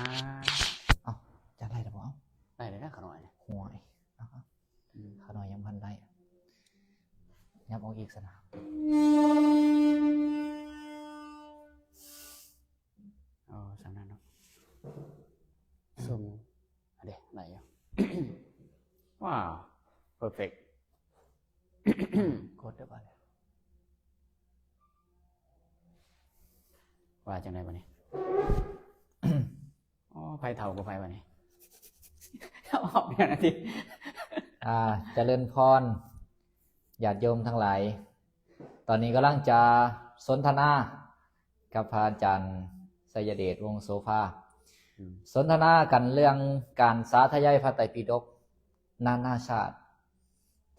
ເອົ້າ ຈະໄດ້ແລ້ວບໍ່? ເອົ້າ ໄດ້ແລ້ວນະ ຂະນ້ອຍ. ໂອ້ຍ ອືມ ຂະນ້ອຍຍັງບໍ່ທັນໄດ້ ຫຍັບອອກອີກຊັ້ນນະ. ອໍ ສ່ຳນັ້ນເນາະ ສົ່ງ ອັນເດ ໄດ້ຢູ່. ວ້າວ ເພີເຟັກ ກົດເດີບາດນີ້. ວ່າຈັ່ງໃດບາດນີ້? ອໍ ໃຜເຖົ້າກວ່າໃຜບາດນີ້? ອອກແນວນັ້ນຕິ. ອ່າ ຈະເລີນພອນ ຍາດໂຍມທັງຫຼາຍ, ຕອນນີ້ກຳລັງຈະສົນທະນາກັບພະອາຈານໄຊຍະເດດ ວົງໂສພາ. ອືມ ສົນທະນາກັນເລື່ອງການສາທະຍາຍພະໄຕປິດົກນານາຊາດ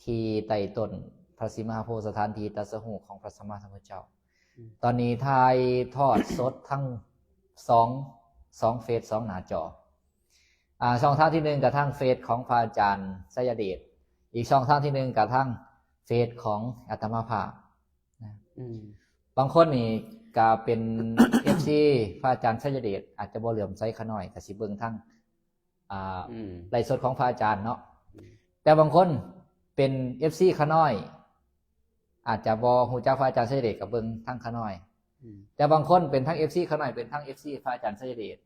ທີ່ໃຕ້ຕົ້ນພະສີມະຫາໂພດສະຖານທີ່ຕັດສະຮູ້ຂອງພະສຳມາສຳພຸດທະເຈົ້າ. ອືມ ຕອນນີ້ຖ່າຍທອດສົດທັງສອງ ສອງເຟສ ສອງໜ້າຈໍ. ອ່າ ຊ່ອງທາງທີໜຶ່ງກໍທາງເຟສຂອງພະອາຈານໄຊຍະເດດ, ອີກຊ່ອງທາງທີໜຶ່ງກໍທາງເຟສຂອງອາດຕະມາພາບນະ. ອືມ ບາງຄົນນີ້ກໍເປັນເອັຟຊີພະອາຈານໄຊຍະເດດ ອາດຈະບໍ່ເຫຼື້ອມໃສຂະນ້ອຍ ກໍຊິເບິ່ງທາງ ອ່າ ອືມ ໄລຟ໌ສົດຂອງພະອາຈານເນາະ. ອືມ ແຕ່ບາງຄົນເປັນເອັຟຊີຂະນ້ອຍ ອາດຈະບໍ່ຮູ້ຈັກພະອາຈານໄຊຍະເດດ ກໍເບິ່ງທາງຂະນ້ອຍ. ອືມ ແຕ່ບາງຄົນເປັນທັງເອັຟຊີຂະນ້ອຍ ເປັນທັງເອັຟຊີພະອາຈານໄຊຍະເດດ,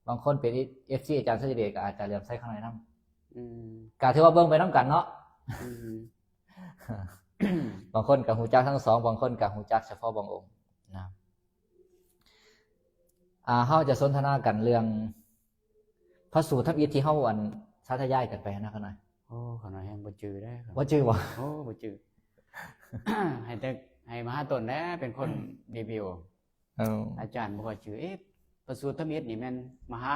ບາງຄົນເປັນເອັຟຊີອາຈານໄຊຍະເດດ ກໍອາດຈະເຫຼື້ອມໃສຂະນ້ອຍນຳ. ອືມ ກໍຖືວ່າເບິ່ງໄປນຳກັນເນາະ. ອືມ ບາງຄົນກໍຮູ້ຈັກທັງສອງ, ບາງຄົນກໍຮູ້ຈັກສະເພາະບາງອົງນະ. ອ່າ ເຮົາຈະສົນທະນາກັນເລື່ອງ ພະສູດທຳອິດທີ່ເຮົາ ອັນ ສາທະຍາຍກັນໄປຫັ້ນນະຂະນ້ອຍ. ໂອ້ ຂະນ້ອຍແຮງບໍ່ຈື່ເດ້. ບໍ່ຈື່ບໍ່? ໂອ້ ບໍ່ຈື່. ໃຫ້ແຕ່ ໃຫ້ມະຫາຕົ້ນແຫຼະເປັນຄົນ ອືມ ຣີວິວ. ເອີ ອາຈານບໍ່ຄ່ອຍຈື່. ເອະ ພະສູດທຳອິດນີ້ແມ່ນມະຫາ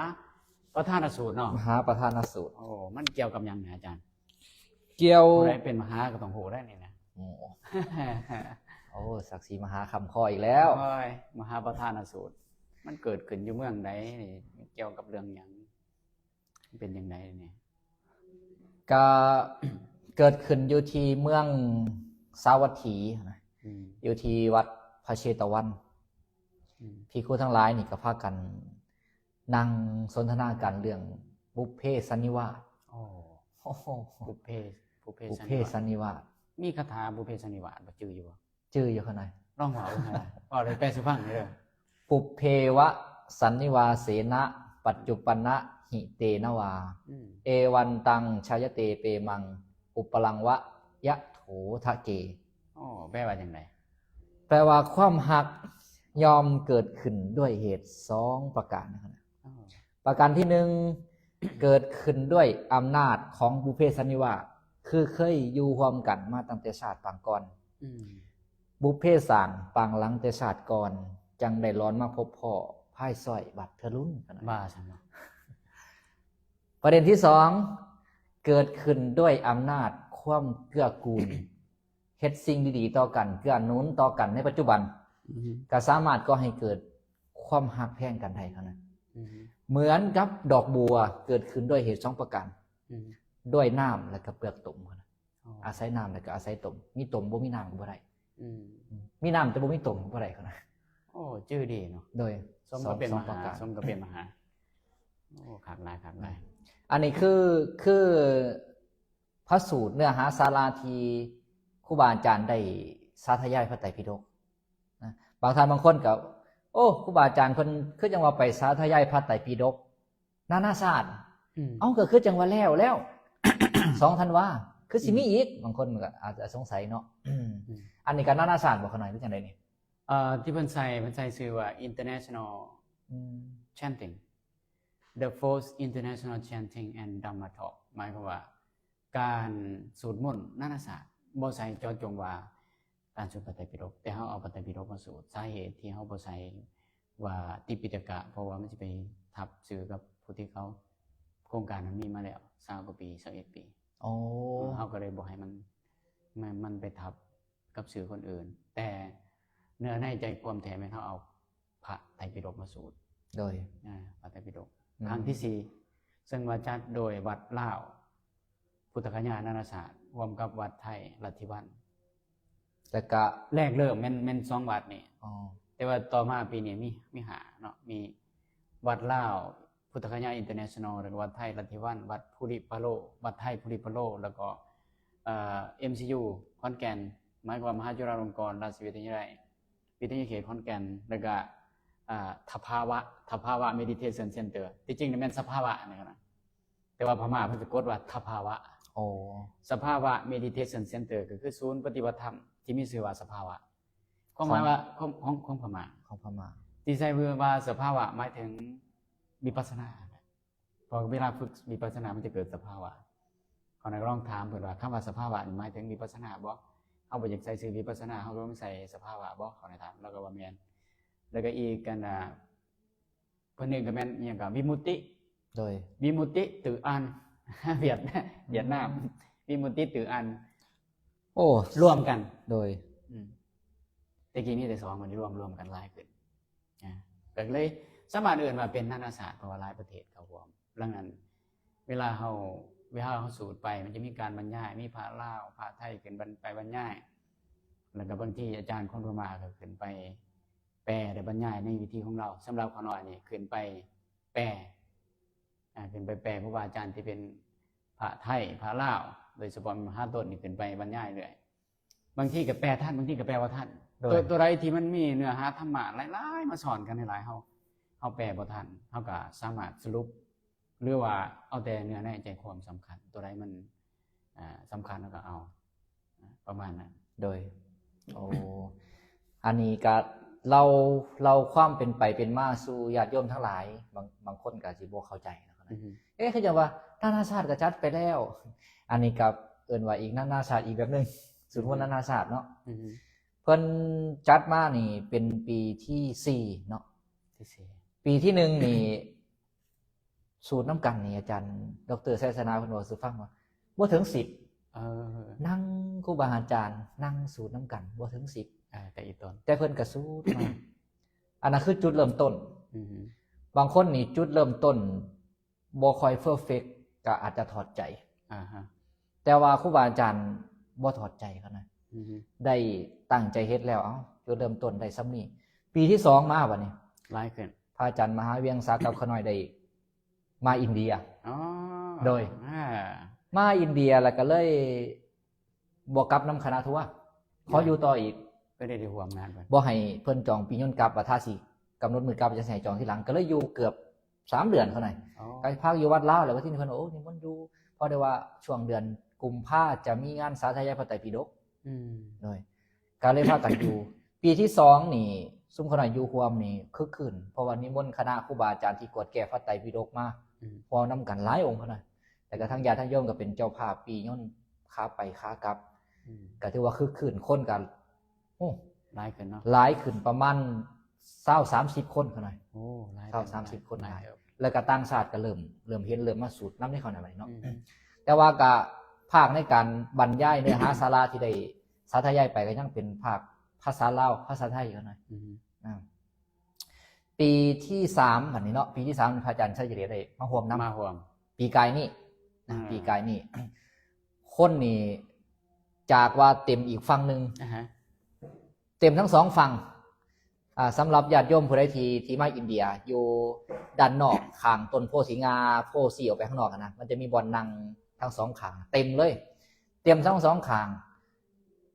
ປະທານະສູດເນາະ? ມະຫາປະທານະສູດ. ໂອ້ ມັນກ່ຽວກັບຫຍັງນະອາຈານ? ກ່ຽວ ຜູ້ໃດເປັນມະຫາກໍຕ້ອງຮູ້ໄດ໋ນີ້ນະ. ໂອ້ ໂອ້ ສັກສີມະຫາຄ້ຳຄໍອີກແລ້ວ. ໂອ້ຍ ມະຫາປະທານະສູດ ມັນເກີດຂຶ້ນຢູ່ເມືອງໃດນີ້? ກ່ຽວກັບເລື່ອງຫຍັງ? ເປັນຈັ່ງໃດນີ້? ກະເກີດຂຶ້ນຢູ່ທີ່ເມືອງສາວັດຖີນະ. ອືມ ຢູ່ທີ່ວັດພະເຊຕະວັນ. ອືມ ພິກຂຸທັງຫຼາຍນີ້ກໍພາກັນນັ່ງສົນທະນາກັນເລື່ອງບຸບເພສັນນິວາດ. ໂອ້ ໂອ້ໂຫ ບຸບເພ ບຸບເພ ບຸບເພສັນນິວາດ ສັນນິວາດ. ມີຄາຖາບຸບເພສັນນິວາດບໍ່? ຈື່ຢູ່ບໍ່? ຈື່ຢູ່ຂະນ້ອຍ. ລອງເວົ້າເບິ່ງຫັ້ນນະ. ເວົ້າໄດ້ແປສູ່ຟັງເດີ. ປຸບເພວະສັນນິວາເສນະ ປັດຈຸປັນນະຫິເຕນະວາ ອືມ ເອວັນຕັງຊາຍະເຕເປມັງ ອຸປະລັງວະຍະໂຖທະເກ. ໂອ້ ແປວ່າຈັ່ງໃດ? ແປວ່າຄວາມຮັກຍ່ອມເກີດຂຶ້ນດ້ວຍເຫດສອງປະການນະ. ອໍ ປະການທີໜຶ່ງ ເກີດຂຶ້ນດ້ວຍອຳນາດຂອງບຸບເພສັນນິວາດ ຄືເຄີຍຢູ່ຮ່ວມກັນມາຕັ້ງແຕ່ຊາດປາງກ່ອນ. ອືມ ບຸບເພສ້າງປາງຫຼັງແຕ່ຊາດກ່ອນ ຈັ່ງໄດ້ລອນມາພົບພໍ້ພາຍຊ້ອຍບັດເທື່ອລຸ້ນ. ວ່າຊັ້ນເນາະ. ປະເດັນທີສອງ ເກີດຂຶ້ນດ້ວຍອຳນາດຄວາມເກື້ອກູນ ເຮັດສິ່ງດີໆຕໍ່ກັນ ເກື້ອໜູນຕໍ່ກັນໃນປັດຈຸບັນ ອືຮຶ ກໍສາມາດກໍ່ໃຫ້ເກີດຄວາມຮັກແພງກັນໄດ້ເທົ່ານັ້ນ. ອືຮຶ ເໝືອນກັບດອກບົວເກີດຂຶ້ນດ້ວຍເຫດສອງປະການ ອືຮຶ ດ້ວຍນ້ຳ ແລະ ກະເປືອກຕົມເທົ່ານັ້ນ. ອໍ ອາໄສນ້ຳ ແລະ ກະອາໄສຕົມ ມີຕົມບໍ່ມີນ້ຳກໍບໍ່ໄດ້. ອືມ ອືມ ມີນ້ຳແຕ່ບໍ່ມີຕົມກໍບໍ່ໄດ້ເທົ່ານັ້ນ. ໂອ້ ຈື່ດີເນາະ. ໂດຍ ສົມກັບເປັນມະຫາ ສົມກັບເປັນມະຫາ. ໂອ້ ຄັກຫຼາຍ ຄັກຫຼາຍ. ອັນນີ້ຄື ຄື ພະສູດເນື້ອຫາສາລະທີ່ຄູບາອາຈານໄດ້ສາທະຍາຍພະໄຕປິດົກນະ. ບາງທ່ານບາງຄົນກໍ ໂອ້ ຄູບາອາຈານເພິ່ນຄືຈັ່ງວ່າໄປສາທະຍາຍພະໄຕປິດົກນານາຊາດ. ອືມ ເອົ້າ ກໍຄືຈັ່ງວ່າແລ້ວ ແລ້ວ ສອງທັນວາ ຄືຊິມີອີກ. ອືມ ບາງຄົນກໍອາດຈະສົງໄສເນາະ. ອືມ ອັນນີ້ກໍນານາຊາດບໍ່ຂະນ້ອຍ ຫຼືຈັ່ງໃດນີ້? ເອີ ທີ່ເພິ່ນໃສ່ ເພິ່ນໃສ່ຊື່ວ່າ International ອືມ Chanting The Fourth International Chanting and Dhamma Talk ໝາຍຄວາມວ່າ ການສູດມົນນານາຊາດ ບໍ່ໃສ່ເຈາະຈົງວ່າການສູດພະໄຕປິດົກ ແຕ່ເຮົາເອົາພະໄຕປິດົກມາສູດ. ສາເຫດທີ່ເຮົາບໍ່ໃສ່ວ່າຕິປິຕະກະ ເພາະວ່າມັນຊິໄປທັບຊື່ກັບຜູ້ທີ່ເຂົາ ໂຄງການມັນມີມາແລ້ວຊາວກວ່າປີ ຊາວເອັດປີ. ອໍ ເຮົາກໍເລີຍບໍ່ໃຫ້ມັນ ມັນ ມັນໄປທັບກັບຊື່ຄົນອື່ນ. ແຕ່ເນື້ອໃນໃຈຄວາມແທ້ແມ່ນເຮົາເອົາ ພະໄຕປິດົກມາສູດ. ໂດຍ ອາ ພະໄຕປິດົກ ອືມ ຄັ້ງທີສີ່ ເຊິ່ງວ່າຈັດໂດຍວັດລາວ ພຸດທະຄະຍານານາຊາດ ຮ່ວມກັບວັດໄທລັດທິວັນ. ແລ້ວກະແລກເລີ່ມແມ່ນ ແມ່ນສອງວັດນີ້. ອໍ ແຕ່ວ່າຕໍ່ມາປີນີ້ມີ ມີຫ້າເນາະ ມີວັດລາວ ພຸດທະຄະຍາອິນເຕີເນຊັນນໍ ແລ້ວກໍວັດໄທລັດທິວັນ ວັດພູລິປະໂລ ວັດໄທພູລິປະໂລ ແລ້ວກໍ ເອີ ເອັມຊີຢູ ຂອນແກ່ນ ໝາຍຄວາມມະຫາຈຸລາລົງກອນລາຊະວິທະຍາໄລ ວິທະຍາເຂດຂອນແກ່ນ ແລ້ວກໍ ເອີ ທະພາວະ ທະພາວະເມດິເທຊັນເຊັນເຕີ ທີ່ຈິງນີ້ແມ່ນສະພາວະນີ້ນະ ແຕ່ວ່າພະມ້າເພິ່ນສະກົດວ່າທະພາວະ. ໂອ້ ສະພາວະເມດິເທຊັນເຊັນເຕີ ກໍຄືສູນປະຕິບັດທຳທີ່ມີຊື່ວ່າສະພາວະ ຄວາມໝາຍວ່າ ຂອງ ຂອງ ຂອງພະມ້າ ຂອງພະມ້າ ທີ່ໃຊ້ວ່າສະພາວະ ໝາຍເຖິງວິປັດສະນາ. ເພາະເວລາຝຶກວິປັດສະນາ ມັນຈະເກີດສະພາວະ. ເຂົານັ້ນກໍລອງຖາມເພິ່ນວ່າ ຄຳວ່າສະພາວະນີ້ໝາຍເຖິງວິປັດສະນາບໍ່? ເຮົາບໍ່ຢາກໃສ່ຊື່ວິປັດສະນາ ເຮົາກໍຕ້ອງໃສ່ສະພາວະບໍ່? ເຂົາໄດ້ຖາມ ລາວກໍວ່າແມ່ນ. ແລ້ວກໍອີກ ອັນ ອ່າ ເພິ່ນເອີ້ນກໍແມ່ນອີ່ຫຍັງກໍ ວິມຸດຕິ ໂດຍ ວິມຸດຕິຕື່ອານ ຫວຽດ ຫວຽດນາມ ວິມຸດຕິຕື່ອານ. ໂອ້ ລວມກັນ ໂດຍ ອືມ ແຕ່ກີ້ມີແຕ່ສອງ ບັດນີ້ລວມ ລວມກັນຫຼາຍຂຶ້ນ ອ່າ ກໍເລີຍສາມາດເອີ້ນວ່າເປັນນານາຊາດ ເພາະວ່າຫຼາຍປະເທດເຂົ້າຮ່ວມ. ດັ່ງນັ້ນ ເວລາເຮົາ ເວລາເຮົາສູດໄປ ມັນຈະມີການບັນຍາຍ ມີພະລາວ ພະໄທຂຶ້ນບັນ ໄປບັນຍາຍ ແລ້ວກໍບາງທີອາຈານຄົນພະມ້າກໍຂຶ້ນໄປແປ ແລະ ບັນຍາຍໃນວິທີຂອງລາວ. ສຳລັບຂ້ານ້ອຍນີ້ ຂຶ້ນໄປແປ ອ່າ ຂຶ້ນໄປແປ ຄູບາອາຈານທີ່ເປັນພະໄທ ພະລາວ ໂດຍສະເພາະມະຫາຕົ້ນນີ້ ຂຶ້ນໄປບັນຍາຍເລື້ອຍ. ບາງທີກໍແປທັນ ບາງທີກໍແປບໍ່ທັນ. ໂດຍ ຕົວ ຕົວໃດທີ່ມັນມີເນື້ອຫາທຳມະຫຼາຍໆ ມາສອນກັນຫຼາຍໆ ເຮົາ ເຮົາແປບໍ່ທັນ ເຮົາກໍສາມາດສະຫຼຸບ ຫຼືວ່າເອົາແຕ່ເນື້ອໃນໃຈຄວາມສຳຄັນ ຕົວໃດມັນ ອ່າ ສຳຄັນເຮົາກໍເອົາ ປະມານນັ້ນ. ໂດຍ ໂອ້ ອັນນີ້ກໍເລົ່າ ເລົ່າຄວາມເປັນໄປເປັນມາສູ່ຍາດໂຍມທັງຫຼາຍ ບາງ ບາງຄົນກໍຊິບໍ່ເຂົ້າໃຈນະ. ອືຮຶ ເອະ ຄືຈັ່ງວ່ານານາຊາດກໍຈັດໄປແລ້ວ ອັນນີ້ກໍເອີ້ນວ່າອີກນານາຊາດອີກແບບໜຶ່ງ ສູນຫົວນານາຊາດເນາະ. ອືຮຶ ເພິ່ນຈັດມານີ້ເປັນປີທີສີ່ເນາະ ທີສີ່ ປີທີໜຶ່ງນີ້ ສູດນຳກັນນີ້ ອາຈານ ດອກເຕີ ໄຊຊະນະ ເພິ່ນເວົ້າສູ່ຟັງວ່າບໍ່ເຖິງສິບ. ເອີ ນັ່ງຄູບາອາຈານນັ່ງສູດນຳກັນບໍ່ເຖິງສິບ ເອີ ແຕ່ອີ່ຕົນ ແຕ່ເພິ່ນກໍສູດມາ ອັນນັ້ນຄືຈຸດເລີ່ມຕົ້ນ. ອືຮຶ ບາງຄົນນີ້ຈຸດເລີ່ມຕົ້ນບໍ່ຄ່ອຍເພີເຟັກ ກໍອາດຈະຖອດໃຈ. ອ່າຮະ ແຕ່ວ່າຄູບາອາຈານບໍ່ຖອດໃຈເຂົານະ. ອືຮຶ ໄດ້ຕັ້ງໃຈເຮັດແລ້ວ ເອົ້າ ຈຸດເລີ່ມຕົ້ນໄດ້ສ່ຳນີ້. ປີທີສອງມາບັດນີ້ ຫຼາຍຂຶ້ນ ພະອາຈານມະຫາວຽງສັກກັບຂ້ານ້ອຍໄດ້ມາອິນເດຍ. ອໍ ໂດຍ ອ່າ ມາອິນເດຍແລ້ວກໍເລີຍບໍ່ກັບນຳຄະນະທົວ ຂໍຢູ່ຕໍ່ອີກ ເພິ່ນໄດ້ ໄດ້ຮ່ວມງານເພິ່ນ ບໍ່ໃຫ້ເພິ່ນຈອງປີຍົນກັບ ວ່າຖ້າຊິກຳນົດມື້ກັບ ຈັ່ງຊິໃຫ້ຈອງທີຫຼັງ ກໍເລີຍຢູ່ເກືອບສາມເດືອນເທົ່ານັ້ນ. ອໍ ກໍພັກຢູ່ວັດລາວ ແລ້ວບັດທີນີ້ເພິ່ນ ໂອ້ ນິມົນຢູ່ ພໍໄດ້ວ່າຊ່ວງເດືອນກຸມພາຈະມີງານສາທະຍາຍພະໄຕປິດົກ. ອືມ ໂດຍ ກໍເລີຍພາກັນຢູ່. ປີທີສອງນີ້ ຊຸມຄະນະຢູ່ຮ່ວມນີ້ຄຶກຄື້ນ ເພາະວ່ານິມົນຄະນະຄູບາອາຈານທີ່ກວດແກ້ພະໄຕປິດົກມາ ອືມ ຮ່ວມນຳກັນຫຼາຍອົງເທົ່ານັ້ນ. ແລ້ວກໍທາງຍາດທາງໂຍມກໍເປັນເຈົ້າພາບປີຍົນຂາໄປຂາກັບ. ອືມ ກໍຖືວ່າຄຶກຄື້ນ ຄົນກໍ ໂອ້ ຫຼາຍຂຶ້ນເນາະ ຫຼາຍຂຶ້ນປະມານຊາວສາມສິບຄົນເທົ່ານັ້ນ. ໂອ້ ຫຼາຍ ຊາວສາມສິບຄົນ ຫຼາຍ ຫຼາຍເຕີບ. ແລ້ວກໍຕ່າງຊາດກໍເລີ່ມ ເລີ່ມເຫັນ ເລີ່ມມາສູດນຳໃນເຂົານັ້ນເນາະ. ອືມ ແຕ່ວ່າກໍພາກໃນການບັນຍາຍເນື້ອຫາສາລະທີ່ໄດ້ສາທະຍາຍໄປ ກໍຍັງເປັນພາກພາສາລາວ ພາສາໄທເທົ່ານັ້ນ. ອືມ ອ່າ ປີທີສາມບັດນີ້ເນາະ ປີທີສາມ ພະອາຈານໄຊຍະເດດໄດ້ມາຮ່ວມນຳ ມາຮ່ວມ ປີກາຍນີ້ນະ. ອ່າ ປີກາຍນີ້ ຄົນນີ້ຈາກວ່າເຕັມອີກຝັ່ງໜຶ່ງ ອ່າຮະ ເຕັມທັງສອງຝັ່ງ. ອ່າ ສຳລັບຍາດໂຍມຜູ້ໃດທີ່ ທີ່ມາອິນເດຍ ຢູ່ດ້ານນອກຂ້າງຕົ້ນໂພສີງາ ໂພຊີ້ອອກໄປຂ້າງນອກຫັ້ນນະ ມັນຈະມີບ່ອນນັ່ງທັງສອງຂ້າງ ເຕັມເລີຍ ເຕັມທັງສອງຂ້າງ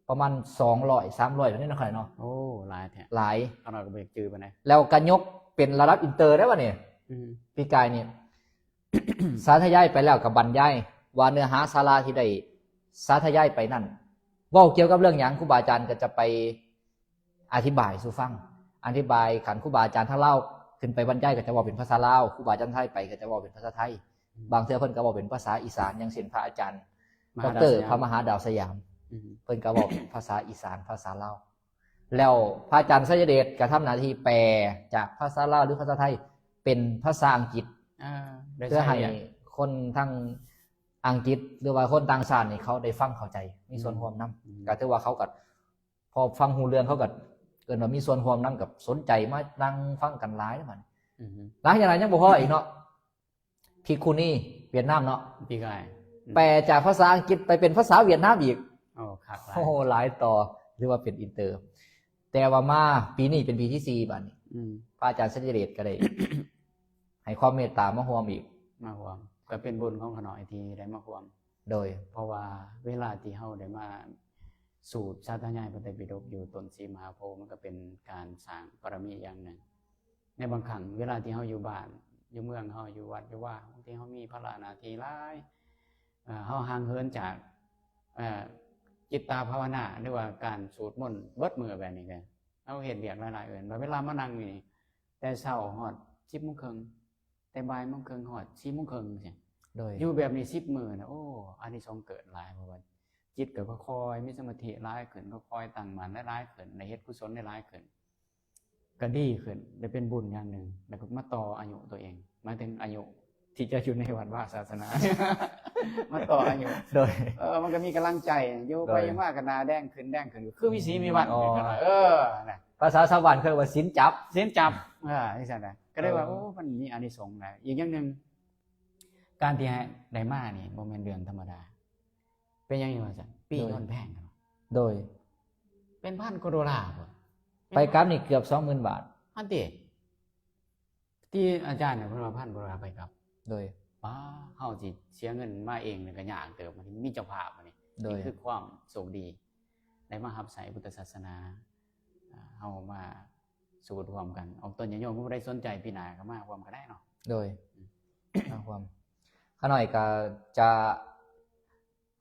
ປະມານສອງຮ້ອຍ ສາມຮ້ອຍ ແບບນີ້ເນາະ ຂ້ອຍເນາະ. ໂອ້ ຫຼາຍແທ້ ຫຼາຍ ຂ້ານ້ອຍກໍບໍ່ຢາກຈື່ປານໃດ. ແລ້ວກໍຍົກເປັນລະດັບອິນເຕີໄດ້ບັດນີ້. ອືມ ປີກາຍນີ້ ສາທະຍາຍໄປແລ້ວກໍບັນຍາຍວ່າເນື້ອຫາສາລະທີ່ໄດ້ສາທະຍາຍໄປນັ້ນ ເວົ້າກ່ຽວກັບເລື່ອງຫຍັງ ຄູບາອາຈານກໍຈະໄປອະທິບາຍສູ່ຟັງ. ອະທິບາຍ ຄັນຄູບາອາຈານທາງລາວຂຶ້ນໄປບັນຍາຍກໍຈະເວົ້າເປັນພາສາລາວ, ຄູບາອາຈານໄທໄປກໍຈະເວົ້າເປັນພາສາໄທ. ອືມ ບາງເທື່ອເພິ່ນກໍເວົ້າເປັນພາສາອີສານ ຢ່າງເຊັ່ນ ພະອາຈານ ມະຫາດອກເຕີ ດາວສະຫຍາມ ພະມະຫາດາວສະຫຍາມ. ອືມ ເພິ່ນກໍເວົ້າເປັນພາສາອີສານ ພາສາລາວ. ແລ້ວພະອາຈານໄຊຍະເດດກໍທຳໜ້າທີ່ແປຈາກພາສາລາວ ຫຼື ພາສາໄທ ເປັນພາສາອັງກິດ ອ່າ ເພື່ອໃຫ້ຄົນທາງອັງກິດ ຫຼືວ່າຄົນຕ່າງຊາດນີ້ ເຂົາໄດ້ຟັງເຂົ້າໃຈ ມີສ່ວນ ອືມ ຮ່ວມນຳ. ອືມ ກໍຖືວ່າເຂົາກໍ ພໍຟັງຮູ້ເລື່ອງ ເຂົາກໍເອີ້ນວ່າມີສ່ວນຮ່ວມນຳ ກໍສົນໃຈມານັ່ງຟັງກັນຫຼາຍເດ້ບັດນີ້. ອືມ ຫຼັງຈາກນັ້ນຍັງບໍ່ພໍອີກເນາະ ພິກຂຸນີຫວຽດນາມເນາະ ປີກາຍ ອືມ ແປຈາກພາສາອັງກິດໄປເປັນພາສາຫວຽດນາມອີກ. ໂອ້ ຄັກຫຼາຍ ໂອ້ ຫຼາຍຕໍ່ ຖືວ່າເປັນອິນເຕີ. ແຕ່ວ່າມາປີນີ້ເປັນປີທີສີ່ບັດນີ້. ອືມ ພະອາຈານໄຊຍະເດດກໍໄດ້ ໃຫ້ຄວາມເມດຕາມາຮ່ວມອີກ. ມາຮ່ວມ ກໍເປັນບຸນຂອງຂ້ານ້ອຍທີ່ໄດ້ມາຮ່ວມ. ໂດຍ ເພາະວ່າເວລາທີ່ເຮົາໄດ້ມາສູດສາທະຍາຍພະໄຕປິດົກຢູ່ຕົ້ນສີມະຫາໂພ ມັນກໍເປັນການສ້າງບາລະມີຢ່າງໜຶ່ງ. ໃນບາງຄັ້ງເວລາທີ່ເຮົາຢູ່ບ້ານຢູ່ເມືອງເຮົາ ຢູ່ວັດຢູ່ວາ ບາງທີເຮົາມີພາລະໜ້າທີ່ຫຼາຍ ເອີ ເຮົາຫ່າງເຫີນຈາກ ເອີ ຈິດຕາພາວະນາ ຫຼືວ່າການສູດມົນເບິດມື້ແບບນີ້ ກໍເຮົາເຮັດວຽກຫຼາຍໆເອີນ ບາດເວລາມານັ່ງຢູ່ນີ້ ແຕ່ເຊົ້າຮອດສິບໂມງເຄິ່ງ ແຕ່ບ່າຍໂມງເຄິ່ງຮອດສີ່ໂມງເຄິ່ງຊີ້. ໂດຍ ຢູ່ແບບນີ້ສິບມື້ນະ ໂອ້ ອານິສົງເກີດຫຼາຍ ເພາະວ່າຈິດກໍຄ່ອຍໆມີສະມາທິຫຼາຍຂຶ້ນ ຄ່ອຍໆຕັ້ງໝັ້ນຫຼາຍໆຂຶ້ນ ໄດ້ເຮັດກຸສົນຫຼາຍໆຂຶ້ນ ກໍດີຂຶ້ນ ໄດ້ເປັນບຸນຢ່າງໜຶ່ງ ແລ້ວກໍມາຕໍ່ອາຍຸຕົວເອງ ໝາຍເຖິງອາຍຸທີ່ຈະຢູ່ໃນວັດວາສາສະໜາ ມາຕໍ່ອາຍຸ. ໂດຍ ເອີ ມັນກໍມີກຳລັງໃຈ ຢູ່ໄປ ໂດຍ ຢູ່ມາກໍໜ້າແດງຂຶ້ນແດງຂຶ້ນ ຄືມີສີມີວັນ ອໍ ຂຶ້ນ ເອີ ນະ ພາສາຊາວບ້ານເອີ້ນວ່າສິນຈັບ ສິນຈັບ ເອີ ຈັ່ງຊັ້ນນະ ກໍເລີຍວ່າ ເອີ ໂອ້ ມັນມີອານິສົງຫຼາຍ. ອີກຢ່າງໜຶ່ງ ການທີ່ໄດ້ມານີ້ບໍ່ແມ່ນເລື່ອງທຳມະດາ. ເປັນຫຍັງວ່າຊັ້ນ? ປີ້ ໂດຍ ຍ້ອນແພງ. ໂດຍ ເປັນພັນກວ່າໂດລາພຸ້ນ ໄປກັບນີ້ເກືອບສອງໝື່ນບາດ. ອັນຕິ ທີ່ອາຈານເພິ່ນວ່າພັນກວ່າໂດລາໄປກັບ. ໂດຍ ປ້າ ເຮົາຊິເສຍເງິນມາເອງນີ້ກໍຍາກເຕີບ ມີເຈົ້າພາບນີ້. ໂດຍ ນີ້ຄືຄວາມໂຊກດີ ໄດ້ມາຮັບໃຊ້ພຸດທະສາສະໜາ ເຮົາມາ ສູດຮ່ວມກັນ ອອກຕົນຍາດໂຍມຜູ້ໃດສົນໃຈ ປີໜ້າກໍມາຮ່ວມກໍໄດ້ເນາະ. ໂດຍ ມາຮ່ວມ ຂ້ານ້ອຍກໍຈະ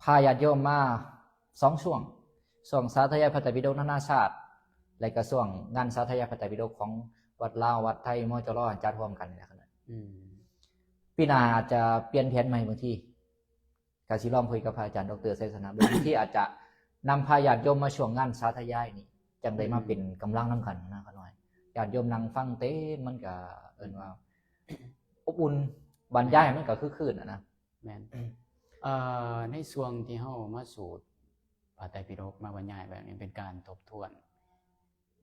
ພາຍາດໂຍມມາສອງຊ່ວງ ຊ່ວງສາທະຍາຍພະໄຕປິດົກນານາຊາດ ແລະກໍຊ່ວງງານສາທະຍາຍພະໄຕປິດົກຂອງວັດລາວ ວັດໄທ ມຈລ ຈັດຮ່ວມກັນນີ້ແຫຼະ. ອືມ ປີໜ້າອາດຈະປ່ຽນແຜນໃໝ່ ບາງທີ ກະຊິລອງຄຸຍກັບພະອາຈານ ດຣ ໄຊຊະນະ ບາງທີອາດຈະນຳພາຍາດໂຍມມາຊ່ວງງານສາທະຍາຍນີ້ ຈັ່ງໄດ້ມາເປັນກຳລັງນຳກັນນະ ຂ້ານ້ອຍ. ຍາດໂຍມນັ່ງຟັງເຕັມ ມັນກະເອີ້ນວ່າອົບອຸ່ນ ບັນຍາຍມັນກະຄືຄື້ນນະ. ແມ່ນ ເອີ ໃນຊ່ວງທີ່ເຮົາມາສູດພະໄຕປິດົກ ມາບັນຍາຍແບບນີ້ ເປັນການທົບທວນ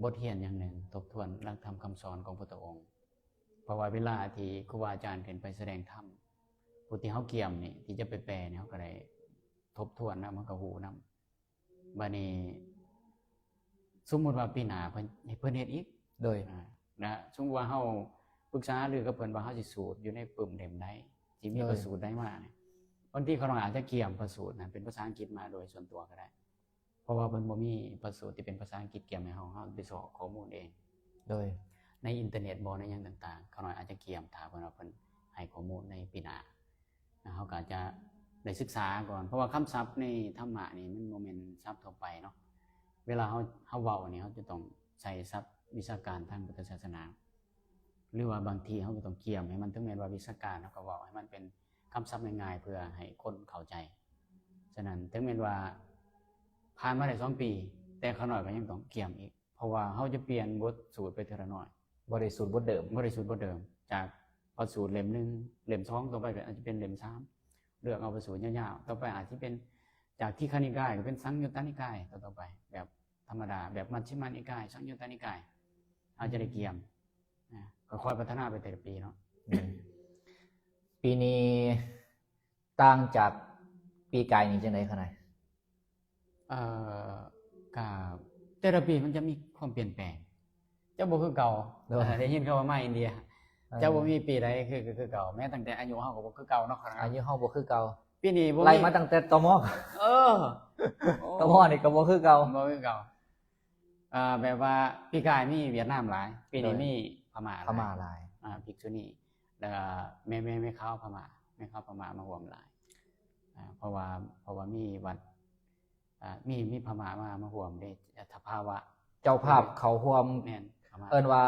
ບົດຮຽນຢ່າງໜຶ່ງ ທົບທວນຫຼັກທຳຄຳສອນຂອງພຸດທະອົງ. ເພາະວ່າເວລາທີ່ຄູບາອາຈານຂຶ້ນໄປສະແດງທຳ ຜູ້ທີ່ເຮົາກຽມນີ້ ທີ່ຈະໄປແປນີ້ ເຮົາກໍໄດ້ທົບທວນນຳ ເຮົາກໍຮູ້ນຳ. ບາດນີ້ ສົມມຸດວ່າປີໜ້າເພິ່ນ ເພິ່ນເຮັດອີກ. ໂດຍ ອາ ນະ ສົມມຸດວ່າເຮົາປຶກສາຫາລືກັບເພິ່ນວ່າເຮົາຊິສູດຢູ່ໃນປຶ້ມເຫຼັ້ມໃດ ຊິມີ ໂດຍ ພະສູດໃດມານີ້ ບາງທີຂ້ານ້ອຍອາດຈະກຽມພະສູດນັ້ນເປັນພາສາອັງກິດມາໂດຍສ່ວນຕົວກໍໄດ້. ເພາະວ່າເພິ່ນບໍ່ມີພະສູດທີ່ເປັນພາສາອັງກິດກຽມໃຫ້ເຮົາ ເຮົາໄປຊອກຂໍ້ມູນເອງ ໂດຍ ໃນອິນເຕີເນັດບໍ ໃນຫຍັງຕ່າງໆ ຂ້ານ້ອຍອາດຈະກຽມຖ້າເພິ່ນວ່າເພິ່ນໃຫ້ຂໍ້ມູນໃນປີໜ້າ ເຮົາກໍອາດຈະໄດ້ສຶກສາກ່ອນ ເພາະວ່າຄຳສັບໃນທຳມະນີ້ມັນບໍ່ແມ່ນສັບທົ່ວໄປເນາະ. ເວລາເຮົາ ເຮົາເວົ້ານີ້ ເຮົາຈະຕ້ອງໃຊ້ສັບວິຊາການທາງພຸດທະສາສະໜາ ຫຼືວ່າບາງທີເຮົາກໍຕ້ອງກຽມໃຫ້ມັນ ເຖິງແມ່ນວ່າວິຊາການ ເຮົາກໍເວົ້າໃຫ້ມັນເປັນຄຳສັບງ່າຍໆ ເພື່ອໃຫ້ຄົນເຂົ້າໃຈ. ສະນັ້ນ ເຖິງແມ່ນວ່າຜ່ານມາໄດ້ສອງປີ ແຕ່ຂ້ານ້ອຍກໍຍັງຕ້ອງກຽມອີກ ເພາະວ່າເຮົາຈະປ່ຽນບົດສູດໄປເທື່ອລະໜ້ອຍ. ບໍ່ໄດ້ສູດບົດເດີມ ບໍ່ໄດ້ສູດບົດເດີມ ຈາກພະສູດເຫຼັ້ມໜຶ່ງ ເຫຼັ້ມສອງ ຕໍ່ໄປກໍອາດຈະເປັນເຫຼັ້ມສາມ ເລືອກເອົາພະສູດຍາວໆ ຕໍ່ໄປອາດຈະເປັນຈາກທີຄະນິກາຍ ກໍເປັນສັງຍຸດຕະນິກາຍ ຕໍ່ໆໄປ ແບບທຳມະດາ ແບບມັດຊິມະນິກາຍ ສັງຍຸດຕະນິກາຍ ເຮົາຈະໄດ້ກຽມ ນະ ຄ່ອຍໆພັດທະນາໄປແຕ່ລະປີເນາະ. ໂດຍ ປີນີ້ຕ່າງຈາກປີກາຍນີ້ຈັ່ງໃດຂະນ້ອຍ? ເອີ ກະແຕ່ລະປີມັນຈະມີຄວາມປ່ຽນແປງ ຈະບໍ່ຄືເກົ່າ. ໂດຍ ເອີ ໄດ້ຍິນຄຳວ່າມາອິນເດຍ ເອີ ຈະບໍ່ມີປີໃດຄື ຄື ຄືເກົ່າ ແມ້ຕັ້ງແຕ່ອາຍຸເຮົາກໍບໍ່ຄືເກົ່າເນາະ. ອາຍຸເຮົາບໍ່ຄືເກົ່າ ປີນີ້ບໍ່ມີ ໄລ່ມາຕັ້ງແຕ່ ຕມ. ເອີ ໂອ້ ຕມ ນີ້ກໍບໍ່ຄືເກົ່າ ບໍ່ຄືເກົ່າ. ເອີ ແບບວ່າປີກາຍມີຫວຽດນາມຫຼາຍ ປີນີ້ ໂດຍ ມີພະມ້າ ພະມ້າຫຼາຍ ອາ ພິກຂຸນີ ແລ້ວກໍແມ່ ແມ່ ແມ່ຂາວພະມ້າ ແມ່ຂາວພະມ້າມາຮ່ວມຫຼາຍ ອາ ເພາະວ່າ ເພາະວ່າມີວັດ ອາ ມີ ມີພະມ້າມາ ມາຮ່ວມເດ້ ສະພາວະ ເຈົ້າພາບເຂົ້າຮ່ວມ ແມ່ນ ເອີ້ນວ່າ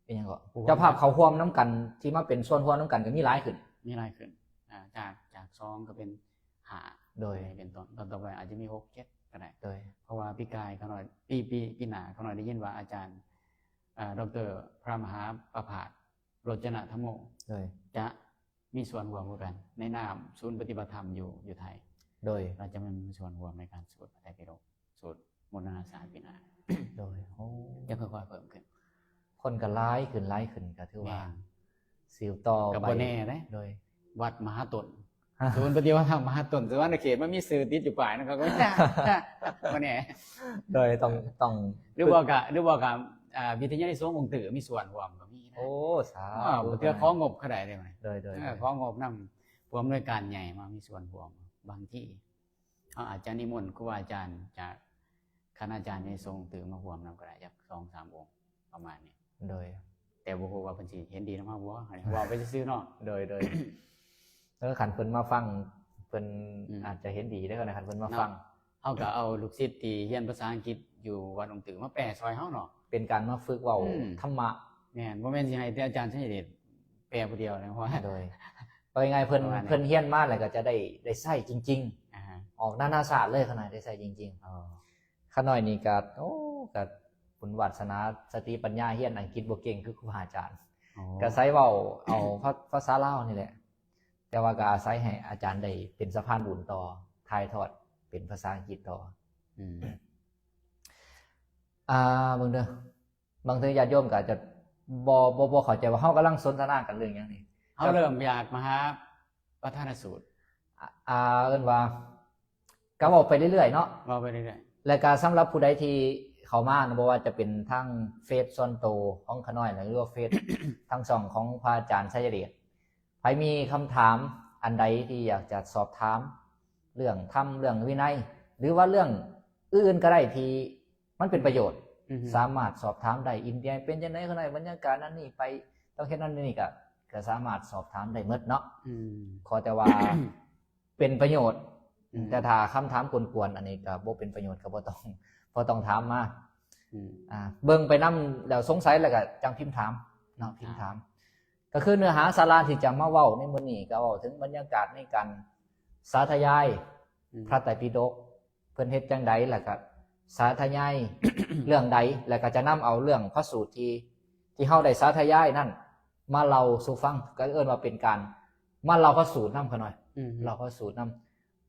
ເປັນຫຍັງເກາະ ເຈົ້າພາບເຂົ້າຮ່ວມນຳກັນ ທີ່ມາເປັນສ່ວນຮ່ວມນຳກັນກໍມີຫຼາຍຂຶ້ນ ມີຫຼາຍຂຶ້ນ ອາ ຈາກ ຈາກສອງກໍເປັນຫ້າ ໂດຍ ເປັນຕົ້ນ ຕໍ່ໄປອາດຈະມີຫົກເຈັດກໍໄດ້. ໂດຍ ເພາະວ່າປີກາຍຂ້ານ້ອຍ ປີ ປີ ປີໜ້າຂ້ານ້ອຍໄດ້ຍິນວ່າອາຈານ ອາ ດຣ ພະມະຫາປະພາດ ໂລຈະນະທຳໂມ ໂດຍ ຈະ ມີສ່ວນຮ່ວມຄືກັນ ໃນນາມສູນປະຕິບັດທຳຢູ່ ຢູ່ໄທ ໂດຍ ລາວຈະມາມີສ່ວນຮ່ວມໃນການສູດພະໄຕປິດົກ ສູດມົນນະນາສາດປີໜ້າ. ໂດຍ ໂອ້ ຈະຄ່ອຍໆເພີ່ມຂຶ້ນ ຄົນກໍຫຼາຍຂຶ້ນ ຫຼາຍຂຶ້ນ ກໍຖືວ່າ ແມ່ນ ສືບຕໍ່ໄປ ກໍບໍ່ແນ່ເດ້. ໂດຍ ວັດມະຫາຕົ້ນ ສູນປະຕິບັດທຳມະຫາຕົ້ນ ສະຫວັນນະເຂດ ມັນມີຊື່ຕິດຢູ່ປ້າຍນະ ເຂົາກໍບໍ່ແນ່ ໂດຍ ຕ້ອງ ຕ້ອງ ຫຼືບໍ່ກໍ ຫຼືບໍ່ກໍ ອ່າ ວິທະຍານິສົງອົງຕື້ມີສ່ວນຮ່ວມກໍມີນະ. ໂອ້ ສາທຸ ເທື່ອຂໍງົບກໍໄດ້ເດ້. ໂດຍໆໆ ເອີ ຂໍງົບນຳຜູ້ອຳນວຍການໃຫຍ່ມາມີສ່ວນຮ່ວມ. ບາງທີເຮົາອາດຈະນິມົນຄູບາອາຈານຈາກຄະນະອາຈານໃນສົງຕື່ມາຮ່ວມນຳກໍໄດ້ ຈັກສອງສາມອົງປະມານນີ້. ໂດຍ ແຕ່ບໍ່ຮູ້ວ່າເພິ່ນຊິເຫັນດີນຳເຮົາບໍ່ ເວົ້າໄປຊື່ໆເນາະ. ໂດຍໆ ເອີ ຄັນເພິ່ນມາຟັງ ເພິ່ນ ອືມ ອາດຈະເຫັນດີເດ້ ຄັນເພິ່ນມາຟັງເນາະ. ເຮົາກໍເອົາລູກສິດທີ່ຮຽນພາສາອັງກິດຢູ່ວັດອົງຕື້ມາແປຊ່ອຍເຮົາເນາະ ເປັນການມາຝຶກເວົ້າ ອືມ ທຳມະ. ແມ່ນ ບໍ່ແມ່ນຊິໃຫ້ແຕ່ອາຈານໄຊຍະເດດແປຜູ້ດຽວນະ ເພາະວ່າ ໂດຍ ເວົ້າງ່າຍໆ ເພິ່ນ ປະມານນັ້ນ ເພິ່ນຮຽນມາແລ້ວກໍຈະໄດ້ ໄດ້ໃຊ້ຈິງໆ ອ່າຮະ ອອກນານາຊາດເລີຍ ຂະໜ້ອຍໄດ້ໃຊ້ຈິງໆ. ອໍ ຂະໜ້ອຍນີ້ກໍ ໂອ້ ກໍບຸນວາດສະໜາ ສະຕິປັນຍາ ຮຽນອັງກິດບໍ່ເກັ່ງຄືຄູບາອາຈານ. ອໍ ກໍໃຊ້ເວົ້າເອົາພາ ພາສາລາວນີ້ແຫຼະ ແຕ່ວ່າກໍອາໄສໃຫ້ອາຈານໄດ້ເປັນສະພານບຸນຕໍ່ ຖ່າຍທອດເປັນພາສາອັງກິດຕໍ່. ອືມ ອ່າ ເບິ່ງເດີ ບາງເທື່ອຍາດໂຍມກໍອາດຈະບໍ່ ບໍ່ ບໍ່ເຂົ້າໃຈວ່າເຮົາກຳລັງສົນທະນາກັນເລື່ອງຫຍັງນີ້. ເຮົາເລີ່ມຈາກມະຫາປະທານະສູດ ອ່າ ເອີ້ນວ່າ ກໍເວົ້າໄປເລື້ອຍໆເນາະ ເວົ້າໄປເລື້ອຍໆ. ແລະກໍສຳລັບຜູ້ໃດທີ່ເຂົ້າມາເນາະ ບໍ່ວ່າຈະເປັນທາງເຟສສ່ວນໂຕຂອງຂະນ້ອຍ ຫຼືວ່າເຟສທາງຊ່ອງຂອງພະອາຈານໄຊຍະເດດ ໃຜມີຄຳຖາມອັນໃດທີ່ຢາກຈະສອບຖາມເລື່ອງທຳ ເລື່ອງວິໄນ ຫຼືວ່າເລື່ອງອື່ນໆກໍໄດ້ທີ່ມັນເປັນປະໂຫຍດ ອືຮຶ ສາມາດສອບຖາມໄດ້. ອິນເດຍເປັນຈັ່ງໃດຂະນ້ອຍ ບັນຍາກາດນັ້ນນີ້ ໄປຕ້ອງເຮັດນັ້ນນີ້ ກໍ ກໍສາມາດສອບຖາມໄດ້ໝົດເນາະ. ອືມ ຂໍແຕ່ວ່າເປັນປະໂຫຍດ. ອືມ ແຕ່ຖ້າຄຳຖາມກວນໆ ອັນນີ້ກໍບໍ່ເປັນປະໂຫຍດ ກໍບໍ່ຕ້ອງ ບໍ່ຕ້ອງຖາມມາ. ອືມ ອ່າ ເບິ່ງໄປນຳແລ້ວສົງໄສແລ້ວກໍຈັ່ງພິມຖາມເນາະ ພິມຖາມ. ກໍຄືເນື້ອຫາສາລະທີ່ຈະມາເວົ້າໃນມື້ນີ້ ກໍເວົ້າເຖິງບັນຍາກາດໃນການສາທະຍາຍ ອືມ ພະໄຕປິດົກ ເພິ່ນເຮັດຈັ່ງໃດ ແລ້ວກໍສາທະຍາຍເລື່ອງໃດ ແລ້ວກໍຈະນຳເອົາເລື່ອງພະສູດທີ່ ທີ່ເຮົາໄດ້ສາທະຍາຍນັ້ນມາເລົ່າສູ່ຟັງ ກໍເອີ້ນວ່າເປັນການມາເລົ່າພະສູດນຳຂະນ້ອຍ. ອືມ ເລົ່າພະສູດນຳ.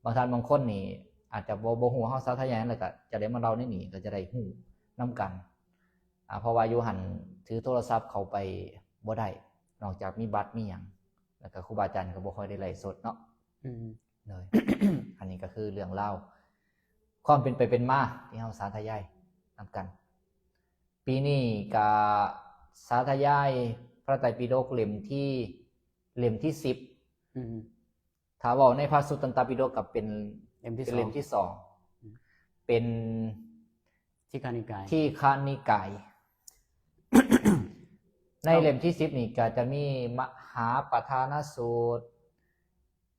ບາງທ່ານບາງຄົນນີ້ອາດຈະບໍ່ ບໍ່ຮູ້ເຮົາສາທະຍາຍ ແລ້ວກໍຈະໄດ້ມາເລົ່າໃນນີ້ ກໍຈະໄດ້ຮູ້ນຳກັນ. ອ່າ ເພາະວ່າຢູ່ຫັ້ນຖືໂທລະສັບເຂົ້າໄປບໍ່ໄດ້ ນອກຈາກມີບັດມີຫຍັງ ແລ້ວກໍຄູບາອາຈານກໍບໍ່ຄ່ອຍໄດ້ໄລສົດເນາະ. ອືມ ໂດຍ ອັນນີ້ກໍຄືເລື່ອງລາວ ຄວາມເປັນໄປເປັນມາທີ່ເຮົາສາທະຍາຍນຳກັນ. ປີນີ້ກະສາທະຍາຍພະໄຕປິດົກເຫຼັ້ມທີ ເຫຼັ້ມທີສິບ. ອືມ ຖ້າເວົ້າໃນພະສຸດຕັນຕະປິດົກກໍເປັນ ເຫຼັ້ມທີ ເປັນເຫຼັ້ມທີສອງ ສອງ ອືມ ເປັນ ທີຄະນິກາຍ ທີຄະນິກາຍ. ໃນເຫຼັ້ມທີສິບນີ້ກໍຈະມີມະຫາປະທານະສູດ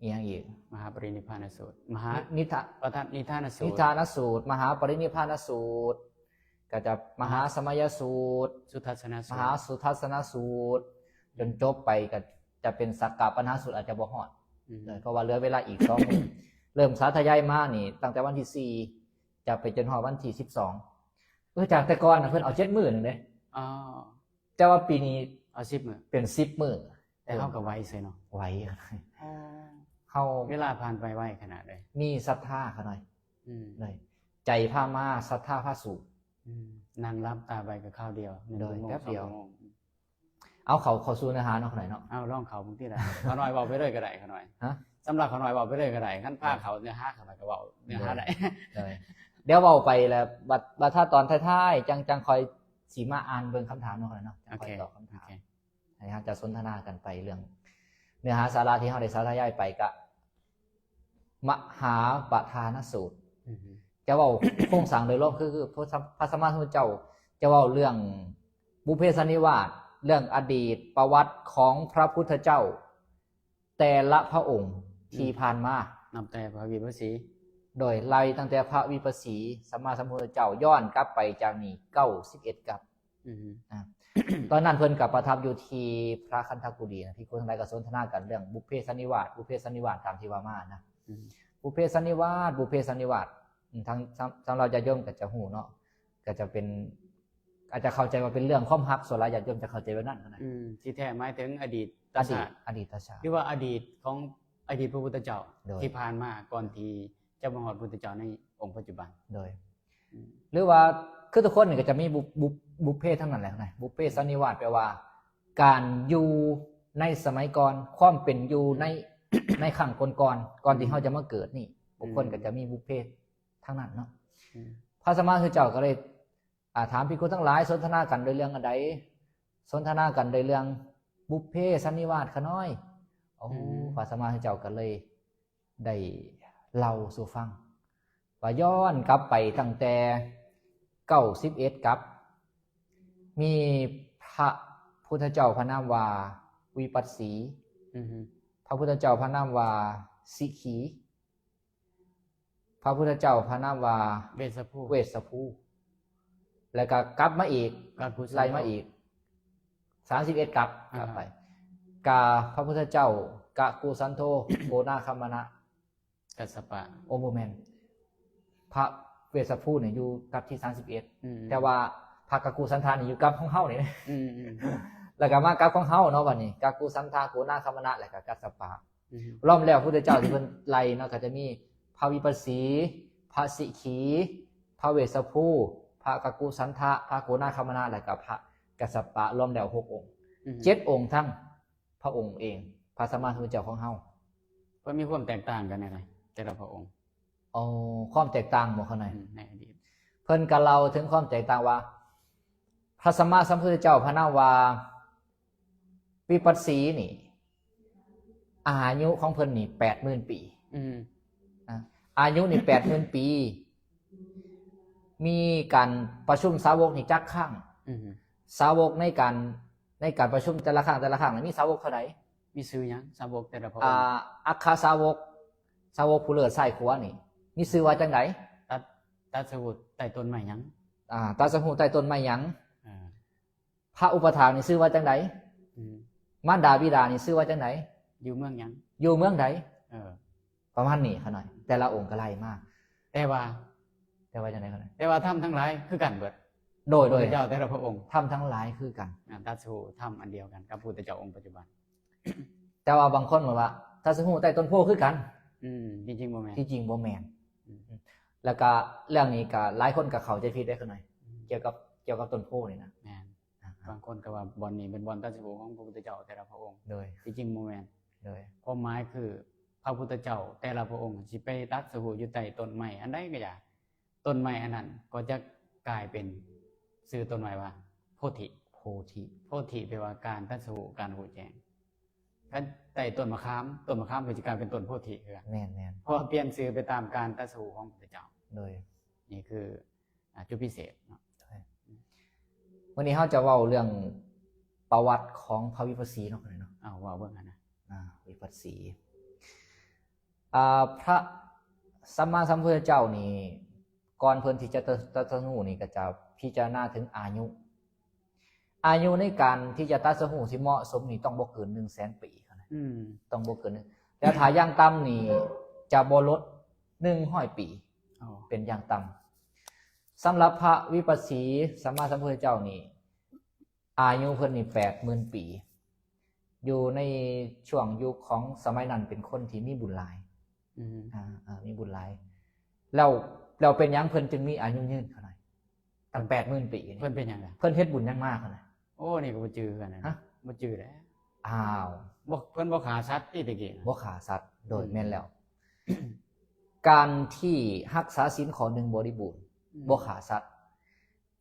ອີຫຍັງອີກ? ມະຫາປະລິນິບພານະສູດ ມະຫາ ນິ ນິທະ ປະທານ ນິທານະສູດ ນິທານະສູດ ມະຫາປະລິນິບພານະສູດ ກໍຈະມະຫາສະໄໝຍະສູດ ສຸທັດສະນະສູດ ມະຫາສຸທັດສະນະສູດ ຈົນຈົບໄປກໍຈະເປັນສັກກະປັນຫາສູດ ອາດຈະບໍ່ຮອດ ອືມ ເພາະວ່າເຫຼືອເວລາອີກສອງມື້. ເລີ່ມສາທະຍາຍມານີ້ ຕັ້ງແຕ່ວັນທີສີ່ ຈະໄປຈົນຮອດວັນທີສິບສອງ. ເອີ ຈາກແຕ່ກ່ອນນະ ເພິ່ນເອົາເຈັດມື້ໜຶ່ງເດ້. ອໍ ແຕ່ວ່າປີນີ້ເອົາສິບມື້ ເປັນສິບມື້. ແຕ່ເຮົາກໍໄວເຊີຍເນາະ ໄວ. ອໍ ເຮົາ ເວລາຜ່ານໄປໄວຂະໜາດໃດ? ມີສັດທາຂະໜ້ອຍ. ອືມ ໃຈພາມາ ສັດທາພາສູ່. ອືມ ນັ່ງຫຼັບຕາໄປກໍຄາວດຽວ ໂດຍ ແປັບດຽວ. ເອົາ ເຂົ້າ ເຂົ້າສູ່ເນື້ອຫາເນາະຂະໜ້ອຍເນາະ. ເອົາ ລອງເຂົ້າເບິ່ງຕິລະ ຂະນ້ອຍເວົ້າໄປເລີຍກໍໄດ້ຂະນ້ອຍ. ຮະ? ສຳລັບຂະນ້ອຍເວົ້າໄປເລີຍກໍໄດ້ ຄັນພາເຂົ້າເນື້ອຫາ ຂະນ້ອຍກໍເວົ້າເນື້ອຫາໄດ້. ໂດຍ ໂດຍ ດຽວເວົ້າໄປແລ້ວ ບັດ ບັດຖ້າຕອນທ້າຍໆ ຈັ່ງ ຈັ່ງຄ່ອຍຊິມາອ່ານເບິ່ງຄຳຖາມເນາະຂະນ້ອຍເນາະ ຈັ່ງຄ່ອຍຕອບຄຳຖາມ. ໂອເຄ ໂອເຄ ໃຫ້ເຮົາຈະສົນທະນາກັນໄປເລື່ອງເນື້ອຫາສາລະທີ່ເຮົາໄດ້ສາທະຍາຍໄປ ກະມະຫາປະທານະສູດ. ອືຮຶ ຈະເວົ້າໂຄງສ້າງໂດຍລວມ ຄື ຄືພະສຳ ພະສຳມາສຳພຸດທະເຈົ້າຈະເວົ້າເລື່ອງບຸບເພສັນນິວາດ ເລື່ອງອະດີດປະຫວັດຂອງພະພຸດທະເຈົ້າ ແຕ່ລະພະອົງທີ່ ອືມ ຜ່ານມາ ນັບແຕ່ພະວິປັດສະສີ ໂດຍໄລ່ຕັ້ງແຕ່ພະວິປັດສະສີ ສຳມາສຳພຸດທະເຈົ້າ ຍ້ອນກັບໄປຈາກນີ້ເກົ້າສິບເອັດກັບ. ອືມ ອ່າ ຕອນນັ້ນເພິ່ນກໍປະທັບຢູ່ທີ່ພະຄັນທະກຸລີນະ ທີ່ຄົນທັງຫຼາຍກໍສົນທະນາກັນເລື່ອງບຸບເພສັນນິວາດ ບຸບເພສັນນິວາດຕາມທີ່ວ່າມານະ. ອືມ ບຸບເພສັນນິວາດ ບຸບເພສັນນິວາດ ອືມ ທາງ ສຳ ສຳລັບຍາດໂຍມກໍຈະຮູ້ເນາະ ກໍຈະເປັນ ອາດຈະເຂົ້າໃຈວ່າເປັນເລື່ອງຄວາມຮັກ ສ່ວນຫຼາຍຍາດໂຍມຈະເຂົ້າໃຈແບບນັ້ນນະ. ອືມ ທີ່ແທ້ໝາຍເຖິງອະດີດຕະຊາດ ອະດີດ ອະດີດຕະຊາດ ຫຼືວ່າອະດີດຂອງອະດີດພະພຸດທະເຈົ້າ ໂດຍ ທີ່ຜ່ານມາ ກ່ອນທີ່ຈະມາຮອດພຸດທະເຈົ້າໃນອົງປັດຈຸບັນ. ໂດຍ ອືມ ຫຼືວ່າຄືທຸກຄົນນີ້ກໍຈະມີບຸບ ບຸບ ບຸບເພທັງນັ້ນແຫຼະນະ. ບຸບເພສັນນິວາດແປວ່າການຢູ່ໃນສະໄໝກ່ອນ ຄວາມເປັນຢູ່ໃນ ໃນຄັ້ງກ່ອນໆ ກ່ອນທີ່ ອືມ ເຮົາຈະມາເກີດນີ້ ທຸກຄົນ ອືມ ກໍຈະມີບຸບເພທັງນັ້ນເນາະ. ອືມ ພະສຳມາສຳພຸດທະເຈົ້າກໍເລີຍ ອາ ຖາມພິກຂຸທັງຫຼາຍ ສົນທະນາກັນໂດຍເລື່ອງອັນໃດ? ສົນທະນາກັນໂດຍເລື່ອງບຸບເພສັນນິວາດຂະນ້ອຍ. ໂອ້ ອືມ ພະສຳມາສຳພຸດທະເຈົ້າກໍເລີຍໄດ້ເລົ່າສູ່ຟັງ ວ່າຍ້ອນກັບໄປຕັ້ງແຕ່ເກົ້າສິບເອັດກັບ ມີພະພຸດທະເຈົ້າພະນາມວ່າວິປັດສີ, ອືຮຶ ພະພຸດທະເຈົ້າພະນາມວ່າສິຂີ, ພະພຸດທະເຈົ້າພະນາມວ່າເວດສະພູ ເວດສະພູ ແລ້ວກໍກັບມາອີກ ກັກກຸສັນໂທ ໄລ່ມາອີກ ສາມສິບເອັດກັບ ອ່າ ກັບໄປ ກະພະພຸດທະເຈົ້າກະກຸສັນໂທ ໂກນາຄຳມະນະ ກັດສະປະ ໂອ້ ບໍ່ແມ່ນ ພະເວດສະພູນີ້ຢູ່ກັບທີສາມສິບເອັດ ອືມ ແຕ່ວ່າພະກະກຸສັນທະນີ້ຢູ່ກັບຂອງເຮົານີ້ ອືມໆ ແລ້ວກໍມາກັບຂອງເຮົາເນາະ ບັດນີ້ ກະກຸສັນທະ ໂກນາຄຳມະນະ ແລ້ວກໍກັດສະປະ ອືມ ລວມແລ້ວພຸດທະເຈົ້າທີ່ເພິ່ນໄລ່ເນາະ ກໍຈະມີພະວິປັດສີ, ພະສິຂີ, ພະເວດສະພູ, ພະກະກຸສັນທະ, ພະໂກນາຄຳມະນະ ແລ້ວກໍພະກັດສະປະ ລວມແລ້ວຫົກອົງ ອືມ ເຈັດອົງທັງ ພະອົງເອງ ພະສຳມາສຳພຸດທະເຈົ້າຂອງເຮົາ ເພິ່ນມີຄວາມແຕກຕ່າງກັນແນວໃດ ແຕ່ລະພະອົງ? ອໍ ຄວາມແຕກຕ່າງບໍ່ ຂ້ານ້ອຍ? ອືມ ໃນອະດີດ ເພິ່ນກໍເລົ່າເຖິງຄວາມແຕກຕ່າງວ່າ ພະສຳມາສຳພຸດທະເຈົ້າພະນາມວ່າວິປັດສີນີ້ ອາຍຸຂອງເພິ່ນນີ້ແປດໝື່ນປີ ອືມ ອາ ອາຍຸນີ້ແປດໝື່ນປີ ມີການປະຊຸມສາວົກນີ້ຈັກຄັ້ງ? ອືມ ສາວົກໃນການ ໃນການປະຊຸມແຕ່ລະຄັ້ງ ແຕ່ລະຄັ້ງນີ້ມີສາວົກເທົ່າໃດ? ມີຊື່ຫຍັງ? ສາວົກແຕ່ລະພະອົງ ອ່າ ອັກຄະສາວົກ ສາວົກຜູ້ເລີດຊ້າຍຂວານີ້ ມີຊື່ວ່າຈັ່ງໃດ? ຕັດ ຕັດສະຮູ້ໃຕ້ຕົ້ນໄມ້ຫຍັງ? ອ່າ ຕັດສະຮູ້ໃຕ້ຕົ້ນໄມ້ຫຍັງ? ເອີ ພະອຸປະຖາກນີ້ຊື່ວ່າຈັ່ງໃດ? ອືມ ມານດາບິດານີ້ຊື່ວ່າຈັ່ງໃດ? ຢູ່ເມືອງຫຍັງ? ຢູ່ເມືອງໃດ? ເອີ ປະມານນີ້ຂ້ານ້ອຍ ແຕ່ລະອົງກໍໄລ່ມາ ແຕ່ວ່າ ແຕ່ວ່າຈັ່ງໃດຂ້ານ້ອຍ? ແຕ່ວ່າທຳທັງຫຼາຍຄືກັນເບິດ ໂດຍ ໂດຍ ພະພຸດທະເຈົ້າແຕ່ລະພະອົງ ທຳທັງຫຼາຍຄືກັນ ອາ ຕັດສະຮູ້ທຳອັນດຽວກັນກັບພຸດທະເຈົ້າອົງປັດຈຸບັນ ແຕ່ວ່າບາງຄົນບອກວ່າ ຕັດສະຮູ້ໃຕ້ຕົ້ນໂພຄືກັນ ອືມ ທີ່ຈິງບໍ່ແມ່ນ ທີ່ຈິງບໍ່ແມ່ນ ອືມ ແລ້ວກະເລື່ອງນີ້ກະຫຼາຍຄົນກະເຂົ້າໃຈຜິດເດ້ຂ້ານ້ອຍ ອືມ ກ່ຽວກັບ ກ່ຽວກັບຕົ້ນໂພນີ້ນະ ແມ່ນ ອ່າ ບາງຄົນກໍວ່າບ່ອນນີ້ເປັນບ່ອນຕັດສະຮູ້ຂອງພະພຸດທະເຈົ້າແຕ່ລະພະອົງ ໂດຍ ທີ່ຈິງບໍ່ແມ່ນ ໂດຍ ຄວາມໝາຍຄືພະພຸດທະເຈົ້າແຕ່ລະພະອົງຊິໄປຕັດສະຮູ້ຢູ່ໃຕ້ຕົ້ນໄມ້ອັນໃດກໍຢ່າ ຕົ້ນໄມ້ອັນນັ້ນກໍຈະກາຍເປັນຊື່ຕົ້ນໄມ້ວ່າໂພທິ ໂພທິ ໂພທິແປວ່າການຕັດສະຮູ້ ການຮູ້ແຈ້ງ ຄັນໃຕ້ຕົ້ນມະຂາມ ຕົ້ນມະຂາມກໍຈະກາຍເປັນຕົ້ນໂພທິຄືກັນ ແມ່ນໆ ເພາະວ່າປ່ຽນຊື່ໄປຕາມການຕັດສະຮູ້ຂອງພະພຸດທະເຈົ້າ ໂດຍ ນີ້ຄື ອ່າ ຈຸດພິເສດເນາະ ໃຊ່ ມື້ນີ້ເຮົາຈະເວົ້າເລື່ອງປະຫວັດຂອງພະວິປັດສີເນາະ ເນາະ ເອົາເວົ້າເບິ່ງຫັ້ນນະ ອ່າ ວິປັດສີ ອ່າ ພະສຳມາສຳພຸດທະເຈົ້ານີ້ ກ່ອນເພິ່ນທີ່ຈະຕະ ຕະ ຕະສະຮູ້ນີ້ ກໍຈະພິຈາລະນາເຖິງອາຍຸ ອາຍຸໃນການທີ່ຈະຕັດສະຮູ້ທີ່ເໝາະສົມນີ້ ຕ້ອງບໍ່ເກີນໜຶ່ງແສນປີ ອືມ ຕ້ອງບໍ່ເກີນ ແຕ່ຖ້າຢ່າງຕ່ຳນີ້ຈະບໍ່ລົດໜຶ່ງຮ້ອຍປີ ອໍ ເປັນຢ່າງຕ່ຳ. ສຳລັບພະວິປັດສີສຳມາສຳພຸດທະເຈົ້ານີ້ ອາຍຸເພິ່ນນີ້ແປດໝື່ນປີ ຢູ່ໃນຊ່ວງຍຸກຂອງສະໄໝນັ້ນເປັນຄົນທີ່ມີບຸນຫຼາຍ ອືມ ອ່າ ອ່າ ມີບຸນຫຼາຍ ແລ້ວ ແລ້ວເປັນຫຍັງເພິ່ນຈຶ່ງມີອາຍຸຍືນຂະໜາດ ຕັ້ງແປດໝື່ນປີນີ້? ເພິ່ນເປັນຫຍັງລະ? ເພິ່ນເຮັດບຸນຫຍັງມາຂະໜາດ? ໂອ້ ນີ້ກໍບໍ່ຈື່ຄືກັນນະ ຮະ? ບໍ່ຈື່ແລ້ວ. ອ້າວ ບໍ່ ເພິ່ນບໍ່ຂ້າສັດຕິແຕ່ກີ້ນະ? ບໍ່ຂ້າສັດ ໂດຍ ອືມ ແມ່ນແລ້ວ. ການທີ່ຮັກສາສິນຂໍ້ໜຶ່ງບໍລິບູນ ອືມ ບໍ່ຂ້າສັດ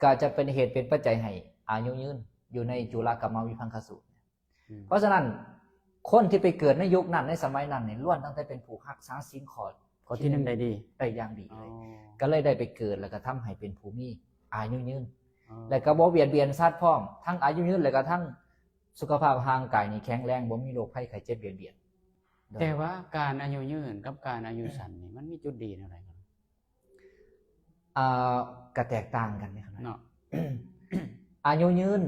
ກໍຈະເປັນເຫດເປັນປັດໄຈໃຫ້ອາຍຸຍືນ ຢູ່ໃນຈຸລະກຳມະວິພັງຄະສູດ. ອືມ ເພາະສະນັ້ນ ຄົນທີ່ໄປເກີດໃນຍຸກນັ້ນ ໃນສະໄໝນັ້ນນີ້ ລ້ວນຕັ້ງແຕ່ເປັນຜູ້ຮັກສາສິນຂໍ້ ຂໍ້ທີໜຶ່ງໄດ້ດີ ໄດ້ຢ່າງດີເລີຍ ອໍ ກໍເລີຍໄດ້ໄປເກີດ ແລ້ວກໍທຳໃຫ້ເປັນຜູ້ມີອາຍຸຍືນ ອໍ ແລ້ວກໍບໍ່ບຽດບຽນສັດພ້ອມ ທັງອາຍຸຍືນ ແລ້ວກໍທັງສຸຂະພາບຮ່າງກາຍນີ້ແຂງແຮງ ບໍ່ມີໂລກໄພໄຂ້ເຈັບບຽດບຽນ. ໂດຍ ແຕ່ວ່າການອາຍຸຍືນກັບການອາຍຸສັ້ນນີ້ ມັນມີຈຸດດີແນວໃດ? ອ່າ ກະແຕກຕ່າງກັນເດ້ ເນາະ ອາຍຸຍືນ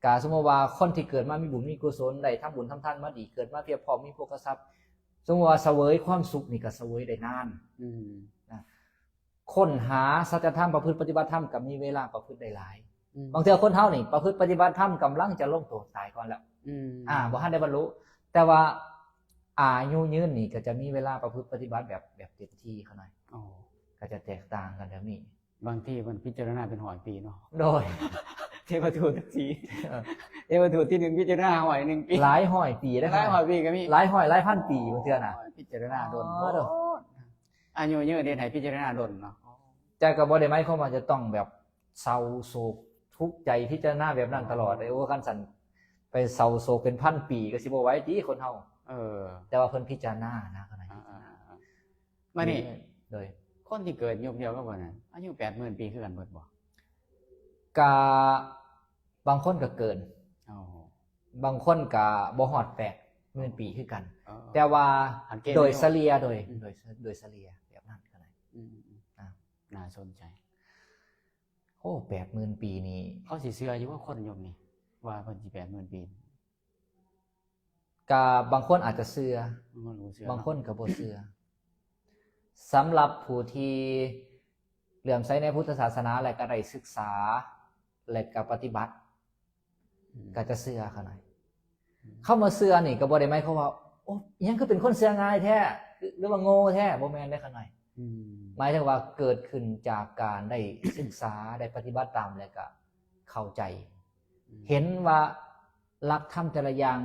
ກະສົມມຸດວ່າຄົນທີ່ເກີດມາມີບຸນມີກຸສົນ ໄດ້ທຳບຸນທຳທານມາດີ ເກີດມາພຽບພ້ອມມີໂພຄະຊັບ ສົມມຸດວ່າສະເຫວີຍຄວາມສຸກນີ້ກະສະເຫວີຍໄດ້ນານ ອືມ ນະ ຄົ້ນຫາສັດຈະທຳ ປະພຶດປະຕິບັດທຳ ກະມີເວລາປະພຶດໄດ້ຫຼາຍ ອືມ ບາງເທື່ອຄົນເຮົານີ້ປະພຶດປະຕິບັດທຳ ກຳລັງຈະລົງໂທດຕາຍກ່ອນແລ້ວ ອືມ ອ່າ ບໍ່ທັນໄດ້ບັນລຸ ແຕ່ວ່າອາຍຸຍືນນີ້ກະຈະມີເວລາປະພຶດປະຕິບັດແບບ ແບບເຕັມທີ່ເຂົາໜ້ອຍ ອໍ ກໍຈະແຕກຕ່າງກັນແບບນີ້. ບາງທີເພິ່ນພິຈາລະນາເປັນຮ້ອຍປີເນາະ ໂດຍ ເທວະທູດຈັກທີ ເອີ ເທວະທູດທີໜຶ່ງພິຈາລະນາຮ້ອຍໜຶ່ງປີ ຫຼາຍຮ້ອຍປີເດ້ ຫຼາຍຮ້ອຍປີກໍມີ ຫຼາຍຮ້ອຍຫຼາຍພັນປີບາງເທື່ອນະ ໂອ້ຍ ພິຈາລະນາດົນ ອໍ ໂພດ ອາຍຸຍືນເຮັດໃຫ້ພິຈາລະນາດົນເນາະ ແຕ່ກໍບໍ່ໄດ້ໝາຍຄວາມວ່າຈະຕ້ອງແບບ ເສົ້າໂສກທຸກໃຈ ພິຈາລະນາແບບນັ້ນຕະຫຼອດເລີຍ. ໂອ້ ຄັນຊັ້ນໄປເສົ້າໂສກເປັນພັນປີກໍຊິບໍ່ໄຫວຕິຄົນເຮົາ. ເອີ ແຕ່ວ່າເພິ່ນພິຈາລະນານະ ເພິ່ນໃຫ້ພິຈາລະນາ. ມານີ້ ໂດຍ ຄົນທີ່ເກີດຍຸກດຽວກັບເພິ່ນນັ້ນ ອາຍຸແປດໝື່ນປີຄືກັນເບິດບໍ່? ກະບາງຄົນກໍເກີນ ໂອ້ ບາງຄົນກໍບໍ່ຮອດແປດໝື່ນປີຄືກັນ. ເອີ ແຕ່ວ່າ ອັນເກນ ໂດຍສະເລ່ຍ ໂດຍ ອືມ ໂດຍ ໂດຍສະເລ່ຍແບບນັ້ນກໍໄດ້. ອືມ ອືມ ອືມ ອ່າ ໜ້າສົນໃຈ. ໂອ້ ແປດໝື່ນປີນີ້ ເຂົາຊິເຊື່ອຢູ່ບໍ່ ຄົນຍຸກນີ້ ວ່າເພິ່ນຊິແປດໝື່ນປີ? ກະບາງຄົນອາດຈະເຊື່ອ ບາງຄົນກໍບໍ່ເຊື່ອ ບາງຄົນກໍບໍ່ເຊື່ອ. ສຳລັບຜູ້ທີ່ເຫຼື້ອມໃສໃນພຸດທະສາສະໜາ ແລະກໍໄດ້ສຶກສາ ແລະກໍປະຕິບັດ ອືມ ກໍຈະເຊື່ອຂ້ານ້ອຍ. ອືມ ຄຳວ່າເຊື່ອນີ້ກໍບໍ່ໄດ້ໝາຍຄວາມວ່າ ໂອ້ ອີຫຍັງຄືເປັນຄົນເຊື່ອງ່າຍແທ້ ຫຼືວ່າໂງ່ແທ້ ບໍ່ແມ່ນເດ້ຂ້ານ້ອຍ. ອືມ ໝາຍເຖິງວ່າເກີດຂຶ້ນຈາກການໄດ້ສຶກສາ ໄດ້ປະຕິບັດຕາມ ແລະກໍເຂົ້າໃຈ ອືມ ເຫັນວ່າ ຫຼັກທຳແຕ່ລະຢ່າງ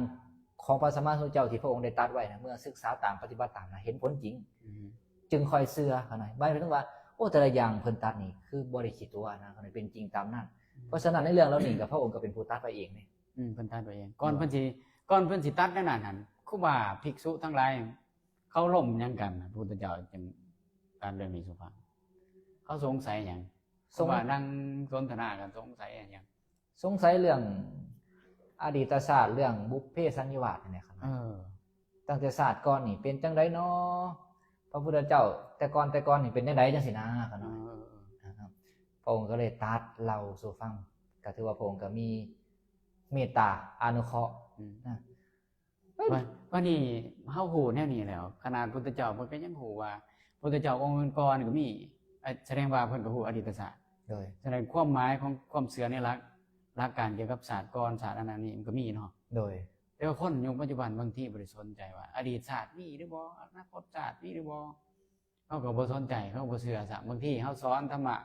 ຂອງພະສຳມາສຳພຸດທະເຈົ້າທີ່ພະອົງໄດ້ຕັດໄວ້ນະ ເມື່ອສຶກສາຕາມ ປະຕິບັດຕາມນະ ເຫັນຜົນຈິງ ອືມ ຈຶ່ງຄ່ອຍເຊື່ອ. ເຂົ້າໃຈ ໝາຍເຖິງວ່າ ໂອ້ ແຕ່ລະຢ່າງເພິ່ນຕັດນີ້ຄືບໍ່ໄດ້ຂີ້ຕົວະນະ ເປັນຈິງຕາມນັ້ນ. ອືມ ເພາະສະນັ້ນໃນເລື່ອງເຫຼົ່ານີ້ກໍພະອົງກໍເປັນຜູ້ຕັດໄວ້ເອງເດ້. ອືມ ເພິ່ນຕັດໄວ້ເອງ ກ່ອນເພິ່ນຊິ ກ່ອນເພິ່ນຊິຕັດແນວນັ້ນຫັ້ນ ຄູບາ ພິກສຸທັງຫຼາຍ ເຂົາລົມຫຍັງກັນ ພະພຸດທະເຈົ້າຈຶ່ງຕັດເລື່ອງນີ້ສູ່ຟັງ? ເຂົາສົງໄສຫຍັງ? ສົງ ວ່ານັ່ງສົນທະນາກັນ ສົງໄສຫຍັງ? ສົງໄສເລື່ອງອະດີດຕະຊາດ ເລື່ອງບຸບເພສັນນິວາດນີ້ແຫຼະ. ເອີ ຕັ້ງແຕ່ຊາດກ່ອນນີ້ເປັນຈັ່ງໃດນໍ? ພະພຸດທະເຈົ້າແຕ່ກ່ອນ ແຕ່ກ່ອນນີ້ເປັນຈັ່ງໃດ ຈັ່ງຊີ້ນະ. ເອີ ພະອົງກໍເລີຍຕັດເລົ່າສູ່ຟັງ ກໍຖືວ່າພະອົງກໍມີເມດຕາອະນຸເຄາະ ອືມ ນະ. ບາດ ບາດນີ້ເຮົາຮູ້ແນວນີ້ແລ້ວ ຂະໜາດພຸດທະເຈົ້າເພິ່ນກໍຍັງຮູ້ວ່າ ພຸດທະເຈົ້າອົງກ່ອນໆກໍມີ ສະແດງວ່າເພິ່ນກໍຮູ້ອະດີດຕະຊາດ. ໂດຍ ສະແດງຄວາມໝາຍຂອງຄວາມເຊື່ອໃນຫຼັກ ຫຼັກການກ່ຽວກັບຊາດກ່ອນ ຊາດອັນນັ້ນນີ້ມັນກໍມີເນາະ. ໂດຍ ແຕ່ວ່າຄົນຍຸກປັດຈຸບັນບາງທີບໍ່ໄດ້ສົນໃຈວ່າອະດີດຊາດມີຫຼືບໍ່ ອະນາຄົດຊາດມີຫຼືບໍ່ ເຂົາກໍບໍ່ສົນໃຈ ເຂົາບໍ່ເຊື່ອຊ້ຳ. ບາງທີເຮົາສອນທຳມະ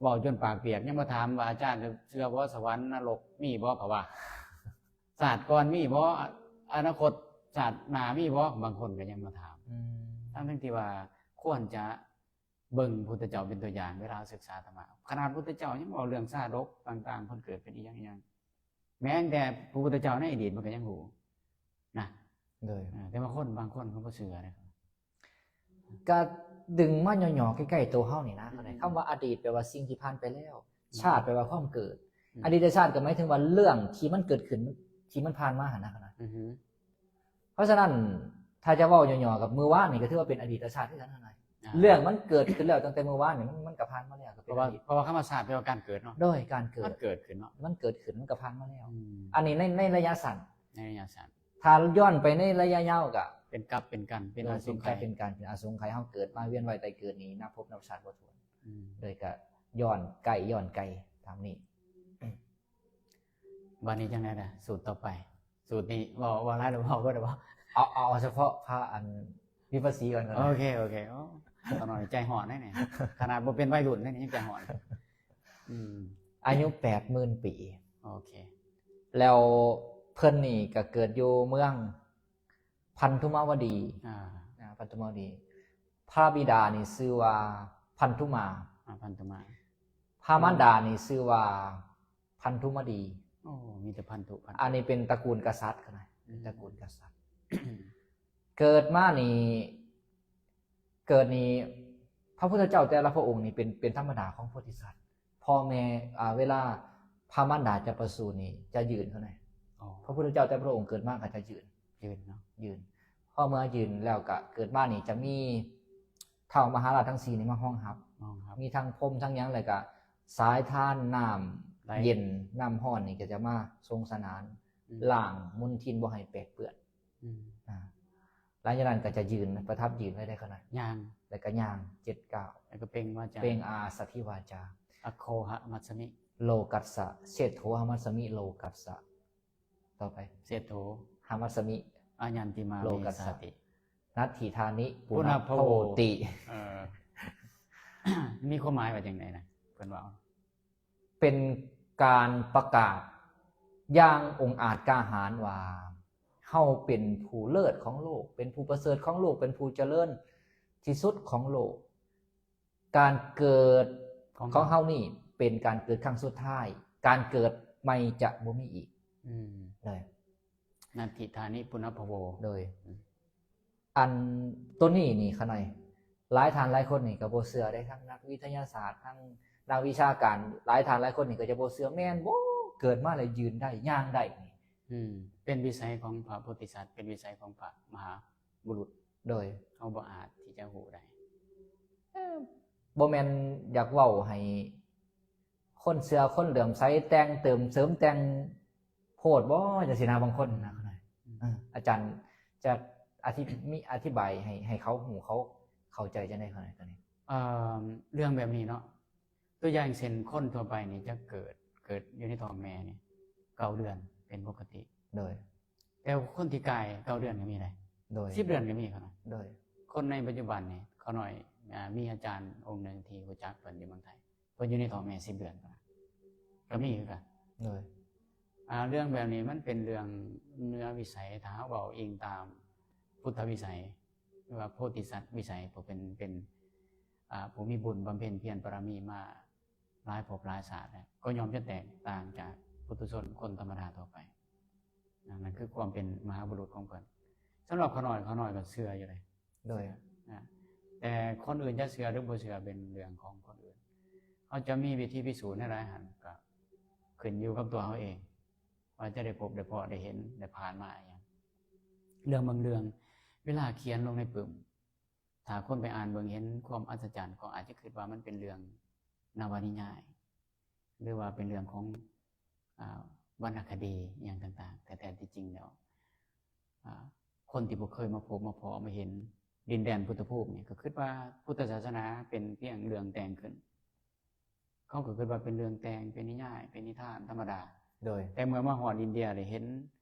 ເວົ້າຈົນປາກປຽກ ຍັງມາຖາມວ່າ ອາຈານເຊື່ອບໍ່ ສະຫວັນນະລົກມີບໍ່? ເຂົາວ່າ ຊາດກ່ອນມີບໍ່? ອະນາຄົດຊາດໜ້າມີບໍ່? ບາງຄົນກໍຍັງມາຖາມ. ອືມ ທັງໆທີ່ວ່າຄວນຈະເບິ່ງພຸດທະເຈົ້າເປັນຕົວຢ່າງ ເວລາເຮົາສຶກສາທຳມະ. ຂະໜາດພຸດທະເຈົ້າຍັງເວົ້າເລື່ອງຊາດົກຕ່າງໆ ເພິ່ນເກີດເປັນອີ່ຫຍັງໆ ແມ້ແຕ່ພະພຸດທະເຈົ້າໃນອະດີດມັນກໍຍັງຮູ້ນະ. ໂດຍ ເອີ ແຕ່ວ່າຄົນບາງຄົນເຂົາບໍ່ເຊື່ອເດ້. ກະດຶງມາຫຍໍ້ໆໃກ້ໆໂຕເຮົານີ້ນະ. ອືມ ຄຳວ່າອະດີດແປວ່າສິ່ງທີ່ຜ່ານໄປແລ້ວ. ອືມ ຊາດແປວ່າຄວາມເກີດ. ອືມ ອະດີດຊາດກໍໝາຍເຖິງວ່າເລື່ອງທີ່ມັນເກີດຂຶ້ນ ທີ່ມັນຜ່ານມາຫັ້ນນະ. ອືຮຶ ເພາະສະນັ້ນ ຖ້າຈະເວົ້າຫຍໍ້ໆກັບມື້ວານນີ້ ກໍຖືວ່າເປັນອະດີດຊາດຄືກັນຫັ້ນນະ. ອ່າ ເລື່ອງມັນເກີດຂຶ້ນແລ້ວຕັ້ງແຕ່ມື້ວານນີ້ ມັນ ມັນກໍຜ່ານມາແລ້ວ ກໍເປັນອະດີດ. ເພາະວ່າ ເພາະວ່າຄຳວ່າຊາດແປວ່າການເກີດເນາະ. ໂດຍ ການເກີດ ມັນເກີດຂຶ້ນເນາະ ມັນເກີດຂຶ້ນ ມັນກໍຜ່ານມາແລ້ວ. ອືມ ອັນນີ້ໃນ ໃນໄລຍະສັ້ນ. ໃນໄລຍະສັ້ນ. ຖ້າຍ້ອນໄປໃນໄລຍະຍາວກໍເປັນກັບເປັນກັນ ເປັນອະສົງໄຂ ເປັນກັບເປັນກັນ ເປັນອະສົງໄຂ. ເຮົາເກີດມາວຽນວ່າຍຕາຍເກີດນີ້ ນັບພົບນັບຊາດບໍ່ຖ້ວນ. ອືມ ໂດຍກໍຍ້ອນໃກ້ ຍ້ອນໄກຕາມນີ້. ບາດນີ້ຈັ່ງໃດລະ ສູດຕໍ່ໄປ? ສູດນີ້ເວົ້າ ເວົ້າຫຼາຍແລ້ວ ເວົ້າເບິດແລ້ວບໍ່? ເອົາ ເອົາສະເພາະພະອັນວິປັດສີກ່ອນກໍໄດ້. ໂອເຄ ໂອເຄ. ໂອ້ ຕານ້ອຍໃຈຮ້ອນເດ້ນີ້ ຂະໜາດບໍ່ເປັນໄວລຸ້ນເດ້ນີ້ຍັງໃຈຮ້ອນ. ອືມ ອາຍຸແປດໝື່ນປີ. ໂອເຄ ແລ້ວເພິ່ນນີ້ກໍເກີດຢູ່ເມືອງພັນທຸມາວະດີ. ອ່າ ພັນທຸມາວະດີ. ພະບິດານີ້ຊື່ວ່າພັນທຸມາ. ອ່າ ພັນທຸມາ. ພະມານດານີ້ຊື່ວ່າ ພັນທຸມະດີ. ໂອ້ ມີແຕ່ພັນທຸ ພັນທຸ. ອັນນີ້ເປັນຕະກູນກະສັດເຂົານະ. ອືມ ຕະກູນກະສັດ. ເກີດມານີ້ ເກີດນີ້ ພະພຸດທະເຈົ້າແຕ່ລະພະອົງນີ້ເປັນ ເປັນທຳມະດາຂອງໂພທິສັດ. ພໍ່ແມ່ ອ່າ ເວລາພະມານດາຈະປະສູນນີ້ຈະຢືນເຂົານະ. ອໍ ພະພຸດທະເຈົ້າແຕ່ລະພະອົງເກີດມາກໍຈະຢືນ. ຢືນເນາະ ຢືນ. ພໍເມື່ອຢືນແລ້ວກໍເກີດມານີ້ຈະມີທ້າວມະຫາລາດທັງສີ່ນີ້ມາຮອງຮັບ. ຮອງຮັບ. ມີທັງພົມທັງຫຍັງ ແລ້ວກໍສາຍທານນ້ຳ ໄດ້ ເຢັນ ນ້ຳຮ້ອນນີ້ກໍຈະມາສົງສະໜານ. ອືມ ລ້າງມົນທິນບໍ່ໃຫ້ແປດເປື້ອນ. ອືມ ອ່າ ຫຼັງຈາກນັ້ນກໍຈະຢືນ ປະທັບຢືນໄວ້ໄດ້ຂະໜາດ ຍ່າງ ແລ້ວກໍຍ່າງເຈັດກ້າວ ແລ້ວກໍເປັ່ງວາຈາ ເປັ່ງອາສະທິວາຈາ ອະໂຄຫະມັດສະມິ ໂລກັດສະ ເສດໂທຫະມັດສະມິ ໂລກັດສະ. ຕໍ່ໄປ ເສດໂທຫະມັດສະມິ ອະຍັນຕິມາ ໂລກັດສະ ເມສາຕິ ນັດຖິທານິ ປຸນະພະໂວຕິ. ເອີ ມີຄວາມໝາຍວ່າຈັ່ງໃດນະ ເພິ່ນເວົ້າ? ເປັນການປະກາດຢ່າງອົງອາດກ້າຫານວ່າ ເຮົາເປັນຜູ້ເລີດຂອງໂລກ ເປັນຜູ້ປະເສີດຂອງໂລກ ເປັນຜູ້ຈະເລີນທີ່ສຸດຂອງໂລກ. ການເກີດຂອງ ຂອງເຮົານີ້ ເປັນການເກີດຄັ້ງສຸດທ້າຍ, ການເກີດໃໝ່ຈະບໍ່ມີອີກ. ອືມ ໂດຍ ນັດຖິຖານິປຸນນະພະໂວ ໂດຍ ອືມ ອັນໂຕນີ້ນີ້ຂະໜ້ອຍ ຫຼາຍທ່ານຫຼາຍຄົນນີ້ກໍບໍ່ເຊື່ອເດ້, ທັງນັກວິທະຍາສາດ ທັງນັກວິຊາການ ຫຼາຍທ່ານຫຼາຍຄົນນີ້ກໍຈະບໍ່ເຊື່ອ, ແມ່ນບໍ່ ເກີດມາແລ້ວຢືນໄດ້ ຍ່າງໄດ້ນີ້? ອືມ ເປັນວິໄສຂອງພະໂພທິສັດ, ເປັນວິໄສຂອງພະມະຫາບຸລຸດ. ໂດຍ ເຮົາບໍ່ອາດທີ່ຈະຮູ້ໄດ້. ເອີ ບໍ່ແມ່ນຢາກເວົ້າໃຫ້ຄົນເຊື່ອຄົນເຫຼື້ອມໃສ, ແຕ່ງເຕີມເສີມແຕ່ງໂພດບໍ່ ຈັ່ງຊີ້ນະ ບາງຄົນນະ. ອືມ ເອີ ອາຈານຈະອະທິ ມີ ອະທິບາຍໃຫ້ ໃຫ້ເຂົາຮູ້ ເຂົາເຂົ້າໃຈຈັ່ງໃດຂະໜ້ອຍ ຕົວນີ້? ເອີ ເລື່ອງແບບນີ້ເນາະ, ຕົວຢ່າງເຊັ່ນ ຄົນທົ່ວໄປນີ້ຈະເກີດ ເກີດຢູ່ໃນທ້ອງແມ່ນີ້ເກົ້າເດືອນເປັນປົກກະຕິ. ໂດຍ ແຕ່ຄົນທີ່ກາຍເກົ້າເດືອນກໍມີໄດ໋. ໂດຍ ສິບເດືອນກໍມີຂະໜ້ອຍ. ໂດຍ ຄົນໃນປັດຈຸບັນນີ້ ຂະໜ້ອຍ ອາ ມີອາຈານອົງໜຶ່ງທີ່ຮູ້ຈັກເພິ່ນຢູ່ເມືອງໄທ, ເພິ່ນຢູ່ໃນທ້ອງແມ່ສິບເດືອນ ກໍມີຄືກັນ. ໂດຍ ອາ ເລື່ອງແບບນີ້ມັນເປັນເລື່ອງເໜືອວິໄສ, ຖ້າເຮົາເວົ້າອີງຕາມພຸດທະວິໄສ ຫຼືວ່າໂພທິສັດວິໄສ, ຜູ້ເປັນ ເປັນ ອາ ຜູ້ມີບຸນບຳເພັນພຽນບາລະມີມາຫຼາຍພົບຫຼາຍຊາດແລ້ວ, ກໍຍ່ອມຈະແຕກຕ່າງຈາກປຸຖຸຊົນຄົນທຳມະດາທົ່ວໄປ. ອາ ນັ້ນຄືຄວາມເປັນມະຫາບຸລຸດຂອງເພິ່ນ. ສຳລັບຂ້ານ້ອຍ, ຂ້ານ້ອຍກໍເຊື່ອຢູ່ເດ້. ໂດຍ ເຊື່ອ ອາ ແຕ່ຄົນອື່ນຈະເຊື່ອຫຼືບໍ່ເຊື່ອເປັນເລື່ອງຂອງຄົນອື່ນ. ເຮົາຈະມີວິທີພິສູດແນວໃດຫັ້ນ ກໍຂຶ້ນຢູ່ກັບຕົວເຮົາເອງ ວ່າຈະໄດ້ພົບໄດ້ພໍ້ໄດ້ເຫັນໄດ້ຜ່ານມາອີ່ຫຍັງ. ເລື່ອງບາງເລື່ອງ ເວລາຂຽນລົງໃນປຶ້ມ ຖ້າຄົນໄປອ່ານເບິ່ງເຫັນຄວາມອັດສະຈັນ ກໍອາດຈະຄິດວ່າມັນເປັນເລື່ອງນະວະນິຍາຍ ຫຼືວ່າເປັນເລື່ອງຂອງ ອາ ວັນນະຄະດີອີ່ຫຍັງຕ່າງໆ, ແຕ່ແທ້ທີ່ຈິງແລ້ວ ອາ ຄົນທີ່ບໍ່ເຄີຍມາພົບມາພໍ້ມາເຫັນດິນແດນພຸດທະພູມນີ້ ກໍຄິດວ່າພຸດທະສາສະໜາເປັນພຽງເລື່ອງແຕ່ງຂຶ້ນ. ເຂົາກໍຄິດວ່າເປັນເລື່ອງແຕ່ງ, ເປັນນິຍາຍ, ເປັນນິທານທຳມະດາ. ໂດຍ ແຕ່ເມື່ອມາຮອດອິນເດຍ ໄດ້ເຫັນ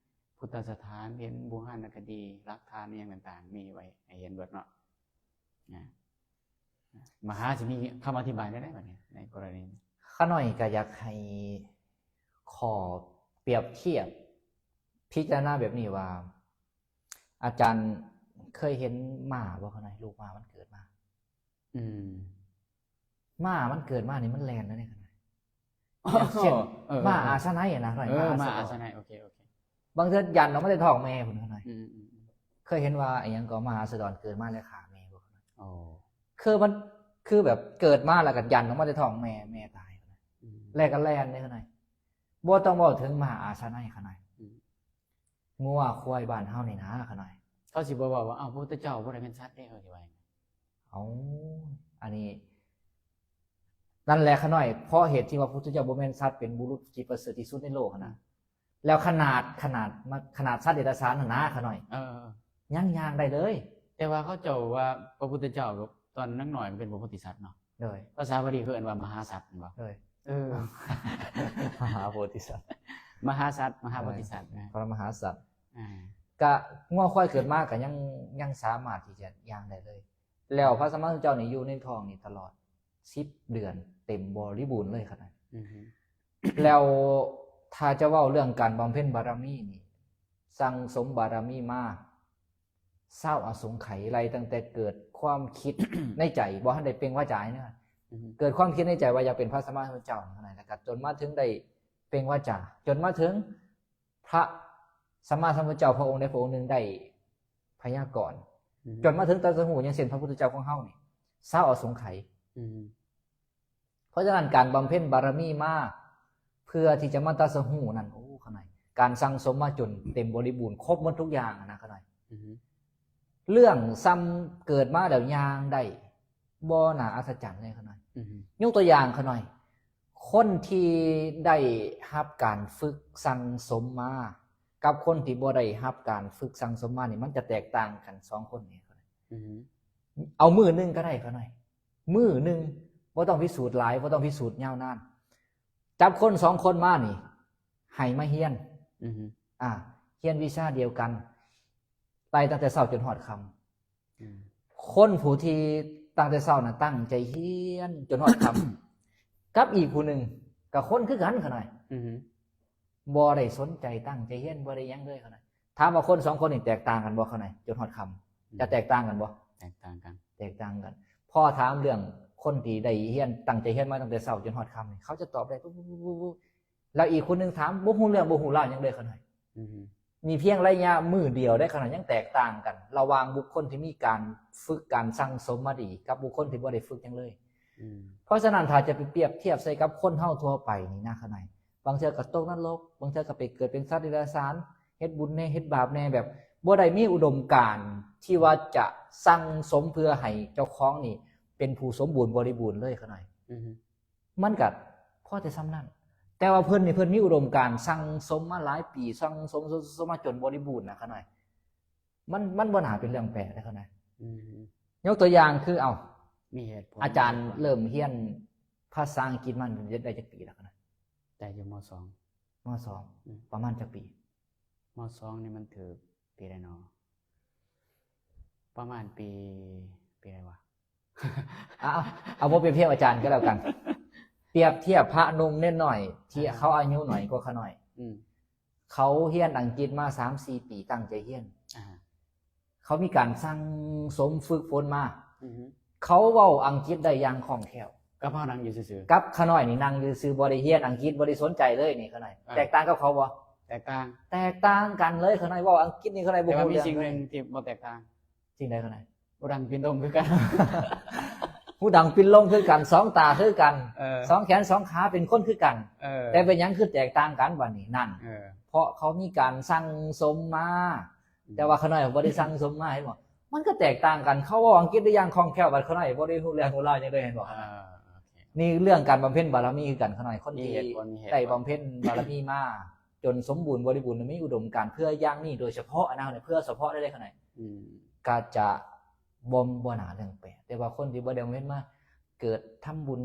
ພຸດທະສະຖານ, ເຫັນບູຮານະຄະດີ, ຫຼັກຖານອີ່ຫຍັງຕ່າງໆ ມີໄວ້ໃຫ້ເຫັນເບິດເນາະ. ນະ ມະຫາຊິມີຄຳອະທິບາຍແນວໃດບັດນີ້ ໃນກໍລະນີ? ຂ້ານ້ອຍກໍຢາກໃຫ້ຂໍ້ປຽບທຽບ ພິຈາລະນາແບບນີ້ວ່າ ອາຈານເຄີຍເຫັນມ້າບໍ່? ຂ້ານ້ອຍ ລູກມ້າມັນເກີດມາ ອືມ ມ້າມັນເກີດມານີ້ມັນແລ່ນເດ້ ຂ້ານ້ອຍ. ຢ່າງເຊັ່ນ ເອີ ເອີ ມ້າອາສະໄນນະ ເອີ ມ້າອາສະໄນ ໂອເຄ ໂອເຄ. ບາງເທື່ອຢັນອອກມາແຕ່ທ້ອງແມ່ພຸ້ນ ຂ້ານ້ອຍ. ອືມ ເຄີຍເຫັນວ່າອີ່ຫຍັງກໍມະຫາສະດອນເກີດມາແລ້ວຂ້າແມ່ບໍ່ ຂ້ານ້ອຍ? ໂອ້ ຄືມັນ ຄືແບບເກີດມາແລ້ວກໍຢັນອອກມາແຕ່ທ້ອງແມ່ ແມ່ຕາຍ ຂ້ານ້ອຍ. ອືມ ແລ້ວກໍແລ່ນເດ້ ຂ້ານ້ອຍ. ບໍ່ຕ້ອງເວົ້າເຖິງມະຫາອາສະໄນ ຂ້ານ້ອຍ. ອືມ ງົວຄວາຍບ້ານເຮົານີ້ນາ ຂ້ານ້ອຍ. ເຂົາຊິບໍ່ເວົ້າວ່າ ເອົ້າ ພະພຸດທະເຈົ້າບໍ່ໄດ້ແມ່ນສັດເດ້ ເຂົາຊິວ່າຫຍັງ? ເອົ້າ ອັນນີ້ ນັ້ນແຫຼະ ຂ້ານ້ອຍ, ເພາະເຫດທີ່ວ່າພະພຸດທະເຈົ້າບໍ່ແມ່ນສັດ ເປັນບຸລຸດທີ່ປະເສີດທີ່ສຸດໃນໂລກຫັ້ນນະ. ອືມ ແລ້ວຂະໜາດ ຂະໜາດ ຂະໜາດສັດເດຍຕະສານຫັ້ນນະ ຂ້ານ້ອຍ ເອີ ຍັງຍ່າງໄດ້ເລີຍ. ແຕ່ວ່າເຂົາເຈົ້າວ່າພະພຸດທະເຈົ້າ ຕອນຍັງນ້ອຍກໍເປັນພະໂພທິສັດເນາະ. ໂດຍ ພາສາບາລີເຂົາເອີ້ນວ່າມະຫາສັດ ແມ່ນບໍ່? ໂດຍ ເອີ ມະຫາໂພທິສັດ ມະຫາສັດ ມະຫາໂພທິສັດ ໂດຍ ນະ ພະມະຫາສັດ. ອ່າ ກະງົວຄວາຍເກີດມາກະຍັງ ຍັງສາມາດທີ່ຈະຍ່າງໄດ້ເລີຍ. ແລ້ວພະສຳມາສຳພຸດທະເຈົ້ານີ້ຢູ່ໃນທ້ອງນີ້ຕະຫຼອດສິບເດືອນເຕັມບໍລິບູນເລີຍຂະໜ້ອຍ. ອືຮຶ ແລ້ວຖ້າຈະເວົ້າເລື່ອງການບຳເພັນບາລະມີນີ້ ສັ່ງສົມບາລະມີມາຊາວອະສົງໄຂ ໄລ່ຕັ້ງແຕ່ເກີດຄວາມຄິດໃນໃຈ ບໍ່ທັນໄດ້ເປັ່ງວາຈາເນາະ. ອືຮຶ ເກີດຄວາມຄິດໃນໃຈວ່າຢາກເປັນພະສຳມາສຳພຸດທະເຈົ້າຫັ້ນນະ ແລ້ວກໍຈົນມາເຖິງໄດ້ເປັ່ງວາຈາ ຈົນມາເຖິງ ພະສຳມາສຳພຸດທະເຈົ້າພະອົງໃດພະອົງໜຶ່ງໄດ້ພະຍາກອນ ອືຮຶ ຈົນມາເຖິງຕັດສະຮູ້ ຢ່າງເຊັ່ນ ພະພຸດທະເຈົ້າຂອງເຮົານີ້ຊາວອະສົງໄຂ. ອືຮຶ ເພາະສະນັ້ນ ການບຳເພັນບາລະມີມາເພື່ອທີ່ຈະມາຕັດສະຮູ້ນັ້ນ ໂອ້ ຂະໜ້ອຍ ການສັ່ງສົມມາຈົນເຕັມບໍລິບູນ ຄົບໝົດທຸກຢ່າງນະ ຂະໜ້ອຍ. ອືຮຶ ເລື່ອງສ່ຳເກີດມາແລ້ວຍ່າງໄດ້ ບໍ່ໜ້າອັດສະຈັນເລີຍຂະໜ້ອຍ. ອືຮຶ ຍົກຕົວຢ່າງຂະໜ້ອຍ ຄົນທີ່ໄດ້ຮັບການຝຶກສັ່ງສົມມາ ກັບຄົນທີ່ບໍ່ໄດ້ຮັບການຝຶກສັ່ງສົມມານີ້ ມັນຈະແຕກຕ່າງກັນສອງຄົນນີ້. ອືຮຶ ເອົາມື້ໜຶ່ງກໍໄດ້ຂະໜ້ອຍ ມື້ໜຶ່ງ ບໍ່ຕ້ອງພິສູດຫຼາຍ ບໍ່ຕ້ອງພິສູດຍາວນານ ຈັບຄົນສອງຄົນມານີ້ ໃຫ້ມາຮຽນ ອືຮຶ ອ່າ ຮຽນວິຊາດຽວກັນ ໄລ່ຕັ້ງແຕ່ເຊົ້າຈົນຮອດຄ່ຳ. ອືມ ຄົນຜູ້ທີ່ຕັ້ງແຕ່ເຊົ້ານະ ຕັ້ງໃຈຮຽນຈົນຮອດຄ່ຳ ກັບອີກຜູ້ໜຶ່ງ ກໍຄົນຄືກັນຂະໜ້ອຍ. ອືຮຶ ບໍ່ໄດ້ສົນໃຈຕັ້ງໃຈຮຽນ ບໍ່ໄດ້ຫຍັງເລີຍຂະໜ້ອຍ. ຖາມວ່າຄົນສອງຄົນນີ້ແຕກຕ່າງກັນບໍ່ຂະໜ້ອຍ ຈົນຮອດຄ່ຳ? ອືມ ຈະແຕກຕ່າງກັນບໍ່? ແຕກຕ່າງກັນ ແຕກຕ່າງກັນ. ພໍຖາມເລື່ອງ ຄົນທີ່ໄດ້ຮຽນ ຕັ້ງໃຈຮຽນມາຕັ້ງແຕ່ເຊົ້າຈົນຮອດຄ່ຳນີ້ ເຂົາຈະຕອບໄດ້ປຸບໆໆໆ ແລ້ວອີກຄົນໜຶ່ງຖາມ ບໍ່ຮູ້ເລື່ອງ ບໍ່ຮູ້ລາວຫຍັງເລີຍ ຂະນ້ອຍ. ອືມ ນີ້ພຽງໄລຍະມື້ດຽວເດ້ ຂະນ້ອຍ ຍັງແຕກຕ່າງກັນ ລະຫວ່າງບຸກຄົນທີ່ມີການຝຶກການສັ່ງສົມມາດີ ກັບບຸກຄົນທີ່ບໍ່ໄດ້ຝຶກຫຍັງເລີຍ. ອືມ ເພາະສະນັ້ນ ຖ້າຈະໄປປຽບທຽບໃສ່ກັບຄົນເຮົາທົ່ວໄປນີ້ນະ ຂະນ້ອຍ ບາງເທື່ອກໍຕົກນະລົກ ບາງເທື່ອກໍໄປເກີດເປັນສັດເດຍລະສານ ເຮັດບຸນແດ່ ເຮັດບາບແດ່ ແບບບໍ່ໄດ້ມີອຸດົມການທີ່ວ່າຈະສັ່ງສົມເພື່ອໃຫ້ເຈົ້າຂອງນີ້ເປັນຜູ້ສົມບູນບໍລິບູນເລີຍ ຂະນ້ອຍ. ອືມ ມັນກະພໍແຕ່ສ່ຳນັ້ນ ແຕ່ວ່າເພິ່ນນີ້ ເພິ່ນມີອຸດົມການສັ່ງສົມມາຫຼາຍປີ ສັ່ງສົມ ສົມ ສົມ ສົມມາຈົນບໍລິບູນນະ ຂະນ້ອຍ. ມັນ ມັນບໍ່ໜ້າເປັນເລື່ອງແປກເດ້ ຂະນ້ອຍ. ອືມ ຍົກຕົວຢ່າງຄື ເອົາ ມີເຫດຜົນ ອາຈານເລີ່ມຮຽນພາສາອັງກິດມາໄດ້ຈັກປີແລ້ວ ຂະນ້ອຍ? ໄດ້ຢູ່ ມ.ສອງ ມ.ສອງ ອືມ ປະມານຈັກປີ? ມ.ສອງ ນີ້ມັນຖືກປີໃດນໍ? ປະມານປີ ປີໃດວະ? ເອົາ ເອົາ ບໍ່ປຽບທຽບອາຈານກໍແລ້ວກັນ ປຽບທຽບພະໜຸ່ມເນນນ້ອຍທີ່ ອ່າ ເຂົາອາຍຸໜ້ອຍກວ່າຂະນ້ອຍ. ອືມ ເຂົາຮຽນອັງກິດມາສາມສີ່ປີ ຕັ້ງໃຈຮຽນ ອ່າ ເຂົາມີການສັ່ງສົມຝຶກຝົນມາ. ອືຮຶ ເຂົາເວົ້າອັງກິດໄດ້ຢ່າງຄ່ອງແຄ້ວ ກັບເຮົານັ່ງຢູ່ຊື່ໆ ກັບຂະນ້ອຍນີ້ນັ່ງຢູ່ຊື່ ບໍ່ໄດ້ຮຽນອັງກິດ ບໍ່ໄດ້ສົນໃຈເລີຍນີ້ ຂະນ້ອຍ. ເອີ ແຕກຕ່າງກັບເຂົາບໍ່? ແຕກຕ່າງ ແຕກຕ່າງກັນເລີຍ ຂະນ້ອຍເວົ້າອັງກິດນີ້ ຂະນ້ອຍບໍ່ຮູ້ເລື່ອງ. ແຕ່ວ່າມີສິ່ງໜຶ່ງທີ່ບໍ່ແຕກຕ່າງ. ສິ່ງໃດ ຂະນ້ອຍ? ຫູດັງປິ່ນລົມຄືກັນ ຫູດັງປິ່ນລົມຄືກັນ ສອງຕາຄືກັນ ເອີ ສອງແຂນສອງຂາເປັນຄົນຄືກັນ. ເອີ ແຕ່ເປັນຫຍັງຄືແຕກຕ່າງກັນບາດນີ້? ນັ້ນ ເອີ ເພາະເຂົາມີການສັ່ງສົມມາ. ອືມ ແຕ່ວ່າຂະນ້ອຍບໍ່ໄດ້ສັ່ງສົມມາ ເຫັນບໍ່? ມັນກໍແຕກຕ່າງກັນ ເຂົາເວົ້າອັງກິດໄດ້ຢ່າງຄ່ອງແຄ້ວ ບາດຂະນ້ອຍບໍ່ໄດ້ຮູ້ເລື່ອງຮູ້ລາວຫຍັງເລີຍ ເຫັນບໍ່? ເອີ ໂອເຄ ນີ້ເລື່ອງການບຳເພັນບາລະມີຄືກັນ ຂະນ້ອຍ ຄົນທີ່ໄດ້ບຳເພັນບາລະມີມາຈົນສົມບູນບໍລິບູນ ມີອຸດົມການເພື່ອຢ່າງນີ້ໂດຍສະເພາະນະ ເພື່ອສະເພາະໄດ້ເລີຍ ຂະນ້ອຍ. ອືມ ກໍຈະບໍ່ ບໍ່ໜ້າເລື່ອງແປກ ແຕ່ວ່າຄົນທີ່ບໍ່ໄດ້ບຳເພັນມາ ເກີດທຳບຸນ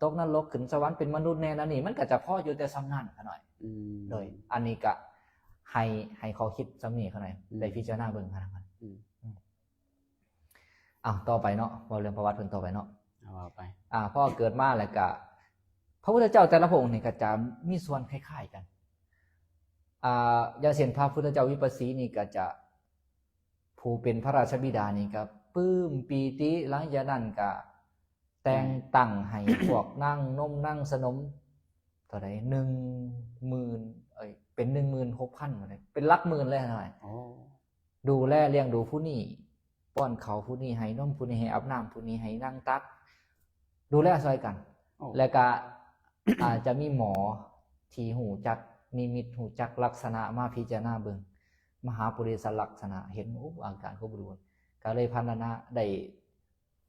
ຕົກນະລົກ ຂຶ້ນສະຫວັນ ເປັນມະນຸດແດ່ ນັ້ນນີ້ ມັນກໍຈະພໍຢູ່ແຕ່ສ່ຳນັ້ນ ຂະນ້ອຍ. ອືມ ໂດຍ ອັນນີ້ກະໃຫ້ ໃຫ້ຂໍ້ຄິດສ່ຳນີ້ ຂະນ້ອຍ ອືມ ໄດ້ພິຈາລະນາເບິ່ງນະ. ອືມ ອືມ ເອົາ ຕໍ່ໄປເນາະ ເວົ້າເລື່ອງປະຫວັດເພິ່ນຕໍ່ໄປເນາະ. ເອົາ ເວົ້າໄປ. ອ່າ ພໍເກີດມາແລ້ວກະ ພະພຸດທະເຈົ້າແຕ່ລະພະອົງນີ້ກໍຈະມີສ່ວນຄ້າຍໆກັນ. ອ່າ ຢ່າງເຊັ່ນ ພະພຸດທະເຈົ້າວິປັດສີນີ້ກໍຈະ ຜູ້ເປັນພະລາຊະບິດານີ້ກໍປຶ້ມປີຕິ ຫຼັງຈາກນັ້ນກໍແຕ່ງ ອືມ ຕັ້ງໃຫ້ພວກນາງນົມນາງສະໜົມ ເທົ່າໃດ ໜຶ່ງໝື່ນ ເອີຍ ເປັນໜຶ່ງໝື່ນຫົກພັນ ເປັນຫຼັກໝື່ນເລີຍ ໂອ້ ດູແລລ້ຽງດູຜູ້ນີ້ ປ້ອນເຂົ້າຜູ້ນີ້ ໃຫ້ນົມຜູ້ນີ້ ໃຫ້ອາບນ້ຳຜູ້ນີ້ ໃຫ້ນັ່ງຕັກ ດູແລຊ່ອຍກັນ. ໂອ້ ແລ້ວກະ ອາດຈະມີໝໍທີ່ຮູ້ຈັກນິມິດ ຮູ້ຈັກລັກສະນະມາພິຈາລະນາເບິ່ງ ມະຫາປຸລິສະລັກສະນະ ເຫັນ ໂອ້ ອາການຂອງບຸລຸດ ກະເລີຍພັນລະນາ ໄດ້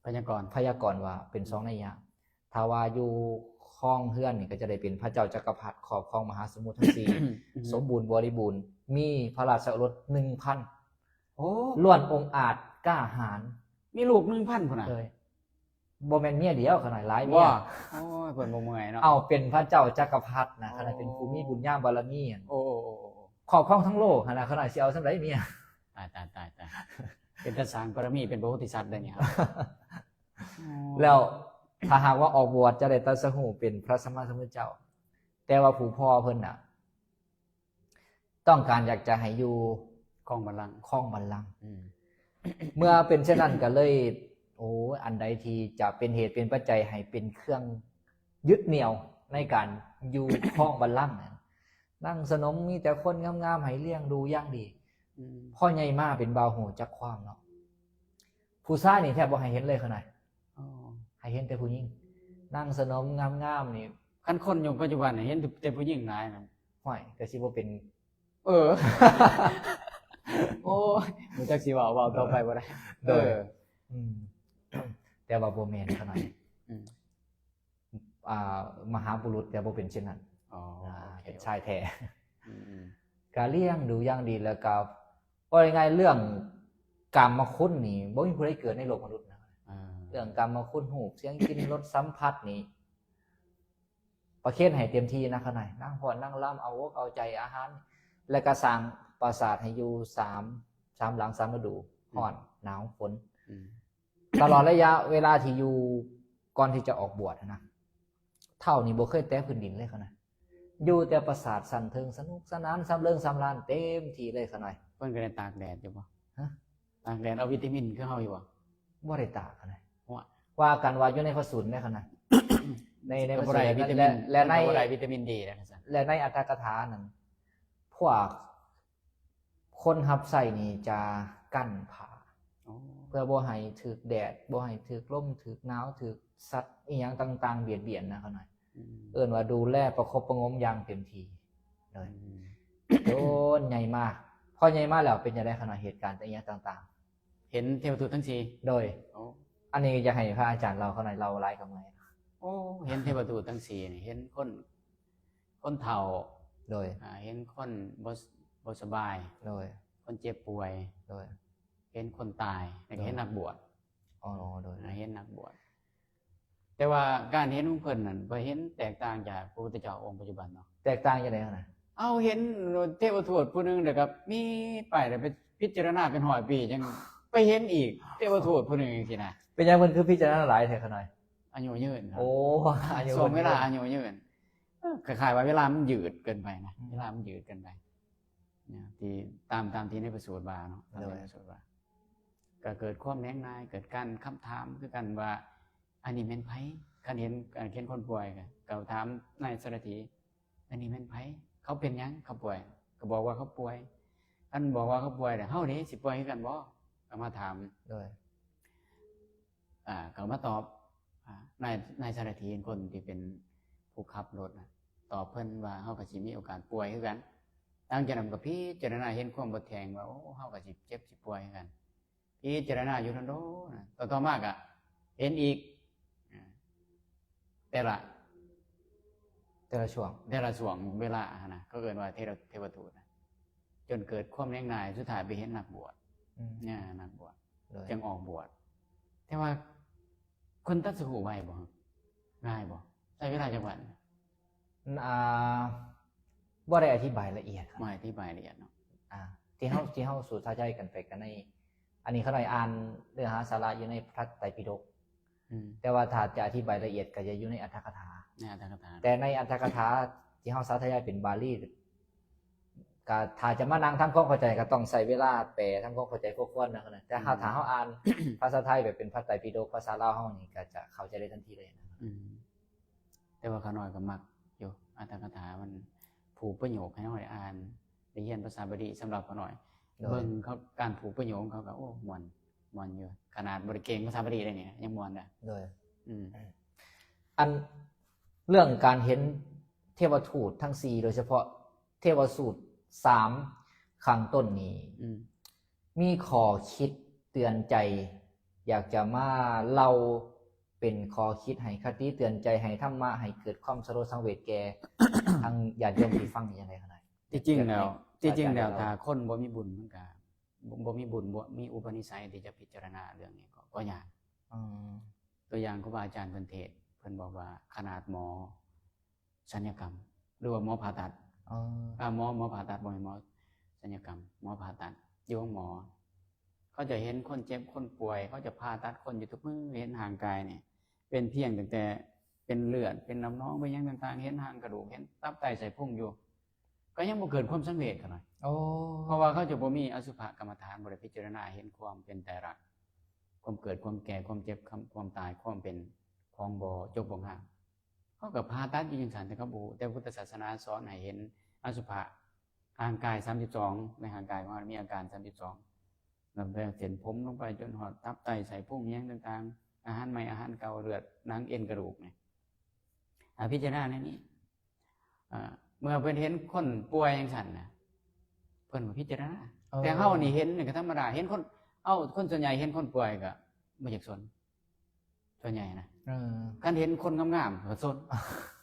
ພະຍາກອນ ພະຍາກອນວ່າເປັນສອງໄລຍະ ຖ້າວ່າຢູ່ຄອງເຮືອນນີ້ ກໍຈະໄດ້ເປັນພະເຈົ້າຈັກກະພັດ ຄອບຄອງມະຫາສະໝຸດທັງສີ່ ອືຮຶ ສົມບູນບໍລິບູນ ມີພະລາຊະໂອລົດໜຶ່ງພັນ. ໂອ້ ລ້ວນອົງອາດກ້າຫານ ມີລູກໜຶ່ງພັນພຸ້ນນະ. ໂດຍ ບໍ່ແມ່ນເມຍດຽວ ຂະນ້ອຍ ຫຼາຍເມຍ. ໂອ້ຍ ເພິ່ນບໍ່ເມື່ອຍເນາະ. ເອົາ ເປັນພະເຈົ້າຈັກກະພັດນະ ຂະນ້ອຍ ເປັນຜູ້ມີບຸນຍາບາລະມີ ໂອ້ ໂອ້ ໂອ້ ໂອ້ ຄອບຄອງທັງໂລກຫັ້ນນະ ຂະນ້ອຍ ຊິເອົາສ່ຳໃດເມຍ? ຕາຍ ຕາຍ ຕາຍ ຕາຍ ເປັນຕາສ້າງບາລະມີ ເປັນພະໂພທິສັດໄດ້ນີ້. ໂອ້ ແລ້ວຖ້າຫາກວ່າອອກບວດຈະໄດ້ຕັດສະຮູ້ເປັນພະສຳມາສຳພຸດທະເຈົ້າ ແຕ່ວ່າຜູ້ພໍ່ເພິ່ນນະ ຕ້ອງການຢາກຈະໃຫ້ຢູ່ຄອງບັນລັງ ຄອງບັນລັງ. ອືມ ເມື່ອເປັນເຊັ່ນນັ້ນກໍເລີຍ ໂອ້ ອັນໃດທີ່ຈະເປັນເຫດເປັນປັດໄຈໃຫ້ເປັນເຄື່ອງຍຶດໜ່ຽວໃນການຢູ່ຄອງບັນລັງນັ້ນ ນາງສະໜົມມີແຕ່ຄົນງາມໆໃຫ້ລ້ຽງດູຢ່າງດີ. ອືມ ພໍໃຫຍ່ມາເປັນບ່າວຮູ້ຈັກຄວາມເນາະ ຜູ້ຊາຍນີ້ແທບບໍ່ໃຫ້ເຫັນເລີຍ ຂະນ້ອຍ. ອໍ ໃຫ້ເຫັນແຕ່ຜູ້ຍິງ. ນາງສະໜົມງາມໆນີ້ ຄັນຄົນຍຸກປັດຈຸບັນເຫັນແຕ່ຜູ້ຍິງຫຼາຍນະ. ຫ້ວຍ ກໍຊິບໍ່ເປັນ ເອີ ໂອ້ຍ ບໍ່ຈັກຊິເວົ້າ ເວົ້າຕໍ່ໄປບໍ່ໄດ້. ໂດຍ ເອີ ອືມ ແຕ່ວ່າບໍ່ແມ່ນ ຂະນ້ອຍ. ອືມ ອ່າ ມະຫາບຸລຸດຈະບໍ່ເປັນເຊັ່ນນັ້ນ. ອໍ ອ່າ ໂອເຄ ເປັນຊາຍແທ້. ອືມໆ ກະລ້ຽງດູຢ່າງດີ ແລ້ວກະ ເວົ້າງ່າຍໆ ເລື່ອງກາມມະຄຸນນີ້ ບໍ່ມີຜູ້ໃດເກີດໃນໂລກມະນຸດນະ. ອ່າ ເລື່ອງກາມມະຄຸນ ຮູບ ສຽງ ກິ່ນ ລົດ ສຳຜັດນີ້ ປະເຄນໃຫ້ເຕັມທີ່ນະ ຂະນ້ອຍ. ນາງຟ້ອນນາງລຳ ເອົາອົກເອົາໃຈ ອາຫານ ແລ້ວກະສ້າງປາສາດໃຫ້ຢູ່ ສາມ ສາມຫຼັງ ສາມລະດູ ອືມ ຮ້ອນ ໜາວ ຝົນ. ອືມ ຕະຫຼອດໄລຍະເວລາທີ່ຢູ່ ກ່ອນທີ່ຈະອອກບວດຫັ້ນນະ ເຖົ້ານີ້ບໍ່ເຄີຍແຕະພື້ນດິນເລີຍ ຂະນ້ອຍ. ຢູ່ແຕ່ປາສາດຊັ້ນເທິງ ສະໜຸກສະໜານ ສຳເລິງສຳລານເຕັມທີ່ເລີຍ ຂະນ້ອຍ. ເພິ່ນກໍໄດ້ຕາກແດດຢູ່ບໍ່? ຮະ? ຕາກແດດເອົາວິຕາມິນຄືເຮົາຢູ່ບໍ່? ບໍ່ໄດ້ຕາກ ຂະນ້ອຍ. ໂອ້ຍ ວ່າກັນວ່າຢູ່ໃນພະສູດເດ້ຂະນະ ໃນ ໃນພະສູດ ກໍບໍ່ໄດ້ວິຕາມິນ ແລະ ແລະໃນ ກໍບໍ່ໄດ້ວິຕາມິນດີນະ ແລະໃນອັດຖະກະຖານັ້ນ ພວກຄົນຮັບໃຊ້ນີ້ຈະກັ້ນຜ້າ ໂອ້ ເພື່ອບໍ່ໃຫ້ຖືກແດດ ບໍ່ໃຫ້ຖືກລົມ ຖືກໜາວ ຖືກສັດອີ່ຫຍັງຕ່າງໆບຽດບຽນນະຂະນ້ອຍ. ອືມ ເອີ້ນວ່າດູແລປະຄົບປະຫງົມຢ່າງເຕັມທີ່ ໂດຍ ອືມ ຈົນໃຫຍ່ມາ. ພໍໃຫຍ່ມາແລ້ວເປັນຈັ່ງໃດຂະນ້ອຍ ເຫດການອີ່ຫຍັງຕ່າງໆ? ເຫັນເທວະທູດທັງສີ່ ໂດຍ ໂອ້ ອັນນີ້ຢາກໃຫ້ພະອາຈານເລົ່າຂະນ້ອຍ ເລົ່າຫຼາຍກໍເມື່ອຍ. ໂອ້ ເຫັນເທວະທູດທັງສີ່ນີ້ ເຫັນຄົນ ຄົນເຖົ້າ ໂດຍ ອາ ເຫັນຄົນບໍ່ ບໍ່ສະບາຍ ໂດຍ ຄົນເຈັບປ່ວຍ ໂດຍ ເຫັນຄົນຕາຍ ແລ້ວກໍເຫັນ ໂດຍ ນັກບວດ ອໍ ໂດຍ ອາ ເຫັນນັກບວດ. ແຕ່ວ່າການເຫັນຂອງເພິ່ນນັ້ນ ບໍ່ເຫັນແຕກຕ່າງຈາກພະພຸດທະເຈົ້າອົງປັດຈຸບັນເນາະ. ແຕກຕ່າງຈັ່ງໃດຫັ້ນນະ? ເອົາ ເຫັນເທວະທູດຜູ້ໜຶ່ງ ແລ້ວກໍມີໄປ ແລ້ວໄປພິຈາລະນາເປັນຮ້ອຍປີ ຈັ່ງໄປເຫັນອີກເທວະທູດຜູ້ໜຶ່ງຈັ່ງຊີ້ນະ. ເປັນຫຍັງເພິ່ນຄືພິຈາລະນາຫຼາຍແທ້ຂະນ້ອຍ? ອາຍຸຍືນ. ໂອ້ ອາຍຸຍືນ ຊ່ວງເວລາອາຍຸຍືນ. ເອີ ຄ້າຍໆວ່າເວລາມັນຍືດເກີນໄປນະ ອືມ ເວລາມັນຍືດເກີນໄປນະ ທີ່ຕາມ ຕາມທີ່ໃນພະສູດວ່າເນາະ ຕາມ ໂດຍ ໃນພະສູດວ່າ ກໍເກີດຄວາມແຫຼງນາຍ ເກີດການຄຳຖາມຄືກັນວ່າ ອັນນີ້ແມ່ນໃຜ? ຄັນເຫັນ ເຫັນຄົນປ່ວຍ ກໍ ກໍຖາມນາຍສາລະຖີ ອັນນີ້ແມ່ນໃຜ? ເຂົາເປັນຫຍັງ? ເຂົາປ່ວຍ ກໍບອກວ່າເຂົາປ່ວຍ. ຄັນບອກວ່າເຂົາປ່ວຍແລ້ວ ເຮົາເດ ຊິປ່ວຍຄືກັນບໍ່? ກໍມາຖາມ ໂດຍ ອ່າ ກໍມາຕອບ ອ່າ ນາຍ ນາຍສາລະຖີ ຄົນທີ່ເປັນຜູ້ຂັບລົດນະ ຕອບເພິ່ນວ່າ ເຮົາກໍຊິມີໂອກາດປ່ວຍຄືກັນ. ຫຼັງຈາກນັ້ນກໍພິຈາລະນາເຫັນຄວາມບໍ່ແທ້ງວ່າ ໂອ້ ເຮົາກໍຊິເຈັບຊິປ່ວຍຄືກັນ. ພິຈາລະນາຢູ່ດົນໆນະ ຕໍ່ ຕໍ່ມາກໍເຫັນອີກ ອ່າ ແຕ່ລະ ແຕ່ລະຊ່ວງ ແຕ່ລະຊ່ວງເວລາຫັ້ນນະ ເຂົາເອີ້ນວ່າເທວະ ເທວະທູດນະ ຈົນເກີດຄວາມແຫຼງນາຍ ສຸດທ້າຍໄປເຫັນນັກບວດ ອືມ ນະ ນັກບວດ ໂດຍ ຈຶ່ງອອກບວດ. ແຕ່ວ່າເພິ່ນຕັດສະຮູ້ໄວບໍ່? ງ່າຍບໍ່? ໃຊ້ເວລາຈັກວັນ? ອ່າ ບໍ່ໄດ້ອະທິບາຍລະອຽດ ບໍ່ອະທິບາຍລະອຽດເນາະ. ອ່າ ທີ່ເຮົາ ທີ່ເຮົາສູດສາໃຈກັນໄປກັນໃນ ອັນນີ້ຂ້ານ້ອຍອ່ານເນື້ອຫາສາລະຢູ່ໃນພະໄຕປິດົກ ອືມ ແຕ່ວ່າຖ້າຈະອະທິບາຍລະອຽດກໍຈະຢູ່ໃນອັດຖະກະຖາ ໃນອັດຖະກະຖາ. ແຕ່ໃນອັດຖະກະຖາທີ່ເຮົາສາທະຍາຍເປັນບາລີ ກໍຖ້າຈະມານັ່ງທຳຄວາມເຂົ້າໃຈ ກໍຕ້ອງໃຊ້ເວລາແປທຳຄວາມເຂົ້າໃຈພໍຄວນນະ. ແຕ່ຖ້າ ອືມ ຖ້າເຮົາອ່ານພາສາໄທແບບເປັນພະໄຕປິດົກ ພາສາລາວເຮົານີ້ ກໍຈະເຂົ້າໃຈໄດ້ທັນທີເລີຍນະ. ອືມ ແຕ່ວ່າຂ້ານ້ອຍກໍມັກຢູ່ ອັດຖະກະຖາມັນຜູກປະໂຫຍກໃຫ້ເຮົາໄດ້ອ່ານ ໄດ້ຮຽນພາສາບາລີ. ສຳລັບຂ້ານ້ອຍ ໂດຍ ເບິ່ງເຂົາ ການຜູກປະໂຫຍກຂອງເຂົາກໍ ໂອ້ ມ່ວນ ມ່ວນຢູ່ ຂະໜາດບໍ່ໄດ້ເກັ່ງພາສາບາລີເດ້ນີ້ ຍັງມ່ວນເດ້. ໂດຍ ອືມ ອັນເລື່ອງການເຫັນເທວະທູດທັງສີ່ ໂດຍສະເພາະເທວະສູດສາມຂ້າງຕົ້ນນີ້ ອືມ ມີຂໍ້ຄິດເຕືອນໃຈ ຢາກຈະມາເລົ່າເປັນຂໍ້ຄິດໃຫ້ຄະຕິເຕືອນໃຈ ໃຫ້ທຳມະ ໃຫ້ເກີດຄວາມສະຫຼົດສັງເວດແກ່ ທາງຍາດໂຍມທີ່ຟັງນີ້ຈັ່ງໃດຂະນ້ອຍ? ທີ່ຈິງແລ້ວ ທີ່ຈິງແລ້ວ ຖ້າຄົນບໍ່ມີບຸນ ມັນກະ ບໍ່ ບໍ່ມີບຸນ ບໍ່ມີອຸປະນິໄສທີ່ຈະພິຈາລະນາເລື່ອງນີ້ ກໍ ກໍຍາກ. ອືມ ຕົວຢ່າງຄູບາອາຈານເພິ່ນເທດ ເພິ່ນບອກວ່າ ຂະໜາດໝໍສັນຍະກຳ ຫຼືວ່າໝໍຜ່າຕັດ ອໍ ອ່າ ໝໍ ໝໍຜ່າຕັດ ບໍ່ແມ່ນໝໍສັນຍະກຳ ໝໍຜ່າຕັດ ຢູ່ໂຮງໝໍ ເຂົາຈະເຫັນຄົນເຈັບຄົນປ່ວຍ ເຂົາຈະຜ່າຕັດຄົນຢູ່ທຸກມື້ ເຫັນຮ່າງກາຍນີ້ເປັນພຽງຕັ້ງແຕ່ເປັນເລືອດ ເປັນນ້ຳໜອງ ເປັນຫຍັງຕ່າງໆ ເຫັນຮ່າງກະດູກ ເຫັນຕັບໄຕໄສ້ພຸງຢູ່ ກໍຍັງບໍ່ເກີດຄວາມສັງເວດຂະນ້ອຍ. ໂອ້ ເພາະວ່າເຂົາຈະບໍ່ມີອະສຸພະກຳມະຖານ ບໍ່ໄດ້ພິຈາລະນາເຫັນຄວາມເປັນໄຕລັກ ຄວາມເກີດ ຄວາມແກ່ ຄວາມເຈັບ ຄວາມ ຄວາມຕາຍ ຄວາມເປັນຂອງບໍ່ຈົບບໍ່ງາມ. ເຂົາກໍຜ່າຕັດຢູ່ຈັ່ງຊັ້ນ ແຕ່ເຂົາບໍ່ຮູ້. ແຕ່ພຸດທະສາສະໜາສອນໃຫ້ເຫັນອະສຸພະຮ່າງກາຍສາມສິບສອງ ໃນຮ່າງກາຍຂອງເຮົາມີອາການສາມສິບສອງ ນັບແຕ່ເສັ້ນຜົມລົງໄປຈົນຮອດຕັບໄຕໄສ້ພຸງຫຍັງຕ່າງໆ ອາຫານໃໝ່ ອາຫານເກົ່າ ເລືອດ ໜັງ ເອັນ ກະດູກນີ້ ໃຫ້ພິຈາລະນາໃນນີ້. ອ່າ ເມື່ອເພິ່ນເຫັນຄົນປ່ວຍຈັ່ງຊັ້ນນະ ເພິ່ນກໍພິຈາລະນາ. ເອີ ແຕ່ເຮົານີ້ເຫັນນີ້ກໍທຳມະດາ ເຫັນຄົນ ເອົາ ຄົນສ່ວນໃຫຍ່ເຫັນຄົນປ່ວຍກໍບໍ່ຢາກສົນ ສ່ວນໃຫຍ່ນະ. ເອີ ຄັນເຫັນຄົນງາມໆກໍສົນ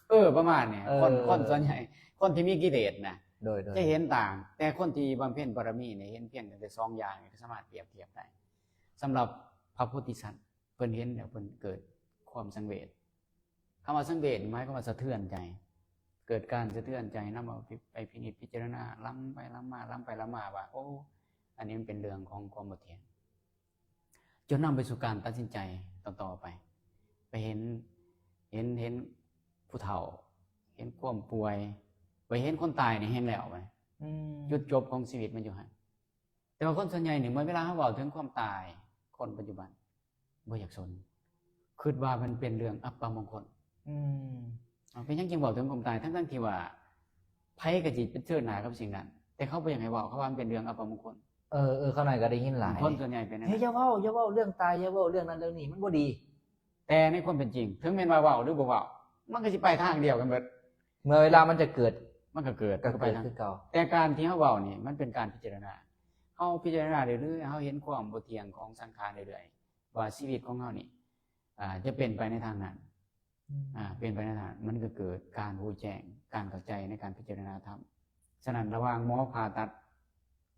ເອີ ປະມານນີ້. ເອີ ຄົນ ຄົນສ່ວນໃຫຍ່ ຄົນທີ່ມີກິເລດນະ ໂດຍ ໂດຍ ຈະເຫັນຕ່າງ. ແຕ່ຄົນທີ່ບຳເພັນບາລະມີນີ້ ເຫັນພຽງແຕ່ສອງຢ່າງນີ້ ກໍສາມາດປຽບທຽບໄດ້. ສຳລັບພະໂພທິສັດ ເພິ່ນເຫັນແລ້ວເພິ່ນເກີດຄວາມສັງເວດ. ຄຳວ່າສັງເວດ ໝາຍຄວາມວ່າສະເທືອນໃຈ ເກີດການສະເທືອນໃຈ ນຳເອົາໄປພິນິດພິຈາລະນາ ລຳໄປລຳມາ ລຳໄປລຳມາວ່າ ໂອ້ ອັນນີ້ມັນເປັນເລື່ອງຂອງຄວາມບໍ່ທ່ຽງ ຈົນນຳໄປສູ່ການຕັດສິນໃຈຕໍ່ໆໄປ. ໄປເຫັນ ເຫັນ ເຫັນຜູ້ເຖົ້າ ເຫັນຄວາມປ່ວຍ ໄປເຫັນຄົນຕາຍນີ້ແຮງແລ້ວໄປ ອືມ ຈຸດຈົບຂອງຊີວິດມັນຢູ່ຫັ້ນ. ແຕ່ວ່າຄົນສ່ວນໃຫຍ່ນີ້ ເມື່ອເວລາເຮົາເວົ້າເຖິງຄວາມຕາຍ ຄົນປັດຈຸບັນບໍ່ຢາກສົນ. ຄິດວ່າມັນເປັນເລື່ອງອັບປະມົງຄົນ. ອືມ ເອົາ ເປັນຫຍັງຈຶ່ງເວົ້າເຖິງຄວາມຕາຍ ທັງໆທີ່ວ່າໃຜກໍຊິປະເຊີນໜ້າກັບສິ່ງນັ້ນ ແຕ່ເຂົາບໍ່ຢາກໃຫ້ເວົ້າ ເຂົາວ່າມັນເປັນເລື່ອງອັບປະມົງຄົນ. ເອີໆ ເຂົາໜ້ອຍກໍໄດ້ຍິນຫຼາຍ ຄົນສ່ວນໃຫຍ່ເປັນ ເຮີ້ຍ ຢ່າເວົ້າ ຢ່າເວົ້າເລື່ອງຕາຍ ຢ່າເວົ້າເລື່ອງນັ້ນເລື່ອງນີ້ ມັນບໍ່ດີ. ແຕ່ໃນຄວາມເປັນຈິງ ເຖິງແມ່ນວ່າເວົ້າຫຼືບໍ່ເວົ້າ ມັນກໍຊິໄປທາງດຽວກັນເບິດ. ເມື່ອເວລາມັນຈະເກີດ ມັນກໍເກີດ ກໍ ມັນກໍໄປ ເກີດ ທາງ ຄືເກົ່າ. ແຕ່ການທີ່ເຮົາເວົ້ານີ້ ມັນເປັນການພິຈາລະນາ. ເຮົາພິຈາລະນາເລື້ອຍໆ ເຮົາເຫັນຄວາມບໍ່ທ່ຽງຂອງສັງຂານເລື້ອຍໆ ວ່າຊີວິດຂອງເຮົານີ້ ອ່າ ຈະເປັນໄປໃນທາງນັ້ນ. ອືມ ອ່າ ເປັນໄປໃນທາງນັ້ນ ມັນກໍເກີດການຮູ້ແຈ້ງ ການເຂົ້າໃຈໃນການພິຈາລະນາທຳ. ສະນັ້ນ ລະຫວ່າງໝໍຜ່າຕັດ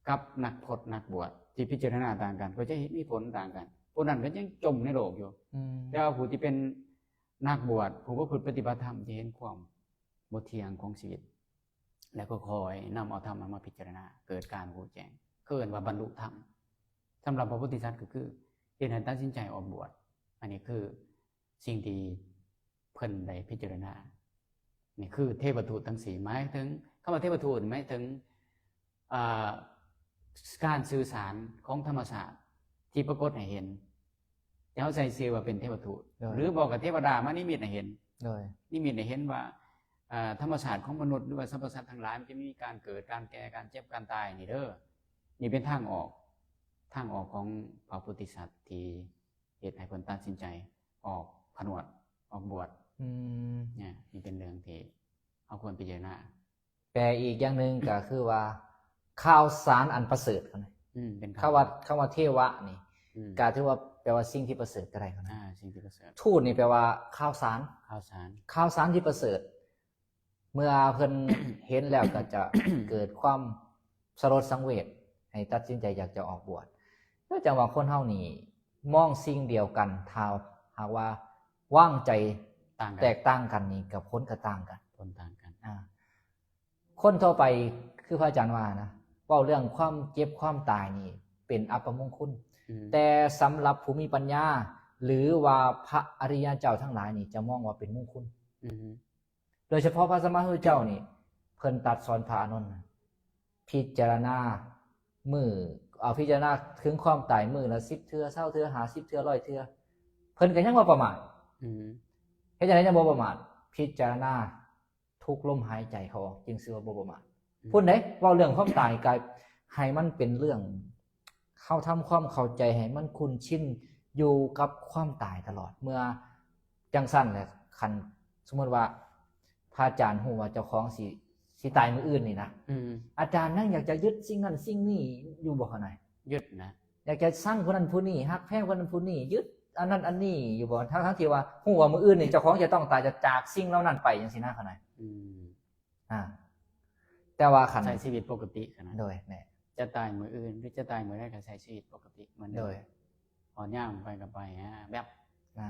ກັບນັກພົດນັກບວດທີ່ພິຈາລະນາຕ່າງກັນ ກໍຈະເຫັນມີຜົນຕ່າງກັນ. ຜູ້ນັ້ນກໍຍັງຈົມໃນໂລກຢູ່. ອືມ ແຕ່ວ່າຜູ້ທີ່ເປັນນັກບວດ ຜູ້ປະພຶດປະຕິບັດທຳ ຈະເຫັນຄວາມບໍ່ທ່ຽງຂອງຊີວິດ ແລ້ວກໍຄ່ອຍນຳເອົາທຳນັ້ນມາພິຈາລະນາ ເກີດການຮູ້ແຈ້ງ ເອີ້ນວ່າບັນລຸທຳ. ສຳລັບພະໂພທິສັດກໍຄືເຮັດໃຫ້ຕັດສິນໃຈອອກບວດ. ອັນນີ້ຄືສິ່ງທີ່ເພິ່ນໄດ້ພິຈາລະນາ. ນີ້ຄືເທວະທູດທັງສີ່ ໝາຍເຖິງ ຄຳວ່າເທວະທູດໝາຍເຖິງ ອ່າ ການສື່ສານຂອງທຳມະຊາດທີ່ປາກົດໃຫ້ເຫັນ ທີ່ເຮົາໃສ່ຊື່ວ່າເປັນເທວະທູດ ໂດຍ ຫຼືບໍ່ກໍເທວະດາມານິມິດໃຫ້ເຫັນ ໂດຍ ນິມິດໃຫ້ເຫັນວ່າ ເອີ ທຳມະຊາດຂອງມະນຸດ ຫຼືວ່າສັບພະສັດທັງຫຼາຍ ມັນຈະມີການເກີດ ການແກ່ ການເຈັບ ການຕາຍນີ້ເດີ. ນີ້ເປັນທາງອອກ ທາງອອກຂອງພະໂພທິສັດທີ່ເຮັດໃຫ້ເພິ່ນຕັດສິນໃຈອອກຜະນວດ ອອກບວດ. ອືມ ນີ້ເປັນເລື່ອງທີ່ເຮົາຄວນພິຈາລະນາ. ແປອີກຢ່າງໜຶ່ງກໍຄືວ່າ ຂ່າວສານອັນປະເສີດ. ອືມ ເປັນ ຄຳວ່າ ຄຳວ່າເທວະນີ້ ອືມ ກໍຖືວ່າແປວ່າສິ່ງທີ່ປະເສີດກໍໄດ້. ອ່າ ສິ່ງທີ່ປະເສີດ. ທູດນີ້ແປວ່າຂ່າວສານ ຂ່າວສານ ຂ່າວສານທີ່ປະເສີດ. ເມື່ອເພິ່ນເຫັນແລ້ວກໍຈະເກີດຄວາມສະຫຼົດສັງເວດ ໃຫ້ຕັດສິນໃຈຢາກຈະອອກບວດ. ແລ້ວຈັ່ງວ່າຄົນເຮົານີ້ມອງສິ່ງດຽວກັນ ຖ້າຫາກວ່າວາງໃຈ ຕ່າງກັນ ແຕກຕ່າງກັນນີ້ ກໍຜົນກໍຕ່າງກັນ ຜົນຕ່າງກັນ. ອ່າ ຄົນທົ່ວໄປ ຄືພະອາຈານວ່ານະ ເວົ້າເລື່ອງຄວາມເຈັບຄວາມຕາຍນີ້ເປັນອັບປະມົງຄຸນ ອືມ ແຕ່ສຳລັບຜູ້ມີປັນຍາ ຫຼືວ່າພະອະລິຍະເຈົ້າທັງຫຼາຍນີ້ ຈະມອງວ່າເປັນມົງຄຸນ. ອືມ ໂດຍສະເພາະພະສຳມາສຳພຸດທະເຈົ້ານີ້ ເພິ່ນຕັດສອນພະອານົນນະ ພິຈາລະນາມື້ ເອົາ ພິຈາລະນາເຖິງຄວາມຕາຍມື້ລະສິບເທື່ອ ຊາວເທື່ອ ຫ້າສິບເທື່ອ ຮ້ອຍເທື່ອ ເພິ່ນກໍຍັງບໍ່ປະໝາດ. ອືມ ເຮັດຈັ່ງໃດຍັງບໍ່ປະໝາດ? ພິຈາລະນາທຸກລົມຫາຍໃຈເຂົ້າອອກ ຈຶ່ງຊື່ວ່າບໍ່ປະໝາດ. ອືມ ພຸ້ນເດ້ ເວົ້າເລື່ອງຄວາມຕາຍ ກໍໃຫ້ມັນເປັນເລື່ອງ ເຮົາທຳຄວາມເຂົ້າໃຈໃຫ້ມັນຄຸ້ນຊິນຢູ່ກັບຄວາມຕາຍຕະຫຼອດ. ເມື່ອຈັ່ງຊັ້ນແຫຼະ ຄັນສົມມຸດວ່າພະອາຈານຮູ້ວ່າເຈົ້າຂອງຊິ ຊິຕາຍມື້ອື່ນນີ້ນະ ອືມ ອາຈານຍັງຢາກຈະຍຶດສິ່ງນັ້ນສິ່ງນີ້ຢູ່ບໍ່? ເຂົານະ ຍຶດນະ ຢາກຈະຊັງຜູ້ນັ້ນຜູ້ນີ້ ຮັກແພງຜູ້ນັ້ນຜູ້ນີ້ ຍຶດອັນນັ້ນອັນນີ້ຢູ່ບໍ່? ທັງໆທີ່ວ່າຮູ້ວ່າມື້ອື່ນນີ້ເຈົ້າຂອງຈະຕ້ອງຕາຍ ຈະຈາກສິ່ງເຫຼົ່ານັ້ນໄປ ຈັ່ງຊີ້ນະ ເຂົານະ. ອືມ ອ່າ ແຕ່ວ່າຄັນ ໃຊ້ຊີວິດປົກກະຕິຫັ້ນນະ ໂດຍ ແມ່ນ ຈະຕາຍມື້ອື່ນ ຫຼືຈະຕາຍມື້ໃດກໍໃຊ້ຊີວິດປົກກະຕິເໝືອນເດີມ ໂດຍ ເອົາຍ່າງໄປກໍໄປ ອາ ແບບ ອ່າ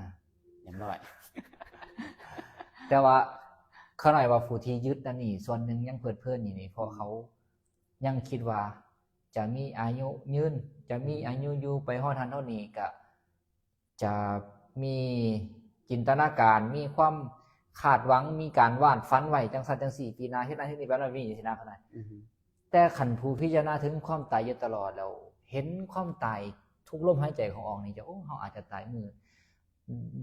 ຮຽບຮ້ອຍ. ແຕ່ວ່າຂ້ານ້ອຍວ່າຜູ້ທີ່ຍຶດອັນນີ້ ສ່ວນໜຶ່ງຍັງເພີດເພີນຢູ່ນີ້ ເພາະເຂົາຍັງຄິດວ່າຈະມີອາຍຸຍືນ ຈະມີອາຍຸຢູ່ໄປຮອດຫັ້ນຮອດນີ້ ກະ ຈະມີຈິນຕະນາການ ມີຄວາມຄາດຫວັງ ມີການວາດຝັນໄວ້ ຈັ່ງຊັ້ນຈັ່ງຊີ້ ປີໜ້າເຮັດນັ້ນເຮັດນີ້ ແບບນັ້ນແບບນີ້ ຊີ້ນະ ເຂົານະ. ອືຮຶ ແຕ່ຄັນຜູ້ພິຈາລະນາເຖິງຄວາມຕາຍຢູ່ຕະຫຼອດແລ້ວ ເຫັນຄວາມຕາຍທຸກລົມຫາຍໃຈເຂົ້າອອກນີ້ ຈະ ໂອ້ ເຮົາອາດຈະຕາຍມື້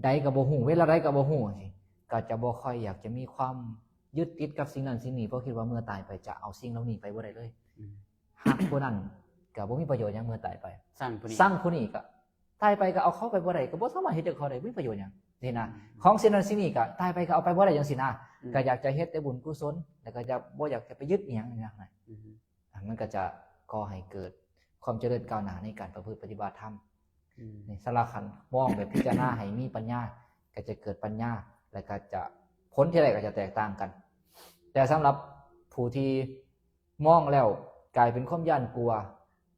ໃດກໍບໍ່ຮູ້ ເວລາໃດກໍບໍ່ຮູ້ ຈັ່ງຊີ້ ກໍຈະບໍ່ຄ່ອຍຢາກຈະມີຄວາມຍຶດຕິດກັບສິ່ງນັ້ນສິ່ງນີ້ ເພາະຄິດວ່າເມື່ອຕາຍໄປຈະເອົາສິ່ງເຫຼົ່ານີ້ໄປບໍ່ໄດ້ເລີຍ. ອືມ ຮັກຜູ້ນັ້ນກໍບໍ່ມີປະໂຫຍດຫຍັງເມື່ອຕາຍໄປ ຊັງຜູ້ນີ້ ຊັງຜູ້ນີ້ກໍ ຕາຍໄປກໍເອົາເຂົາໄປບໍ່ໄດ້ ກໍບໍ່ສາມາດເຮັດຫຍັງເຂົາໄດ້ ບໍ່ມີປະໂຫຍດຫຍັງຊີ້ນະ. ອືມ ຂອງສິ່ງນັ້ນສິ່ງນີ້ກໍຕາຍໄປກໍເອົາໄປບໍ່ໄດ້ຈັ່ງຊີ້ນະ. ອືມ ກໍຢາກຈະເຮັດແຕ່ບຸນກຸສົນ ແລ້ວກໍຈະບໍ່ຢາກຈະໄປຍຶດອີ່ຫຍັງຈັ່ງຊີ້ນະ. ອືມ ອ່າ ມັນກໍຈະກໍ່ໃຫ້ເກີດຄວາມຈະເລີນກ້າວໜ້າໃນການປະພຶດປະຕິບັດທຳ. ອືມ ນີ້ ສາລະຄັນມອງແບບພິຈາລະນາໃຫ້ມີປັນຍາ ກໍຈະເກີດປັນຍາ ແລ້ວກໍຈະ ຜົນທີ່ໄດ້ກໍຈະແຕກຕ່າງກັນ. ແຕ່ສຳລັບຜູ້ທີ່ ມອງແລ້ວກາຍເປັນຄວາມຢ້ານກົວ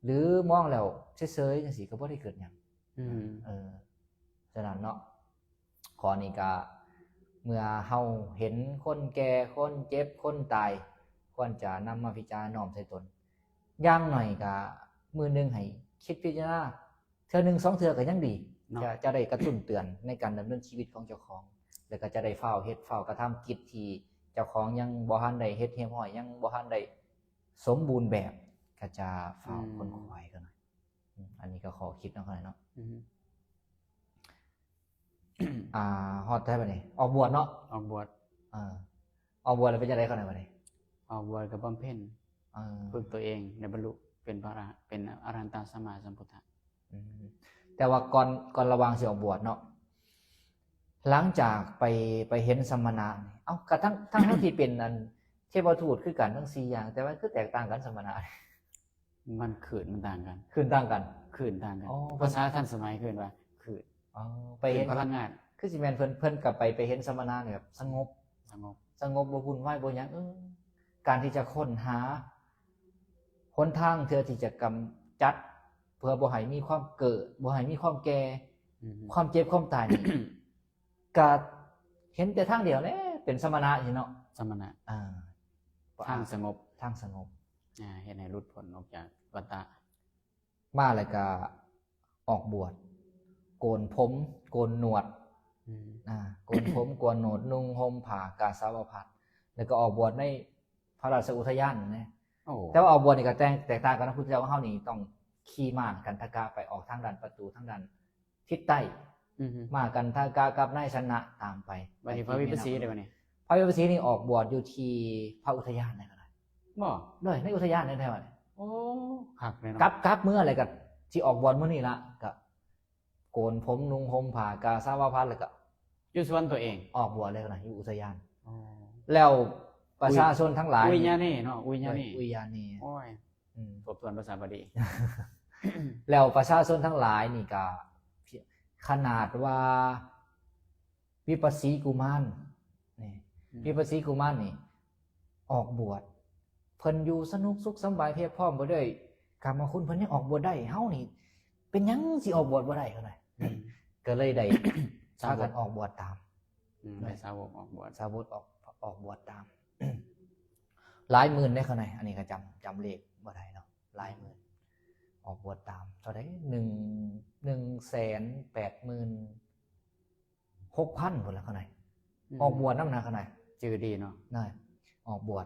ຫຼືມອງແລ້ວເສີຍໆ ຈັ່ງຊີ້ກໍບໍ່ໄດ້ເກີດຫຍັງ. ອືມ ເອີ ສະນັ້ນເນາະ ຂໍ້ນີ້ກະ ເມື່ອເຮົາເຫັນຄົນແກ່ ຄົນເຈັບ ຄົນຕາຍ ຄວນຈະນຳມາພິຈາລະນານ້ອມໃສ່ຕົນ ຢ່າງໜ້ອຍກະມື້ໜຶ່ງໃຫ້ຄິດພິຈາລະນາ ເທື່ອໜຶ່ງສອງເທື່ອກໍຍັງດີເນາະ ຈະ ຈະໄດ້ກະຕຸ້ນເຕືອນໃນການດຳເນີນຊີວິດຂອງເຈົ້າຂອງ ແລ້ວກໍຈະໄດ້ຟ້າວເຮັດຟ້າວກະທຳກິດທີ່ເຈົ້າຂອງຍັງບໍ່ທັນໄດ້ເຮັດຮຽບຮ້ອຍ ຍັງບໍ່ທັນໄດ້ສົມບູນແບບ ກໍຈະຟ້າວ ອືມ ຂົນຂວາຍກັນ. ອືມ ອັນນີ້ກໍຂໍ້ຄິດເນາະ ຂ້ານ້ອຍເນາະ. ອືມ ແ ອ່າ ຮອດໃສບາດນີ້? ອອກບວດເນາະ? ອອກບວດ. ເອີ ອອກບວດແລ້ວເປັນຈັ່ງໃດຂອງໃນບາດນີ້? ອອກບວດກໍບຳເພັນ ເອີ ຝຶກຕົວເອງ ໄດ້ບັນລຸເປັນພະອະລະ ເປັນອະລະຫັນຕະສຳມາສຳພຸດທະ. ອືມ ແຕ່ວ່າກ່ອນ ກ່ອນລະຫວ່າງຊິອອກບວດເນາະ ຫຼັງຈາກໄປ ໄປເຫັນສະມະນະ ເອົ້າ ກະທັງ ທັງ ທັງທີ່ເປັນອັນເທວະທູດຄືກັນທັງສີ່ຢ່າງ ແຕ່ວ່າຄືແຕກຕ່າງກັນສະມະນະ? ມັນຄື້ນມັນຕ່າງກັນ. ຄື້ນຕ່າງກັນ? ຄື້ນຕ່າງກັນ. ອໍ ພາສາທັນສະໄໝເອີ້ນວ່າຄື້ນ. ອໍ ໄປເຫັນພະລັງງານ ຄືຊິແມ່ນເພິ່ນ ເພິ່ນກໍໄປ ໄປເຫັນສະມະນະນີ້ແບບສະຫງົບ ສະຫງົບ ສະຫງົບ ບໍ່ວຸ່ນວາຍບໍ່ຫຍັງ. ເອີ ການທີ່ຈະຄົ້ນຫາຫົນທາງເພື່ອທີ່ຈະກຳຈັດ ເພື່ອບໍ່ໃຫ້ມີຄວາມເກີດ ບໍ່ໃຫ້ມີຄວາມແກ່ ອືມ ຄວາມເຈັບ ຄວາມຕາຍນີ້ ກະເຫັນແຕ່ທາງດຽວແຫຼະ ເປັນສະມະນະນີ້ເນາະ. ສະມະນະ ອ່າ ທາງສະຫງົບ ທາງສະຫງົບ ອ່າ ເຮັດໃຫ້ຫຼຸດພົ້ນອອກຈາກວັດຕະ. ມາແລ້ວກະອອກບວດ ໂກນຜົມ ໂກນໜວດ ອືມ ອ່າ ໂກນຜົມ ໂກນໜວດ ນຸ່ງຫົ່ມຜ້າກາສາວະພັດ ແລ້ວກໍອອກບວດໃນພະລາຊະອຸທະຍານນະ. ໂອ້ ແຕ່ວ່າອອກບວດນີ້ກໍແຕກ ແຕກຕ່າງກັນນະ ພຸດທະເຈົ້າຂອງເຮົານີ້ຕ້ອງຂີ່ມ້າກັນທະກະໄປອອກທາງດ້ານປະຕູ ທາງດ້ານ ທິດໃຕ້ ອືຮຶ ມາກັນທະກະກັບນາຍຊະນະຕາມໄປ. ບັດນີ້ພະວິປັດສີເດ້ບັດນີ້? ພະວິປັດສີນີ້ອອກບວດຢູ່ທີ່ພະອຸທະຍານໃນຂະນະ ບໍ່? ໂດຍ ໃນອຸທະຍານໃນແຖວນີ້. ໂອ້ ຄັກເລີຍເນາະ. ກັບ ກັບເມືອແລ້ວກໍຊິອອກບວດມື້ນີ້ລະ ກໍໂກນຜົມ ນຸ່ງຫົ່ມຜ້າກາສາວະພັດ ແລ້ວກໍຢູ່ສວນຕົວເອງ ອອກບວດເລີຍນະ ຢູ່ອຸທະຍານ. ອໍ ແລ້ວປະຊາຊົນທັງຫຼາຍ ອຸຍຍາເນເນາະ ອຸຍຍາເນ ອຸຍຍາເນ. ໂອ້ຍ ອືມ ທົບທວນພາສາບາລີ. ແລ້ວປະຊາຊົນທັງຫຼາຍນີ້ກະ ຂະໜາດວ່າວິປັດສີກຸມານນີ້ ອືມ ວິປັດສີກຸມານນີ້ອອກບວດ ເພິ່ນຢູ່ສະໜຸກສຸກສຳບາຍພຽບພ້ອມບໍ່ດ້ວຍກາມະຄຸນ ເພິ່ນຍັງອອກບວດໄດ້ ເຮົານີ້ເປັນຫຍັງຊິອອກບວດບໍ່ໄດ້ ເພິ່ນວ່າ. ອືມ ກໍເລີຍໄດ້ ສາວົກ ພາກັນອອກບວດຕາມ. ອືມ ໄດ້ສາວົກອອກບວດ ສາວົກອອກ ອອກບວດຕາມ ຫຼາຍໝື່ນເດ້ຂ້າໃນ ອັນນີ້ກໍຈຳ ຈຳເລກບໍ່ໄດ້ເນາະ ຫຼາຍໝື່ນ ອອກບວດຕາມເທົ່າໃດ ໜຶ່ງ ໜຶ່ງແສນແປດໝື່ນຫົກພັນພຸ້ນລະຂ້າໃນ. ອືມ ອອກບວດນຳນະຂ້າໃນ ຈື່ດີເນາະ ນະ ອອກບວດ.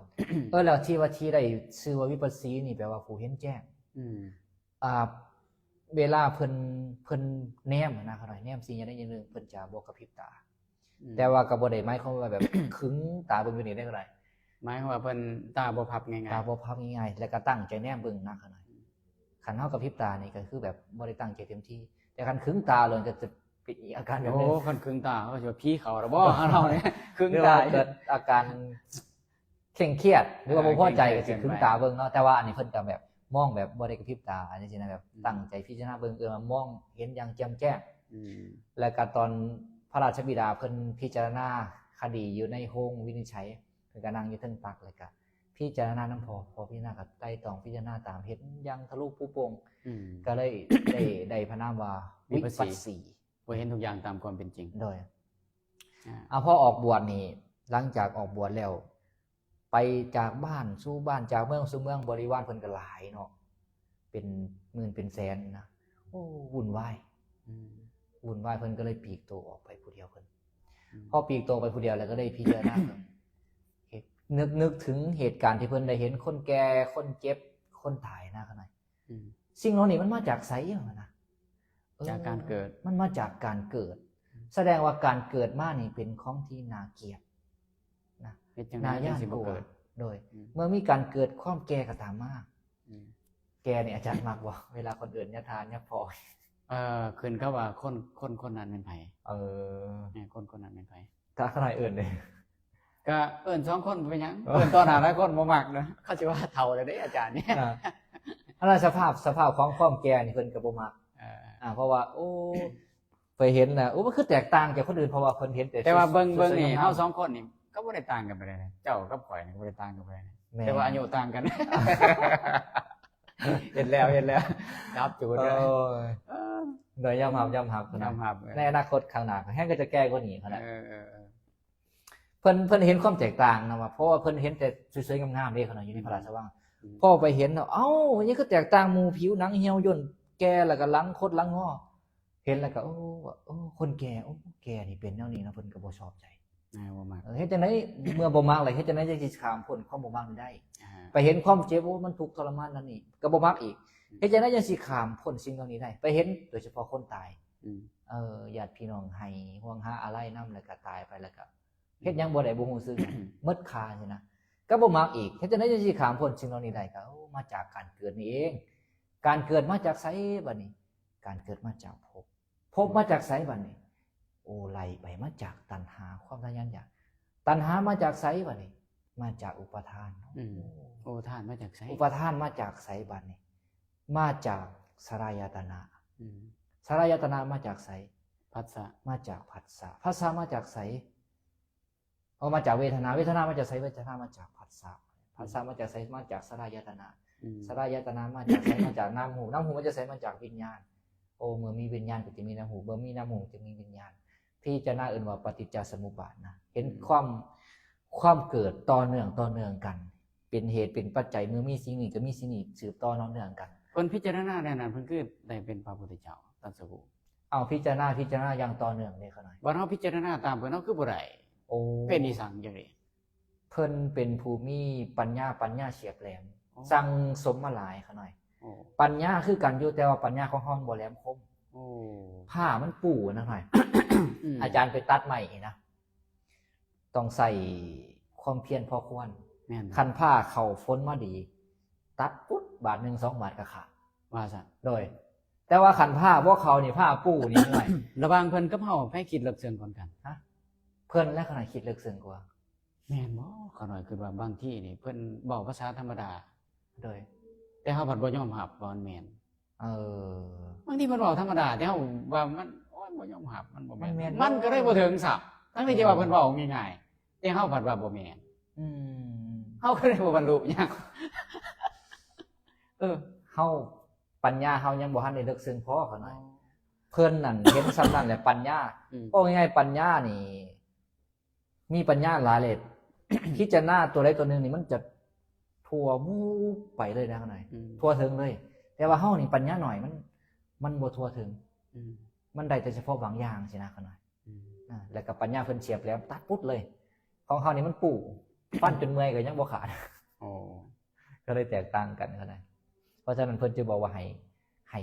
ເອີ ແລ້ວທີ່ວ່າ ທີ່ໄດ້ຊື່ວ່າວິປັດສີນີ້ ແປວ່າຜູ້ເຫັນແຈ້ງ. ອືມ ອ່າ ເວລາເພິ່ນ ເພິ່ນແນມນະ ຂ້ານ້ອຍ ແນມສິ່ງໃດຢ່າງໜຶ່ງ ເພິ່ນຈະບໍ່ກະພິບຕາ. ອືມ ແຕ່ວ່າກໍບໍ່ໄດ້ໝາຍຄວາມວ່າແບບ ຂຶງຕາເບິ່ງຢູ່ນີ້ເດ້ ຂ້ານ້ອຍ. ໝາຍຄວາມວ່າເພິ່ນຕາບໍ່ພັບງ່າຍໆ ຕາບໍ່ພັບງ່າຍໆ ແລ້ວກໍຕັ້ງໃຈແນມເບິ່ງນະ ຂ້ານ້ອຍ. ອືມ ຄັນເຮົາກະພິບຕານີ້ກໍຄືແບບບໍ່ໄດ້ຕັ້ງໃຈເຕັມທີ່ ແຕ່ຄັນຂຶງຕາໂລດກໍຈະເປັນອີກອາການແບບໜຶ່ງ. ໂອ້ ຄັນຂຶງຕາ ເຮົາຊິວ່າຜີເຂົ້າແລ້ວບໍ່ ເຮົານີ້ ຂຶງຕາ ເອີ້ນວ່າເກີດອາການ ເຄັ່ງຄຽດ ຫຼືວ່າບໍ່ພໍໃຈ ອ່າ ກໍຊິຂຶງຕາເບິ່ງເນາະ. ແຕ່ວ່າອັນນີ້ເພິ່ນກໍແບບມອງແບບບໍ່ໄດ້ກະພິບຕາ ອັນນີ້ຊີ້ນະ ແບບ ອືມ ຕັ້ງໃຈພິຈາລະນາເບິ່ງ ເອີ ມາມອງເຫັນຢ່າງແຈ່ມແຈ້ງ. ອືມ ແລ້ວກໍຕອນພະລາຊະບິດາເພິ່ນພິຈາລະນາຄະດີຢູ່ໃນໂຮງວິນິດໄສ ເພິ່ນກໍນັ່ງຢູ່ເທິງຕັກ ແລ້ວກໍພິຈາລະນານຳພໍ່ ພໍ່ພິຈາລະນາກໍໄຕ່ຕອງພິຈາລະນາຕາມ ເຫັນຢ່າງທະລຸປຸໂປ່ງ. ອືມ ກໍເລີຍໄດ້ ໄດ້ພະນາມວ່າ ວິປັດສີ ວິປັດສີ ບໍ່ເຫັນທຸກຢ່າງຕາມຄວາມເປັນຈິງ. ໂດຍ ອ່າ ອ່າ ພໍອອກບວດນີ້ ຫຼັງຈາກອອກບວດແລ້ວ ໄປຈາກບ້ານສູ່ບ້ານ ຈາກເມືອງສູ່ເມືອງ ບໍລິວານເພິ່ນກໍຫຼາຍເນາະ ເປັນໝື່ນເປັນແສນນະ. ໂອ້ ວຸ່ນວາຍ ອືມ ວຸ່ນວາຍ ເພິ່ນກໍເລີຍປີກໂຕອອກໄປຜູ້ດຽວເພິ່ນ. ອືມ ພໍປີກໂຕໄປຜູ້ດຽວແລ້ວກໍໄດ້ພິຈາລະນາເບິ່ງ ເຮັດ ນຶກ ນຶກເຖິງເຫດການທີ່ເພິ່ນໄດ້ເຫັນຄົນແກ່ ຄົນເຈັບ ຄົນຕາຍນະ ຂ້ານ້ອຍ. ອືມ ສິ່ງເຫຼົ່ານີ້ມັນມາຈາກໃສວະນະ? ເອີ ຈາກການເກີດ ມັນມາຈາກການເກີດ. ອືມ ສະແດງວ່າການເກີດມານີ້ເປັນຂອງທີ່ໜ້າກຽດນະ ເຮັດຈັ່ງໃດ ໜ້າຢ້ານກົວ ຈຶ່ງຊິບໍ່ເກີດ. ໂດຍ ອືມ ເມື່ອມີການເກີດ ຄວາມແກ່ກໍຕາມມາ. ອືມ ແກ່ນີ້ອາຈານມັກບໍ່ ເວລາຄົນເອີ້ນຍາທ່ານຍາພໍ່? ເອີ ຂຶ້ນກັບວ່າຄົນ ຄົນ ຄົນນັ້ນແມ່ນໃຜ. ເອີ ເອີ ຄົນ ຄົນນັ້ນແມ່ນໃຜ? ຖ້າຂ້ານ້ອຍເອີ້ນເດ້ ກະເອີ້ນສອງຄົນບໍ່ເປັນຫຍັງ. ເອີ ເອີ້ນຕໍ່ໜ້າຫຼາຍຄົນບໍ່ມັກເນາະ ເຂົາຊິວ່າເຖົ້າແລ້ວເດ້ອາຈານນີ້. ອ່າ ອັນນັ້ນສະພາບ ສະພາບຂອງຄວາມແກ່ນີ້ເພິ່ນກໍບໍ່ມັກ. ເອີ ອ່າ ເພາະວ່າ ໂອ້ ໄປເຫັນນະ ໂອ້ ມັນຄືແຕກຕ່າງຈາກຄົນອື່ນ ເພາະວ່າເພິ່ນເຫັນແຕ່ ແຕ່ວ່າເບິ່ງ ສວຍໆ ເບິ່ງນີ້ ງາມໆ ເຮົາສອງຄົນນີ້ກໍບໍ່ໄດ້ຕ່າງກັນປານໃດນະ ເຈົ້າກັບຂ້ອຍນີ້ກໍບໍ່ໄດ້ຕ່າງກັນປານໃດນະ. ແມ່ນ ແຕ່ວ່າອາຍຸຕ່າງກັນ. ເຫັນແລ້ວ ເຫັນແລ້ວ ຈັບຈູດເລີຍ. ໂອ້ຍ ເອີ ໂດຍຍອມຮັບ ຍອມຮັບ ຍອມຮັບ ໃນອະນາຄົດຂ້າງໜ້າແຮງກໍຈະແກ່ກວ່ານີ້ຂະໜາດ. ເອີ ເອີ ເອີ ເພິ່ນ ເພິ່ນເຫັນຄວາມແຕກຕ່າງນະວ່າ ເພາະວ່າເພິ່ນເຫັນແຕ່ສວຍໆງາມໆເດ້ ຂະໜາດຢູ່ໃນພະລາຊະວັງ. ອືມ ພໍໄປເຫັນແລ້ວ ເອົ້າ ອັນນີ້ຄືແຕກຕ່າງໝູ່ ຜິວໜັງຫ່ຽວຍ່ນ ແກ່ ແລ້ວກໍຫຼັງຄົດຫຼັງງໍ. ເຫັນແລ້ວກໍ ໂອ້ ໂອ້ ຄົນແກ່ ໂອ້ ແກ່ນີ້ເປັນແນວນີ້ນະ ເພິ່ນກໍບໍ່ຊອບໃຈ. ອ່າ ບໍ່ມັກ ເອີ ເຮັດຈັ່ງໃດ ເມື່ອບໍ່ມັກແລ້ວ ເຮັດຈັ່ງໃດຈັ່ງຊິຂ້າມພົ້ນຄວາມບໍ່ມັກນີ້ໄດ້? ອ່າ ໄປເຫັນຄວາມເຈັບ ໂອ້ ມັນທຸກທໍລະມານນັ້ນນີ້ ກໍບໍ່ມັກອີກ. ອືມ ເຮັດຈັ່ງໃດຈັ່ງຊິຂ້າມພົ້ນສິ່ງເຫຼົ່ານີ້ໄດ້? ໄປເຫັນໂດຍສະເພາະຄົນຕາຍ ອືມ ເອີ ຍາດພີ່ນ້ອງໄຫ້ ຫ່ວງຫາອາໄລນຳ ແລ້ວກໍຕາຍໄປ ແລ້ວກໍເຮັດຫຍັງບໍ່ໄດ້ ບໍ່ຮູ້ສຶກ ໝົດຄ່າຊີ້ນະ ກໍບໍ່ມັກອີກ. ເຮັດຈັ່ງໃດຈຶ່ງຊິຂ້າມພົ້ນສິ່ງເຫຼົ່ານີ້ໄດ້? ກໍ ໂອ້ ມາຈາກການເກີດນີ້ເອງ. ການເກີດມາຈາກໃສບັດນີ້? ການເກີດມາຈາກພົບ. ພົບມາຈາກໃສບັດນີ້? ໂອ້ ໄລ່ໄປມາຈາກຕັນຫາ ຄວາມທະຍານຢາກ. ຕັນຫາມາຈາກໃສບັດນີ້? ມາຈາກອຸປາທານ. ອືມ ໂອ້ ອຸປາທານມາຈາກໃສ? ອຸປາທານມາຈາກໃສບັດນີ້? ມາຈາກສະລາຍະຕະນະ. ອືມ ສະລາຍະຕະນະມາຈາກໃສ? ພັດສະ. ມາຈາກພັດສະ. ພັດສະມາຈາກໃສ? ເອົາມາຈາກເວທະນາ. ເວທະນາມາຈາກໃສ? ເວທະນາມາຈາກພັດສະ. ອືມ ພັດສະມາຈາກໃສ? ມາຈາກສະລາຍະຕະນະ. ອືມ ສະລາຍະຕະນະມາຈາກໃສ? ມາຈາກນາມຮູບ. ນາມຮູບມາຈາກໃສ? ມາຈາກວິນຍານ. ໂອ້ ເມື່ອມີວິນຍານກໍຈະມີນາມຮູບ, ເມື່ອມີນາມຮູບຈະມີວິນຍານ. ພິຈາລະນາເອີ້ນວ່າປະຕິດຈະສະມຸບບາດນະ, ເຫັນ ອືມ ຄວາມ ຄວາມເກີດຕໍ່ເນື່ອງ ຕໍ່ເນື່ອງກັນ ເປັນເຫດເປັນປັດໄຈ, ເມື່ອມີສິ່ງນີ້ກໍມີສິ່ງນີ້ ສືບຕໍ່ເນາະ ເນື່ອງກັນ. ເພິ່ນພິຈາລະນາແນວນັ້ນ ເພິ່ນຄືໄດ້ເປັນພະພຸດທະເຈົ້າ ຕັດສະຮູ້? ເອົາ ພິຈາລະນາ ພິຈາລະນາຢ່າງຕໍ່ເນື່ອງເດ້ ຂະນ້ອຍ. ບັດເຮົາພິຈາລະນາຕາມເພິ່ນ ເຮົາຄືບໍ່ໄດ້? ໂອ້ ເປັນອີ່ສັງຈັ່ງນີ້? ເພິ່ນເປັນຜູ້ມີປັນຍາ, ປັນຍາສຽບແຫຼມ, ອໍ ສັ່ງສົມມາຫຼາຍ ຂະນ້ອຍ. ອໍ ປັນຍາຄືກັນຢູ່, ແຕ່ວ່າປັນຍາຂອງເຮົາມັນບໍ່ແຫຼມຄົມ. ໂອ້ ຜ້າມັນປູ້ນະ ຂະນ້ອຍ. ອືມ ອາຈານໄປຕັດໄມ້ນີ້ນະ ຕ້ອງໃຊ້ຄວາມພຽນພໍຄວນ. ແມ່ນ. ຄັນຜ້າເຂົ້າຝົນມາດີ ຕັດປຸດບາດໜຶ່ງສອງບາດກໍຂາດ ວ່າຊັ້ນ. ໂດຍ ແຕ່ວ່າຄັນຜ້າບໍ່ເຂົ້ານີ້ ຜ້າປູ້ນີ້ ຫ້ວຍ ລະຫວ່າງເພິ່ນກັບເຮົາ ໃຜຄິດເລິກເຊິ່ງກວ່າກັນ? ຮະ? ເພິ່ນແຫຼະ ຂະນ້ອຍຄິດເລິກເຊິ່ງກວ່າ. ແມ່ນບໍ່? ຂະນ້ອຍຄິດວ່າບາງທີນີ້ເພິ່ນເວົ້າພາສາທຳມະດາ. ໂດຍ ແຕ່ເຮົາພັດບໍ່ຍອມຮັບວ່າມັນແມ່ນ. ເອີ ບາງທີເພິ່ນເວົ້າທຳມະດາ ແຕ່ເຮົາວ່າມັນ ໂອ້ຍ ບໍ່ຍອມຮັບ ມັນບໍ່ແມ່ນ ມັນແມ່ນ ມັນກໍເລີຍບໍ່ເຖິງຊ້ຳ ທັງທີ່ ເອີ ທີ່ວ່າເພິ່ນເວົ້າງ່າຍໆ ແຕ່ເຮົາພັດວ່າບໍ່ແມ່ນ. ອືມ ເຮົາກໍເລີຍບໍ່ບັນລຸຫຍັງ. ເອີ ເຮົາ ປັນຍາເຮົາຍັງບໍ່ທັນໄດ້ເລິກເຊິ່ງພໍ ຂະນ້ອຍ. ອໍ ເພິ່ນນັ້ນເຫັນສ່ຳນັ້ນແຫຼະ ປັນຍາ. ອືມ ເວົ້າງ່າຍໆ ປັນຍານີ້ ມີປັນຍາຫຼາຍເລີຍ ພິຈາລະນາຕົວໃດຕົວໜຶ່ງນີ້ ມັນຈະທົ່ວວູບໄປເລີຍນະ ຂະນ້ອຍ. ອືມ ທົ່ວເຖິງເລີຍ. ແຕ່ວ່າເຮົານີ້ປັນຍາໜ້ອຍ ມັນ ມັນບໍ່ທົ່ວເຖິງ. ອືມ ມັນໄດ້ແຕ່ສະເພາະບາງຢ່າງຊີ້ນະ ຂະນ້ອຍ. ອືມ ອາ ແລ້ວກໍປັນຍາເພິ່ນສຽບແຫຼມ ຕັດປຸດເລີຍ. ຂອງເຮົານີ້ມັນປູ້ ຟັນຈົນເມື່ອຍກໍຍັງບໍ່ຂາດ. ອໍ ກໍເລີຍແຕກຕ່າງກັນ ຂະນ້ອຍ. ເພາະສະນັ້ນເພິ່ນຈຶ່ງບອກວ່າໃຫ້ ໃຫ້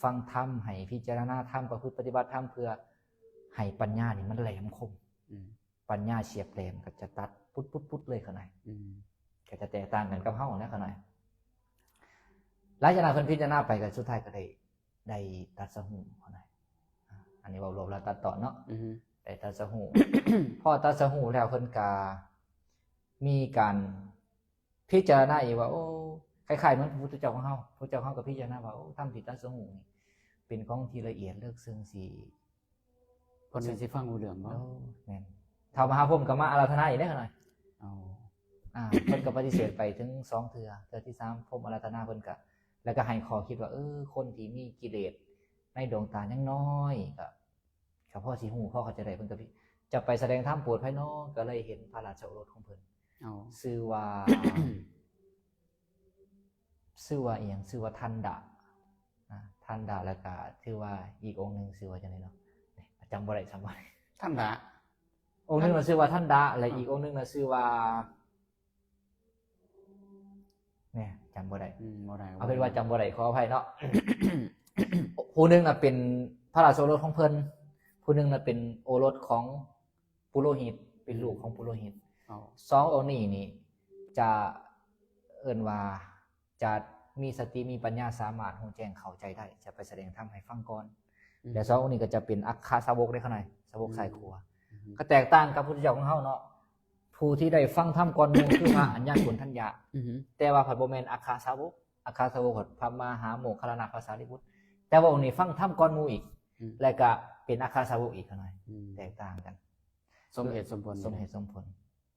ຟັງທຳ ໃຫ້ພິຈາລະນາທຳ ປະພຶດປະຕິບັດທຳ ເພື່ອໃຫ້ປັນຍານີ້ມັນແຫຼມຄົມ. ອືມ ປັນຍາສຽບແຫຼມກໍຈະຕັດປຸດໆໆເລີຍ ຂະນ້ອຍ. ອືມ ກໍຈະແຕກຕ່າງກັນກັບເຮົາແຫຼະ ຂະນ້ອຍ. ຫຼັງຈາກນັ້ນເພິ່ນພິຈາລະນາໄປ ກໍສຸດທ້າຍກໍໄດ້ ໄດ້ຕັດສະຮູ້ ຂະນ້ອຍ. ອາ ອັນນີ້ເວົ້າລວມແລ້ວຕັດຕອນເນາະ. ອືຮຶ ໄດ້ຕັດສະຮູ້ ພໍຕັດສະຮູ້ແລ້ວ ເພິ່ນກໍມີການ ພິຈາລະນາອີກວ່າ ໂອ້ ຄ້າຍໆເໝືອນພະພຸດທະເຈົ້າຂອງເຮົາ. ພະພຸດທະເຈົ້າຂອງເຮົາກໍພິຈາລະນາວ່າ ໂອ້ ທຳທີ່ຕັດສະຮູ້ນີ້ ເປັນຂອງທີ່ລະອຽດເລິກເຊິ່ງ ຊິ ເພິ່ນຊິຟັງຮູ້ເລື່ອງບໍ່? ໂອ້ ແມ່ນ. ທ້າວມະຫາພົມກໍມາອາລາທະນາອີກເດ້ ຂະນ້ອຍ. ອໍ ອາ ເພິ່ນກໍປະຕິເສດໄປເຖິງສອງເທື່ອ. ເທື່ອທີສາມ ພົມອາລາທະນາ ເພິ່ນກໍ ແລ້ວກໍໃຫ້ຂໍ້ຄິດວ່າ ເອີ ຄົນທີ່ມີກິເລດໃນດວງຕາຍັງນ້ອຍ ກໍ ກໍພໍຊິຮູ້ ພໍເຂົ້າໃຈໄດ້. ເພິ່ນກໍຈະໄປສະແດງທຳໂປດໃຜນໍ? ກໍເລີຍເຫັນພະລາຊະໂອລົດຂອງເພິ່ນ. ອໍ ຊື່ວ່າ ຊື່ວ່າອີ່ຫຍັງ? ຊື່ວ່າທັນດະນະ ທັນດະ. ແລ້ວກໍຖືວ່າອີກອົງໜຶ່ງຊື່ວ່າຈັ່ງໃດເນາະ? ຈຳບໍ່ໄດ້ ຈຳບໍ່ໄດ້. ທັນດະ ອົງໜຶ່ງນະຊື່ວ່າທັນດະ ແລະ ອີກອົງໜຶ່ງນະຊື່ວ່າ ແນ່ ຈຳບໍ່ໄດ້. ອືມ ບໍ່ໄດ້ ເອົາເປັນວ່າຈຳບໍ່ໄດ້ ຂໍອະໄພເນາະ. ຜູ້ໜຶ່ງນະເປັນພະລາຊະໂອລົດຂອງເພິ່ນ, ຜູ້ໜຶ່ງນະເປັນໂອລົດຂອງປຸໂລຫິດ, ເປັນລູກຂອງປຸໂລຫິດ. ອໍ ສອງອົງນີ້ນີ້ຈະເອີ້ນວ່າຈະມີສະຕິມີປັນຍາ ສາມາດຮູ້ແຈ້ງເຂົ້າໃຈໄດ້, ຈະໄປສະແດງທຳໃຫ້ຟັງກ່ອນ. ອືມ ແລະ ສອງອົງນີ້ກໍຈະເປັນອັກຄະສາວົກເດ້ ຂະນ້ອຍ, ສາວົກ ອືມ ສາຍຂົວ. ອືມ ກໍແຕກຕ່າງກັບພຸດທະເຈົ້າຂອງເຮົາເນາະ. ຜູ້ທີ່ໄດ້ຟັງທຳກ່ອນໝູ່ຄືພະອັນຍາໂກນທັນຍະ, ອືຮຶ ແຕ່ວ່າພັດບໍ່ແມ່ນອັກຄະສາວົກ. ອັກຄະສາວົກພັດພະມະຫາໂມກຄະລານະພະສາລີບຸດ, ແຕ່ວ່າອົງນີ້ຟັງທຳກ່ອນໝູ່ອີກ, ອືມ ແລະກະເປັນອັກຄະສາວົກອີກ ຂະນ້ອຍ. ອືມ ແຕກຕ່າງກັນ. ສົມເຫດສົມຜົນ ສົມເຫດສົມຜົນ.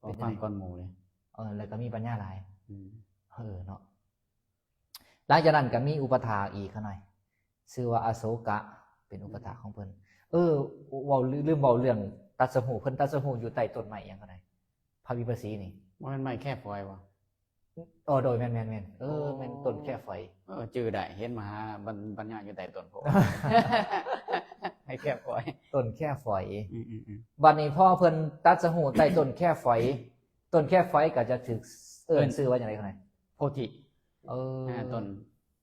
ເປັນຈັ່ງໃດ? ຟັງກ່ອນໝູ່ເລີຍ. ເອີ ແລະກະມີປັນຍາຫຼາຍ. ອືມ ເອີເນາະ. ຫຼັງຈາກນັ້ນກໍມີອຸປະຖາກອີກ ຂະນ້ອຍ, ຊື່ວ່າອະໂສກະ ເປັນອຸປະຖາກຂອງເພິ່ນ. ເອີ ເວົ້າ ລືມເວົ້າເລື່ອງຕັດສະຮູ້, ເພິ່ນຕັດສະຮູ້ຢູ່ໃຕ້ຕົ້ນໄມ້ຫຍັງ ຂະນ້ອຍ? ພະວິປັດສີນີ້. ບໍ່ແມ່ນໄມ້ແຄຟອຍບໍ່? ອໍ ໂດຍ ແມ່ນໆໆ. ເອີ ອໍ ແມ່ນຕົ້ນແຄຟອຍ. ເອີ ຈື່ໄດ້, ເຫັນມະຫາບັນ ບັນຍາຢູ່ໃຕ້ຕົ້ນໂພ. ໄມ້ແຄຟອຍ ຕົ້ນແຄຟອຍ. ອືມໆໆ. ບັດນີ້ພໍເພິ່ນຕັດສະຮູ້ໃຕ້ຕົ້ນແຄຟອຍ, ຕົ້ນແຄຟອຍກໍຈະຖືກເອີ້ນ ເອີ້ນຊື່ວ່າຈັ່ງໃດ ຂະນ້ອຍ? ໂພທິ. ເອີ ອ່າ ຕົ້ນ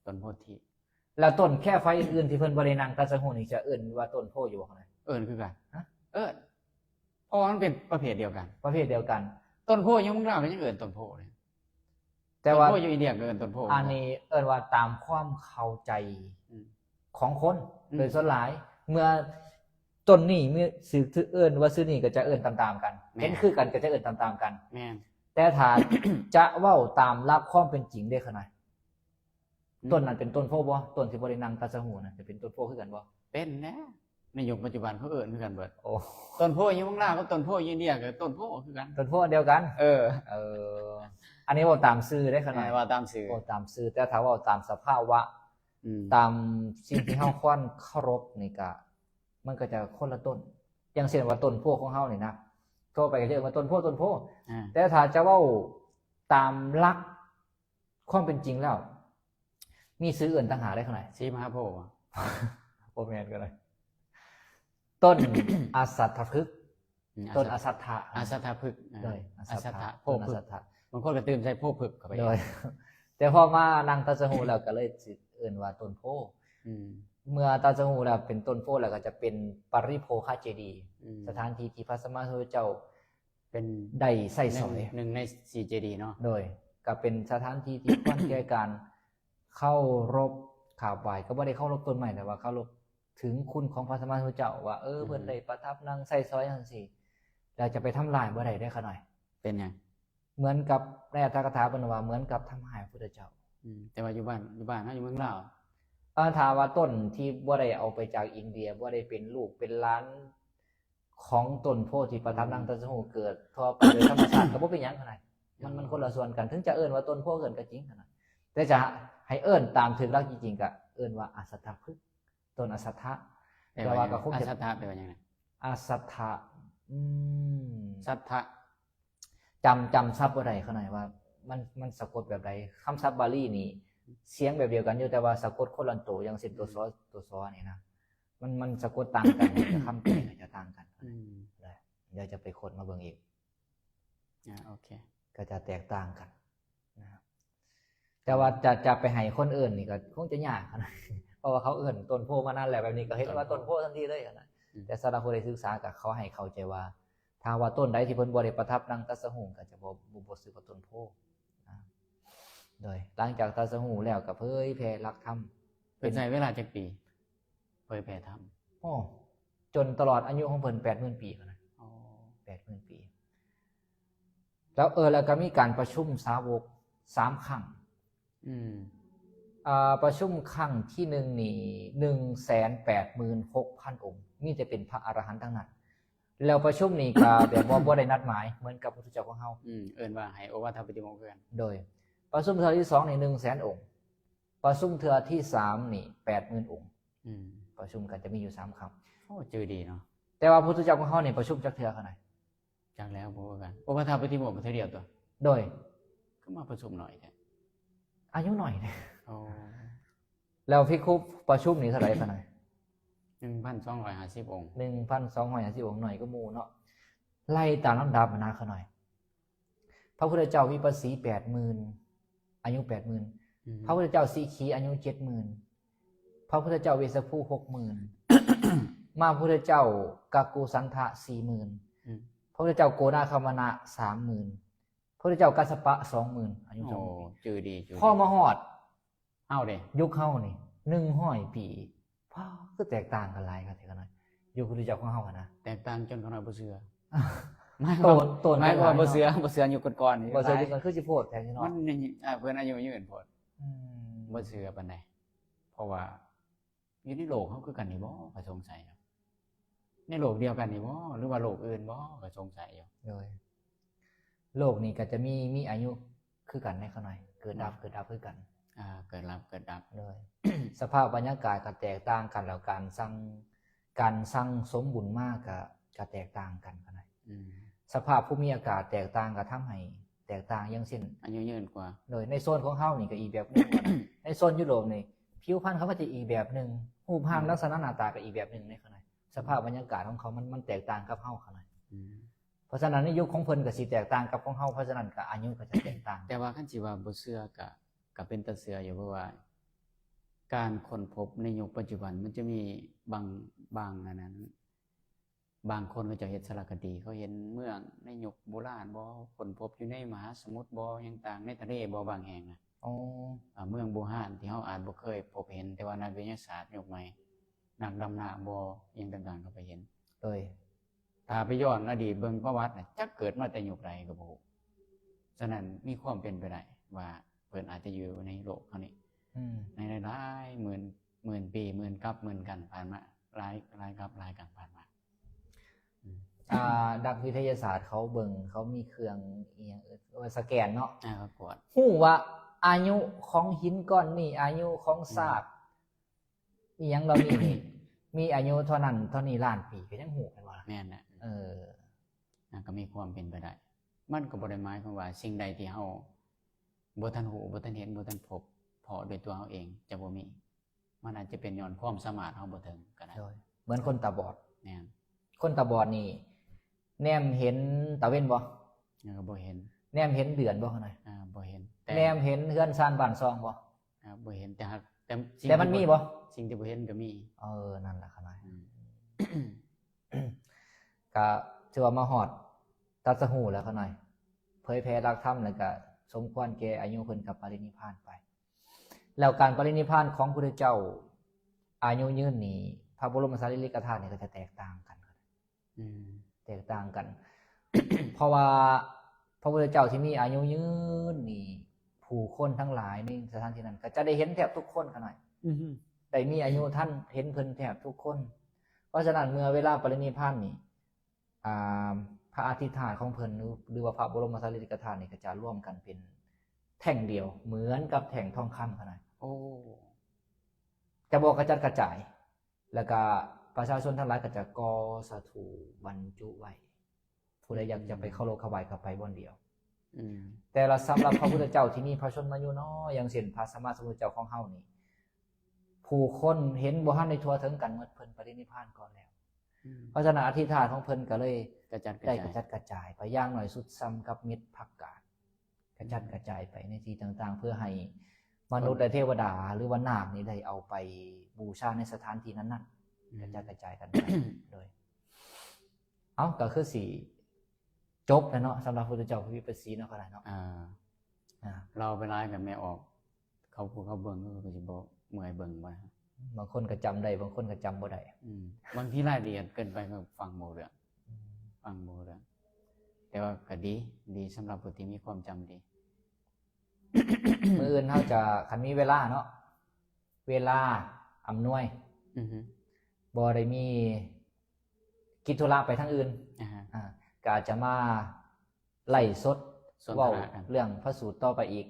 ຕົ້ນໂພທິ. ແລ້ວຕົ້ນແຄໄຟອື່ນໆທີ່ເພິ່ນບໍ່ໄດ້ນັ່ງຕັດສະຮູ້ນີ້ ຈະເອີ້ນວ່າຕົ້ນໂພຢູ່ບໍ່? ເອີ້ນຄືກັນ ຮະ? ເອີ້ນ ເພາະວ່າມັນເປັນປະເພດດຽວກັນ. ປະເພດດຽວກັນ. ຕົ້ນໂພຢູ່ເມືອງລາວກໍຍັງເອີ້ນຕົ້ນໂພເດ້. ແຕ່ວ່າ ຕົ້ນໂພຢູ່ອິນເດຍກໍເອີ້ນຕົ້ນໂພ. ອັນນີ້ເອີ້ນວ່າຕາມຄວາມເຂົ້າໃຈ ອືມ ຂອງຄົນ ອືມ ໂດຍສ່ວນຫຼາຍ ເມື່ອຕົ້ນນີ້ມີຊື່ ຊື່ເອີ້ນວ່າຊື່ນີ້ ກໍຈະເອີ້ນຕາມໆກັນ. ແມ່ນ. ເຫັນຄືກັນກໍຈະເອີ້ນຕາມໆກັນ. ແມ່ນ. ແຕ່ຖ້າ ຈະເວົ້າຕາມຫຼັກຄວາມເປັນຈິງເດ້ຂະນ້ອຍ ອືມ ຕົ້ນນັ້ນເປັນຕົ້ນໂພບໍ່? ຕົ້ນທີ່ບໍ່ໄດ້ນັ່ງຕັດສະຮູ້ນະ ຈະເປັນຕົ້ນໂພຄືກັນບໍ່? ເປັນແຫຼະ. ໃນຍຸກປັດຈຸບັນເຂົາເອີ້ນຄືກັນເບິດ. ໂອ້ ຕົ້ນໂພຢູ່ເມືອງລາວກັບຕົ້ນໂພຢູ່ອິນເດຍກໍຕົ້ນໂພຄືກັນ. ຕົ້ນໂພອັນດຽວກັນ. ເອີ ເອີ ອັນນີ້ເວົ້າຕາມຊື່ເດ້ຂະນ້ອຍ. ເອີ ເວົ້າຕາມຊື່ ເວົ້າຕາມຊື່. ແຕ່ຖ້າເວົ້າຕາມສະພາວະ ອືມ ຕາມສິ່ງທີ່ເຮົາຄວນເຄົາລົບນີ້ກະ ມັນກໍຈະຄົນລະຕົ້ນ. ຢ່າງເຊັ່ນວ່າຕົ້ນໂພຂອງເຮົານີ້ນະ ທົ່ວໄປກໍຈະເອີ້ນວ່າຕົ້ນໂພ ຕົ້ນໂພ. ອ່າ ແຕ່ຖ້າຈະເວົ້າຕາມຫຼັກຄວາມເປັນຈິງແລ້ວ ມີຊື່ອື່ນຕ່າງຫາກໄດ້ຂະນ້ອຍ. ສີມະຫາໂພບໍ່? ບໍ່ແມ່ນກໍໄດ້. ຕົ້ນອະສັດຖະພຶກ. ອືມ ຕົ້ນອະສັດຖະ ອາສັດຖະພຶກ. ໂດຍ ອາສັດຖະ ອາສັດຖະ ໂພພຶກ. ບາງຄົນກໍຕື່ມໃສ່ໂພພຶກເຂົ້າໄປ. ໂດຍ ແຕ່ພໍມານັ່ງຕັດສະຮູ້ແລ້ວກໍເລີຍຊິເອີ້ນວ່າຕົ້ນໂພ. ອືມ ເມື່ອຕັດສະຮູ້ແລ້ວເປັນຕົ້ນໂພແລ້ວ ກໍຈະເປັນປະລິໂພຄະເຈດີ. ອືມ ສະຖານທີ່ທີ່ພະສຳມາສຳພຸດທະເຈົ້າ ເປັນ ໄດ້ໃຊ້ສອຍ ໜຶ່ງ ໜຶ່ງໃນສີ່ເຈດີເນາະ. ໂດຍ ກໍເປັນສະຖານທີ່ທີ່ຄວນແກ່ການເຄົາລົບກາບໄຫວ້. ກໍບໍ່ໄດ້ເຄົາລົບຕົ້ນໄມ້ ແຕ່ວ່າເຄົາລົບເຖິງຄຸນຂອງພະສຳມາສຳພຸດທະເຈົ້າວ່າ ເອີ ອືມ ເພິ່ນໄດ້ປະທັບນັ່ງໃຊ້ສອຍຈັ່ງຊີ້ ແລ້ວຈະໄປທຳລາຍບໍ່ໄດ້ເດ້ຂະນ້ອຍ. ເປັນຫຍັງ? ເໝືອນກັບໃນອັດຖະກະຖາເພິ່ນວ່າ ເໝືອນກັບທຳຮ້າຍພະພຸດທະເຈົ້າ. ອືມ ແຕ່ວ່າຢູ່ບ້ານ ຢູ່ບ້ານເຮົາ ຢູ່ເມືອງລາວ ເອີ ຖ້າວ່າຕົ້ນທີ່ບໍ່ໄດ້ເອົາໄປຈາກອິນເດຍ ບໍ່ໄດ້ເປັນລູກເປັນຫຼານ ຂອງຕົ້ນໂພທີ່ປະທັບນັ່ງຕັດສະຮູ້ ເກີດທົ່ວໄປໂດຍທຳມະຊາດ ກໍບໍ່ເປັນຫຍັງຂະນ້ອຍ. ມັນ ມັນຄົນລະສ່ວນກັນ ເຖິງຈະເອີ້ນວ່າຕົ້ນໂພເກີດກໍຈິງຂະນ້ອຍ ແຕ່ຈະໃຫ້ເອີ້ນຕາມຖືກຫຼັກຈິງໆ ກໍເອີ້ນວ່າອະສັດຖະພຶກ ຕົ້ນອະສັດຖະ. ແປວ່າ ແຕ່ວ່າກໍຄົງ ອະສັດຖະແປວ່າຫຍັງນະ? ອະສັດຖະ ອືມ ສັດຖະ ຈຳ ຈຳສັບບໍ່ໄດ້ຂະນ້ອຍວ່າ ມັນ ມັນສະກົດແບບໃດ. ຄຳສັບບາລີນີ້ສຽງແບບດຽວກັນຢູ່ ແຕ່ວ່າສະກົດຄົນລະໂຕ. ຢ່າງເຊັ່ນຕົວ ອືມ ຊ ຕົວ ຊ ນີ້ນະ ມັນ ມັນສະກົດຕ່າງກັນ ແຕ່ຄຳແປກໍຈະຕ່າງກັນ. ອືມ ໄດ້ ດຽວຈະໄປຄົ້ນມາເບິ່ງອີກ. ອ່າ ໂອເຄ ກໍຈະແຕກຕ່າງກັນນະ. ແຕ່ວ່າຈະ ຈະໄປໃຫ້ຄົນເອີ້ນນີ້ກໍຄົງຈະຍາກນະ ເພາະວ່າເຂົາເອີ້ນຕົ້ນໂພມານານແລ້ວ ແບບນີ້ກໍເຫັນວ່າຕົ້ນໂພທັນທີເລີຍນະ. ອືມ ແຕ່ສຳລັບຜູ້ທີ່ສຶກສາ ກໍຂໍໃຫ້ເຂົ້າໃຈວ່າ ຖ້າວ່າຕົ້ນໃດທີ່ເພິ່ນບໍ່ໄດ້ປະທັບນັ່ງຕັດສະຮູ້ ກໍຈະບໍ່ ບໍ່ ບໍ່ຊື່ວ່າຕົ້ນໂພນະ. ໂດຍ ຫຼັງຈາກຕັດສະຮູ້ແລ້ວກໍເຜີຍແຜ່ຫຼັກທຳ. ເພິ່ນໃຊ້ເວລາຈັກປີເຜີຍແຜ່ທຳ? ໂອ້ ຈົນຕະຫຼອດອາຍຸຂອງເພິ່ນ ແປດໝື່ນປີພຸ້ນນະ. ອໍ ແປດໝື່ນປີ. ແລ້ວ ເອີ ແລ້ວກໍມີການປະຊຸມສາວົກສາມຄັ້ງ. ອືມ ອ່າ ປະຊຸມຄັ້ງທີໜຶ່ງນີ້ ໜຶ່ງແສນແປດໝື່ນຫົກພັນອົງ ມີແຕ່ເປັນພະອະລະຫັນທັງນັ້ນ. ແລ້ວປະຊຸມນີ້ກໍແບບວ່າບໍ່ໄດ້ນັດໝາຍເໝືອນກັບພຸດທະເຈົ້າຂອງເຮົາ. ອືມ ເອີ້ນວ່າໃຫ້ໂອວາທາປະຕິໂມກຄືກັນ. ໂດຍ ປະຊຸມເທື່ອທີສອງນີ້ ໜຶ່ງແສນອົງ. ປະຊຸມເທື່ອທີສາມນີ້ ແປດໝື່ນອົງ. ອືມ ປະຊຸມກັນຈະມີຢູ່ສາມຄັ້ງ. ໂອ້ ຈື່ດີເນາະ. ແຕ່ວ່າພຸດທະເຈົ້າຂອງເຮົານີ້ປະຊຸມຈັກເທື່ອຂະນ້ອຍ? ຈັກແລ້ວ ບໍ່ຄືກັນ. ໂອວາທາປະຕິໂມກກໍເທື່ອດຽວຕົວະ. ໂດຍ ຄືມາປະຊຸມໜ້ອຍແທ້? ອາຍຸໜ້ອຍເດ້. ໂອ້ ແລ້ວພິກຂຸປະຊຸມນີ້ເທົ່າໃດຂະນ້ອຍ? ໜຶ່ງພັນສອງຮ້ອຍຫ້າສິບອົງ. ໜຶ່ງພັນສອງຮ້ອຍຫ້າສິບອົງ ໜ້ອຍກວ່າໝູ່ເນາະ. ໄລ່ຕາມລຳດັບນະຂະນ້ອຍ. ພະພຸດທະເຈົ້າວິປັດສີແປດໝື່ນ ອາຍຸແປດໝື່ນ. ອືມ ພະພຸດທະເຈົ້າສິຂີອາຍຸເຈັດໝື່ນ. ພະພຸດທະເຈົ້າເວສະພູຫົກໝື່ນ. ມາພະພຸດທະເຈົ້າກັກກຸສັນທະສີ່ໝື່ນ. ອືມ ພະພຸດທະເຈົ້າໂກນາຄະມະນະສາມໝື່ນ. ພະພຸດທະເຈົ້າກັດສະປະສອງໝື່ນ ອາຍຸສອງໝື່ນ. ໂອ້ ຈື່ດີ ຈື່ດີ. ພໍມາຮອດ ເຮົາເດ້ ຍຸກເຮົານີ້ ໜຶ່ງຮ້ອຍປີ. ວ້າ ຄືແຕກຕ່າງກັນຫຼາຍຄັກແທ້ຂະນ້ອຍ. ຍຸກພຸດທະເຈົ້າຂອງເຮົາຫັ້ນນະ ແຕກຕ່າງຈົນຂະນ້ອຍບໍ່ເຊື່ອ. ໝາຍຄວາມ ໂຕນ ໂຕນ ໝາຍຄວາມວ່າບໍ່ເຊື່ອ ບໍ່ເຊື່ອຍຸກກ່ອນນີ້. ບໍ່ເຊື່ອຍຸກກ່ອນ ຄືຊິໂພດແທ້ເນາະ. ມັນ ອ່າ ເພິ່ນອາຍຸຍືນໂພດ. ອືມ ບໍ່ເຊື່ອປານໃດ ເພາະວ່າ ຢູ່ໃນໂລກເຮົາຄືກັນນີ້ບໍ່? ຂ້ອຍສົງໄສເນາະ. ໃນໂລກດຽວກັນນີ້ບໍ່? ຫຼືວ່າໂລກອື່ນບໍ່? ຂ້ອຍສົງໄສຢູ່. ໂດຍ ໂລກນີ້ກໍຈະມີ ມີອາຍຸຄືກັນເດ້ຂະນ້ອຍ. ເກີດດັບ ເກີດດັບຄືກັນ. ອ່າ ເກີດດັບ ເກີດດັບ. ໂດຍ ສະພາບບັນຍາກາດກໍແຕກຕ່າງກັນ ແລ້ວການສັ່ງ ການສັ່ງສົມບຸນມາກໍ ກໍແຕກຕ່າງກັນຂະນ້ອຍ. ອືມ ສະພາບພູມີອາກາດແຕກຕ່າງກໍທຳໃຫ້ແຕກຕ່າງ. ຢ່າງເຊັ່ນ ອາຍຸຍືນກວ່າ. ໂດຍ ໃນໂຊນຂອງເຮົານີ້ກໍອີກແບບໜຶ່ງ. ໃນໂຊນຢູໂຣບນີ້ ຜິວພັນເຂົາກໍຈະອີກແບບໜຶ່ງ ຮູບຮ່າງ ອືມ ລັກສະນະໜ້າຕາກໍອີກແບບໜຶ່ງເດ້ຂະນ້ອຍ. ສະພາບບັນຍາກາດຂອງເຂົາມັນ ມັນແຕກຕ່າງກັບເຮົາຂະນ້ອຍ. ອືມ ເພາະສະນັ້ນໃນຍຸກຂອງເພິ່ນກໍຊິແຕກຕ່າງກັບຂອງເຮົາ ເພາະສະນັ້ນກໍອາຍຸກໍຈະແຕກຕ່າງ. ແຕ່ວ່າຄັນຊິວ່າບໍ່ເຊື່ອກໍ ກໍເປັນຕາເຊື່ອຢູ່ ເພາະວ່າ ການຄົ້ນພົບໃນຍຸກປັດຈຸບັນ ມັນຈະມີບາງ ບາງອັນນັ້ນ ບາງຄົນເຂົາເຈົ້າເຮັດສາລະຄະດີ ເຂົາເຫັນເມືອງໃນຍຸກໂບລານບໍ່ ຄົ້ນພົບຢູ່ໃນມະຫາສະໝຸດບໍ່ ຫຍັງຕ່າງໃນທະເລບໍ່ ບາງແຫ່ງນະ. ອໍ ອາ ເມືອງບູຮານທີ່ເຮົາອາດບໍ່ເຄີຍພົບເຫັນ ແຕ່ວ່ານັກວິທະຍາສາດຍຸກໃໝ່ ນັກດຳນ້ຳບໍ່ ຫຍັງຕ່າງໆ ເຂົາໄປເຫັນ. ໂດຍ ຖ້າໄປຍ້ອນອະດີດເບິ່ງປະຫວັດນະ ຈັກເກີດມາແຕ່ຍຸກໃດກໍບໍ່ຮູ້. ສະນັ້ນມີຄວາມເປັນໄປໄດ້ວ່າເພິ່ນອາດຈະຢູ່ໃນໂລກເຮົານີ້ ອືມ ໃນຫຼາຍໆໝື່ນ ໝື່ນປີ ໝື່ນກັບໝື່ນກັນຜ່ານມາ ຫຼາຍ ຫຼາຍກັບຫຼາຍກັນຜ່ານມາ. ອືມ ອ່າ ນັກວິທະຍາສາດເຂົາເບິ່ງ ເຂົາມີເຄື່ອງອີ່ຫຍັງເອີ້ນວ່າສະແກນເນາະ ອ່າ ເຂົາກວດ ຮູ້ວ່າອາຍຸຂອງຫີນກ້ອນນີ້ ອາຍຸຂອງ ອືມ ຊາກ ອີ່ຫຍັງເຫຼົ່ານີ້ນີ້ ມີອາຍຸເທົ່ານັ້ນເທົ່ານີ້ລ້ານປີ ກໍຍັງຮູ້ແມ່ນບໍ່ລະ? ແມ່ນແຫຼະ. ເອີ ມັນກໍມີຄວາມເປັນໄປໄດ້. ມັນກໍບໍ່ໄດ້ໝາຍຄວາມວ່າສິ່ງໃດທີ່ເຮົາບໍ່ທັນຮູ້ ບໍ່ທັນເຫັນ ບໍ່ທັນພົບເພາະດ້ວຍຕົວເຮົາເອງ ຈະບໍ່ມີ. ມັນອາດຈະເປັນຍ້ອນຄວາມສາມາດເຮົາບໍ່ເຖິງກໍໄດ້. ໂດຍ ເໝືອນຄົນຕາບອດ. ແມ່ນ. ຄົນຕາບອດນີ້ ແນມເຫັນຕາເວັນບໍ່? ຍັງກໍບໍ່ເຫັນ. ແນມເຫັນເດືອນບໍ່? ອ່າ ບໍ່ເຫັນ. ແຕ່ ແນມເຫັນເຮືອນຊານບ້ານຊ່ອງບໍ່? ອ່າ ບໍ່ເຫັນ. ແຕ່ຫາກ ແຕ່ສິ່ງ ແຕ່ມັນມີບໍ່? ທີ່ບໍ່ ສິ່ງທີ່ບໍ່ເຫັນກໍມີ. ເອີ ນັ້ນລະຂະນ້ອຍ. ອືມ ກະຖືວ່າມາຮອດຕັດສະຮູ້ແລ້ວຂະນ້ອຍ ເຜີຍແຜ່ຫຼັກທຳ ແລ້ວກະສົມຄວນແກ່ອາຍຸເພິ່ນກັບປະລິນິບພານໄປ. ແລ້ວການປະລິນິບພານຂອງພຸດທະເຈົ້າອາຍຸຍືນນີ້ ພະບໍລົມສາລີລິກະທາດນີ້ກໍຈະແຕກຕ່າງກັນ. ອືມ ແຕກຕ່າງກັນ ເພາະວ່າພະພຸດທະເຈົ້າທີ່ມີອາຍຸຍືນນີ້ ຜູ້ຄົນທັງຫຼາຍໃນສະຖານທີ່ນັ້ນກໍຈະໄດ້ເຫັນແທບທຸກຄົນຂະນ້ອຍ. ອືຮຶ ໄດ້ມີອາຍຸທັນເຫັນເພິ່ນແທບທຸກຄົນ. ເພາະສະນັ້ນເມື່ອເວລາປະລິນິບພານນີ້ ອ່າ ພະອະທິທາດຂອງເພິ່ນ ຫຼື ຫຼືວ່າພະບໍລົມສາລີລິກະທາດນີ້ ກໍຈະລວມກັນເປັນແທ່ງດຽວ ເໝືອນກັບແທ່ງທອງຄຳຂະນ້ອຍ. ໂອ້ ຈະບໍ່ກະຈັດກະຈາຍ. ແລ້ວກະປະຊາຊົນທັງຫຼາຍກໍຈະກໍ່ສະຖູບັນຈຸໄວ້ ຜູ້ໃດຢາກຈະໄປເຄົາລົບຖວາຍກໍໄປບ່ອນດຽວ. ອືມ ແຕ່ລະສຳລັບພະພຸດທະເຈົ້າທີ່ມີພະຊົນມາຍຸນ້ອຍ ຢ່າງເຊັ່ນພະສຳມາສຳພຸດທະເຈົ້າຂອງເຮົານີ້ ຜູ້ຄົນເຫັນບໍ່ທັນໄດ້ທົ່ວເຖິງກັນໝົດ ເພິ່ນປະລິນິບພານກ່ອນແລ້ວ. ອືມ ເພາະສະນັ້ນອະທິຖານຂອງເພິ່ນກໍເລີຍກະຈັດກະຈາຍ ໄດ້ກະຈັດກະຈາຍໄປ ຢ່າງໜ້ອຍສຸດສ່ຳກັບເມັດຜັກກາດ. ກະຈັດກະຈາຍໄປໃນທີ່ຕ່າງໆ ເພື່ອໃຫ້ມະນຸດ ແລະ ເທວະດາ ຫຼືວ່ານາກນີ້ໄດ້ເອົາໄປບູຊາໃນສະຖານທີ່ນັ້ນໆ. ອືມ ກະຈັດກະຈາຍກັນໄປ. ໂດຍ ເອົ້າ ກໍຄືຊິຈົບແລ້ວເນາະ ສຳລັບພຸດທະເຈົ້າພະວິປັດສີເນາະ ກໍໄດ້ເນາະ. ອ່າ ອ່າ ເລົ່າໄປຫຼາຍກໍແມ່ອອກ ເຂົາ ຜູ້ເຂົາເບິ່ງເຂົາກໍຊິບໍ່ເມື່ອຍເບິ່ງວ່າ ບາງຄົນກໍຈຳໄດ້ ບາງຄົນກໍຈຳບໍ່ໄດ້. ອືມ ບາງທີລາຍລະອຽດເກີນໄປກໍຟັງບໍ່ຮູ້ເລື່ອງ. ອືມ ຟັງບໍ່ຮູ້ເລື່ອງ ແຕ່ວ່າກໍດີ ດີສຳລັບຜູ້ທີ່ມີຄວາມຈຳດີ. ມື້ອື່ນເຮົາຈະ ຄັນມີເວລາເນາະ ເວລາອຳນວຍ ອືຮຶ ບໍ່ໄດ້ມີກິດທຸລະໄປທາງອື່ນ ອ່າ ອ່າ ກໍອາດຈະມາ ໄລຟ໌ສົດ ສົນທະນາກັນ ເວົ້າເລື່ອງພະສູດຕໍ່ໄປອີກ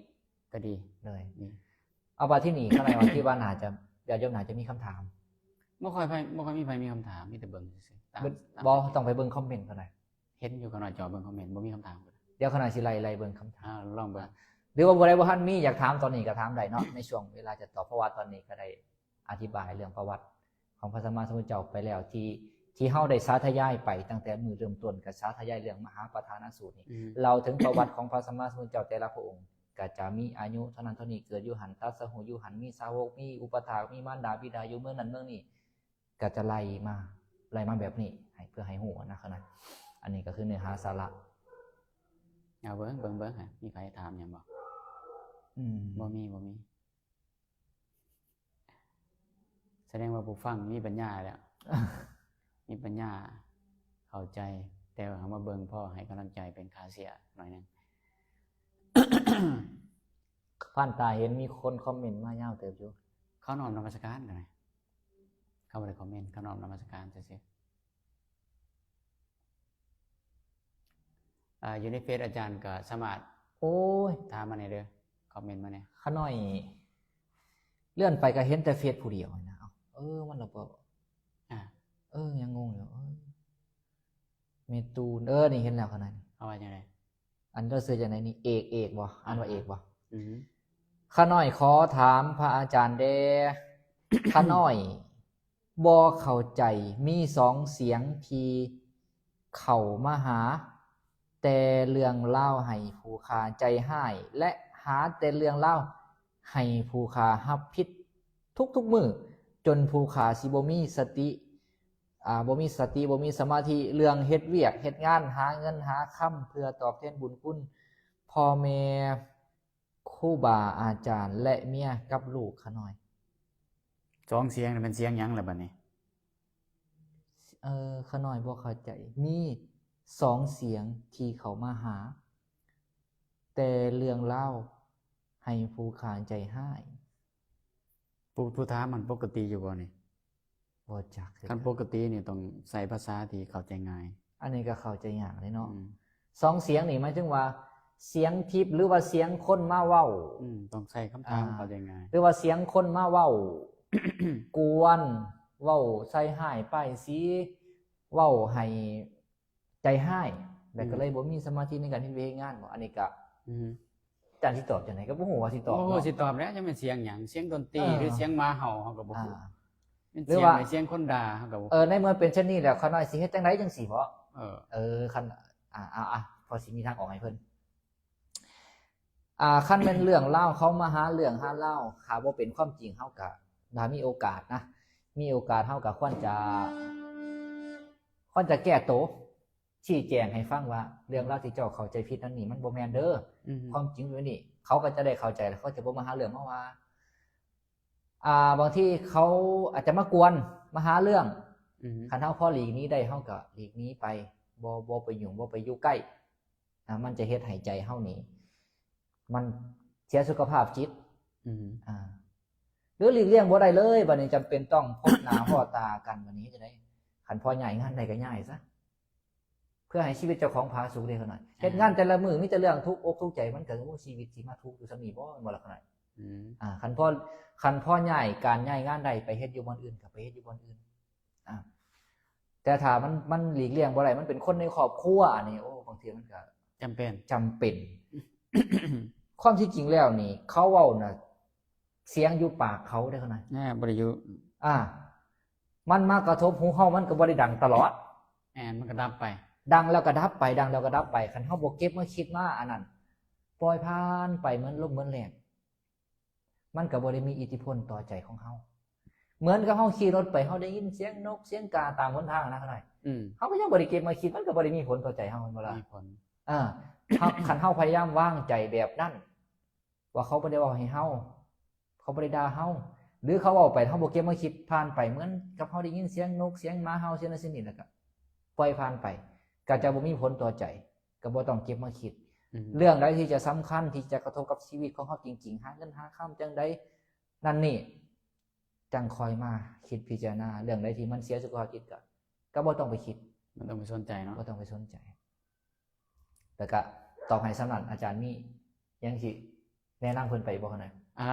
ກໍດີເລີຍ. ອືມ ເອົາ ບາດທີນີ້ ຂ້ານ້ອຍວ່າ ຄິດວ່າໜ້າຈະ ຍາດໂຍມໜ້າຈະມີຄຳຖາມ. ບໍ່ຄ່ອຍໃຜ ບໍ່ຄ່ອຍມີໃຜມີຄຳຖາມ ມີແຕ່ເບິ່ງຊື່ໆ ຕາມ ບໍ່ ຕ້ອງໄປເບິ່ງຄອມເມັນຂ້ານ້ອຍ. ເຫັນຢູ່ ຂ້ານ້ອຍຈອເບິ່ງຄອມເມັນ ບໍ່ມີຄຳຖາມ. ດຽວຂ້ານ້ອຍຊິໄລ່ ໄລ່ເບິ່ງຄຳຖາມ ອ່າ ລອງເບິ່ງ ຫຼືວ່າຜູ້ໃດບໍ່ທັນມີ ຢາກຖາມຕອນນີ້ກໍຖາມໄດ້ເນາະ ໃນຊ່ວງເວລາຈະຕອບ ເພາະວ່າຕອນນີ້ກໍໄດ້ ອະທິບາຍເລື່ອງປະຫວັດຂອງພະສຳມາສຳພຸດທະເຈົ້າໄປແລ້ວ ທີ່ ທີ່ເຮົາໄດ້ສາທະຍາຍໄປຕັ້ງແຕ່ມື້ເລີ່ມຕົ້ນ ກໍສາທະຍາຍເລື່ອງມະຫາປະທານະສູດນີ້ ອືມ ເລົ່າເຖິງປະຫວັດຂອງພະສຳມາສຳພຸດທະເຈົ້າແຕ່ລະພະອົງ ກໍຈະມີອາຍຸເທົ່ານັ້ນເທົ່ານີ້ ເກີດຢູ່ຫັ້ນ ຕັດສະຮູ້ຢູ່ຫັ້ນ ມີສາວົກ ມີອຸປະຖາກ ມີມານດາບິດາຢູ່ເມືອງນັ້ນເມືອງນີ້ ກໍຈະໄລ່ມາ ໄລ່ມາແບບນີ້ ໃຫ້ ເພື່ອໃຫ້ຮູ້ນະ ຂະນ້ອຍ. ອັນນີ້ກໍຄືເນື້ອຫາສາລະ. ເອົາເບິ່ງ ເບິ່ງ ເບິ່ງ ມີໃຜຖາມຫຍັງບໍ່? ອືມ ບໍ່ມີ ບໍ່ມີ. ສະແດງວ່າຜູ້ຟັງມີປັນຍາແລ້ວ ມີປັນຍາເຂົ້າໃຈ ແຕ່ວ່າເຮົາມາເບິ່ງພໍໃຫ້ກຳລັງໃຈເປັນຄ່າເສຍໜ້ອຍໜຶ່ງ. ຜ່ານຕາເຫັນມີຄົນຄອມເມັນມາຍາວເຕີບຢູ່. ເຂົານ້ອມນະມັດສະການກໍໄດ້ ເຂົາບໍ່ໄດ້ຄອມເມັນ ເຂົານ້ອມນະມັດສະການຊື່ໆ. ອ່າ ຢູ່ໃນເຟສອາຈານກໍສາມາດ ໂອ້ຍ ຖາມມາແດ່ເດີ ຄອມເມັນມາແດ່. ຂ້ານ້ອຍເລື່ອນໄປກໍເຫັນແຕ່ເຟສຜູ້ດຽວນະ. ເອົ້າ ເອີ ມັນລະບໍ່ ອ່າ ເອີ ຍັງງົງຢູ່. ເອີ ເມຕູນ ເອີ ນີ້ເຫັນແລ້ວຂ້ານ້ອຍ. ເຂົາວ່າຈັ່ງໃດ? ອັນເຈົ້າຊື່ຈັ່ງໃດນີ້? ເອກ ເອກບໍ່? ອ່ານວ່າເອກບໍ່? ອືຮຶ ຂ້ານ້ອຍຂໍຖາມພະອາຈານແດ່ ຂ້ານ້ອຍ ບໍ່ເຂົ້າໃຈ ມີສອງສຽງທີ່ເຂົ້າມາຫາແຕ່ເລື່ອງລາວໃຫ້ຜູ້ຂ້າໃຈຮ້າຍ ແລະ ຫາແຕ່ເລື່ອງລາວໃຫ້ຜູ້ຂ້າຮັບຜິດ ທຸກໆມື້ ຈົນຜູ້ຂ້າຊິບໍ່ມີສະຕິ ອ່າ ບໍ່ມີສະຕິ ບໍ່ມີສະມາທິ ເລື່ອງເຮັດວຽກເຮັດງານ ຫາເງິນຫາຄຳ ເພື່ອຕອບແທນບຸນຄຸນພໍ່ແມ່ ຄູບາອາຈານ ແລະ ເມຍກັບລູກ. ຂ້ານ້ອຍ ສອງສຽງນີ້ແມ່ນສຽງຫຍັງລະບັດນີ້? ເອີ ຂ້ານ້ອຍບໍ່ເຂົ້າໃຈ. ມີສອງສຽງທີ່ເຂົ້າມາຫາ, ແຕ່ເລື່ອງລາວໃຫ້ຜູ້ຂ້າໃຈຮ້າຍ. ຜູ້ ຜູ້ຖາມມັນປົກກະຕິຢູ່ບໍ່ນີ້? ບໍ່ຈັກຄືກັນ. ຄັນປົກກະຕິນີ້ຕ້ອງໃຊ້ພາສາທີ່ເຂົ້າໃຈງ່າຍ. ອັນນີ້ກໍເຂົ້າໃຈຍາກເດ້ເນາະ. ອືມ ສອງສຽງນີ້ໝາຍເຖິງວ່າສຽງທິບ ຫຼືວ່າສຽງຄົນມາເວົ້າ. ອືມ ຕ້ອງໃຊ້ຄຳຖາມ ອ່າ ເຂົ້າໃຈງ່າຍ ຫຼືວ່າສຽງຄົນມາເວົ້າ ກວນ ເວົ້າໃສ່ຮ້າຍປ້າຍສີ ເວົ້າໃຫ້ໃຈຮ້າຍ ແລ້ວກໍເລີຍ ອືມ ບໍ່ມີສະມາທິໃນການເຮັດວຽກເຮັດງານບໍ? ອັນນີ້ກໍ ອືມ ອາຈານຊິຕອບຈັ່ງໃດ ກໍບໍ່ຮູ້ວ່າຊິຕອບ. ໂອ້ ເນາະ ຊິຕອບແລ້ວ ຈະແມ່ນສຽງຫຍັງ? ສຽງດົນຕີ ເອີ ຫຼື ສຽງໝາເຫົ່າ ເຮົາກໍບໍ່ຮູ້. ອ່າ ແມ່ນ ຫຼື ສຽງ ວ່າ ໃດ ສຽງຄົນດ່າ ເຮົາກໍບໍ່ ເອີ ໃນເມື່ອເປັນເຊັ່ນນີ້ແລ້ວ ຂ້ານ້ອຍຊິເຮັດຈັ່ງໃດຈັ່ງຊີ້ບໍ? ເອີ ເອີ ຄັນ ອ່າ ອ່າ ພໍຊິມີທາງອອກໃຫ້ເພິ່ນ. ອ່າ ຄັນແມ່ນເລື່ອງລາວ ເຂົາມາຫາເລື່ອງຫາລາວ ຖ້າບໍ່ເປັນຄວາມຈິງ ເຮົາກໍ ຖ້າມີໂອກາດນະ ມີໂອກາດ ເຮົາກໍຄວນຈະ ຄວນຈະແກ້ໂຕ ຊີ້ແຈງໃຫ້ຟັງວ່າ ເລື່ອງລາວທີ່ເຈົ້າເຂົ້າໃຈຜິດນັ້ນນີ້ ມັນບໍ່ແມ່ນເດີ. ອືມ ຄວາມຈິງເປັນແບບນີ້ ເຂົາກໍຈະໄດ້ເຂົ້າໃຈ ແລ້ວເຂົາຈະບໍ່ມາຫາເລື່ອງເຮົາວ່າ ອ່າ ບາງທີເຂົາອາດຈະມາກວນ ມາຫາເລື່ອງ. ອືມ ຄັນເຮົາພໍຫຼີກໜີໄດ້ ເຮົາກໍຫຼີກໜີໄປ ບໍ່ ບໍ່ໄປຫຍຸ້ງ ບໍ່ໄປຢູ່ໃກ້. ອ່າ ມັນຈະເຮັດໃຫ້ໃຈເຮົານີ້ ມັນເສຍສຸຂະພາບຈິດ. ອືມ ອ່າ ຫຼືຫຼີກລ່ຽງບໍ່ໄດ້ເລີຍ ບັດນີ້ຈຳເປັນຕ້ອງພົບໜ້າພໍ້ຕາກັນ ບັດນີ້ເຮັດຈັ່ງໃດ? ຄັນພໍຍ້າຍງານໄດ້ກໍຍ້າຍຊະ ເພື່ອໃຫ້ຊີວິດເຈົ້າຂອງຜາສຸກເດ້ ຂ້ານ້ອຍ. ອ່າ ເຮັດງານແຕ່ລະມື້ມີແຕ່ເລື່ອງທຸກອົກທຸກໃຈ ມັນກໍ ໂອ້ ຊີວິດຊິມາທຸກຢູ່ສ່ຳນີ້ບໍ ແມ່ນບໍ່ລະ ຂ້ານ້ອຍ? ອືມ ອ່າ ຄັນພໍ ຄັນພໍຍ້າຍການຍ້າຍງານໄດ້ ໄປເຮັດຢູ່ບ່ອນອື່ນ ກໍໄປເຮັດຢູ່ບ່ອນອື່ນ. ອ່າ ແຕ່ຖ້າມັນ ມັນຫຼີກລ່ຽງບໍ່ໄດ້ ມັນເປັນຄົນໃນຄອບຄົວ ອັນນີ້ ໂອ້ ບາງເທື່ອມັນກໍຈຳເປັນ ຈຳເປັນ. ຄວາມທີ່ຈິງແລ້ວນີ້ ເຂົາເວົ້ານະ ສຽງຢູ່ປາກເຂົາເດ້ ຂ້ານ້ອຍ. ອ່າ ບໍ່ໄດ້ຢູ່ ອ່າ ມັນມາກະທົບຫູເຮົາ ມັນກໍບໍ່ໄດ້ດັງຕະຫຼອດ. ແມ່ນ ມັນກໍດັບໄປ ດັງແລ້ວກໍດັບໄປ ດັງແລ້ວກໍດັບໄປ. ຄັນເຮົາບໍ່ເກັບມາຄິດມາອັນນັ້ນ ປ່ອຍຜ່ານໄປເໝືອນລົມເໝືອນແລ້ງ ມັນກໍບໍ່ໄດ້ມີອິດທິພົນຕໍ່ໃຈຂອງເຮົາ. ເໝືອນກັບເຮົາຂີ່ລົດໄປ ເຮົາໄດ້ຍິນສຽງນົກສຽງກາຕາມຫົນທາງນະ ຂ້ານ້ອຍ. ອືມ ເຮົາກໍຍັງບໍ່ໄດ້ເກັບມາຄິດ ມັນກໍບໍ່ໄດ້ມີຜົນຕໍ່ໃຈເຮົາ ແມ່ນບໍ່ລະ? ມີຜົນ. ເອີ ເຮົາ ຄັນເຮົາພະຍາຍາມວາງໃຈແບບນັ້ນ ວ່າເຂົາບໍ່ໄດ້ເວົ້າໃຫ້ເຮົາ ເຂົາບໍ່ໄດ້ດ່າເຮົາ ຫຼືເຂົາເວົ້າໄປ ເຮົາບໍ່ເກັບມາຄິດ ຜ່ານໄປ ເໝືອນກັບເຮົາໄດ້ຍິນສຽງນົກ ສຽງໝາເຫົ່າ ສຽງນັ້ນສຽງນີ້ ແລ້ວກໍປ່ອຍຜ່ານໄປ ກໍຈະບໍ່ມີຜົນຕໍ່ໃຈ ກໍບໍ່ຕ້ອງເກັບມາຄິດ. ອືມ ເລື່ອງໃດທີ່ຈະສຳຄັນ ທີ່ຈະກະທົບກັບຊີວິດຂອງເຮົາຈິງໆ ຫາເງິນຫາຄຳຈັ່ງໃດນັ້ນນີ້ ຈັ່ງຄ່ອຍມາຄິດພິຈາລະນາ. ເລື່ອງໃດທີ່ມັນເສຍສຸຂະພາບຈິດ ກໍ ກໍບໍ່ຕ້ອງໄປຄິດ ບໍ່ຕ້ອງໄປສົນໃຈເນາະ ບໍ່ຕ້ອງໄປສົນໃຈ. ແລ້ວກະຕອບໃຫ້ສ່ຳນັ້ນ ອາຈານມີຫຍັງຊິແນະນຳເພິ່ນໄປບໍ່ ຂ້ານ້ອຍ? ອ່າ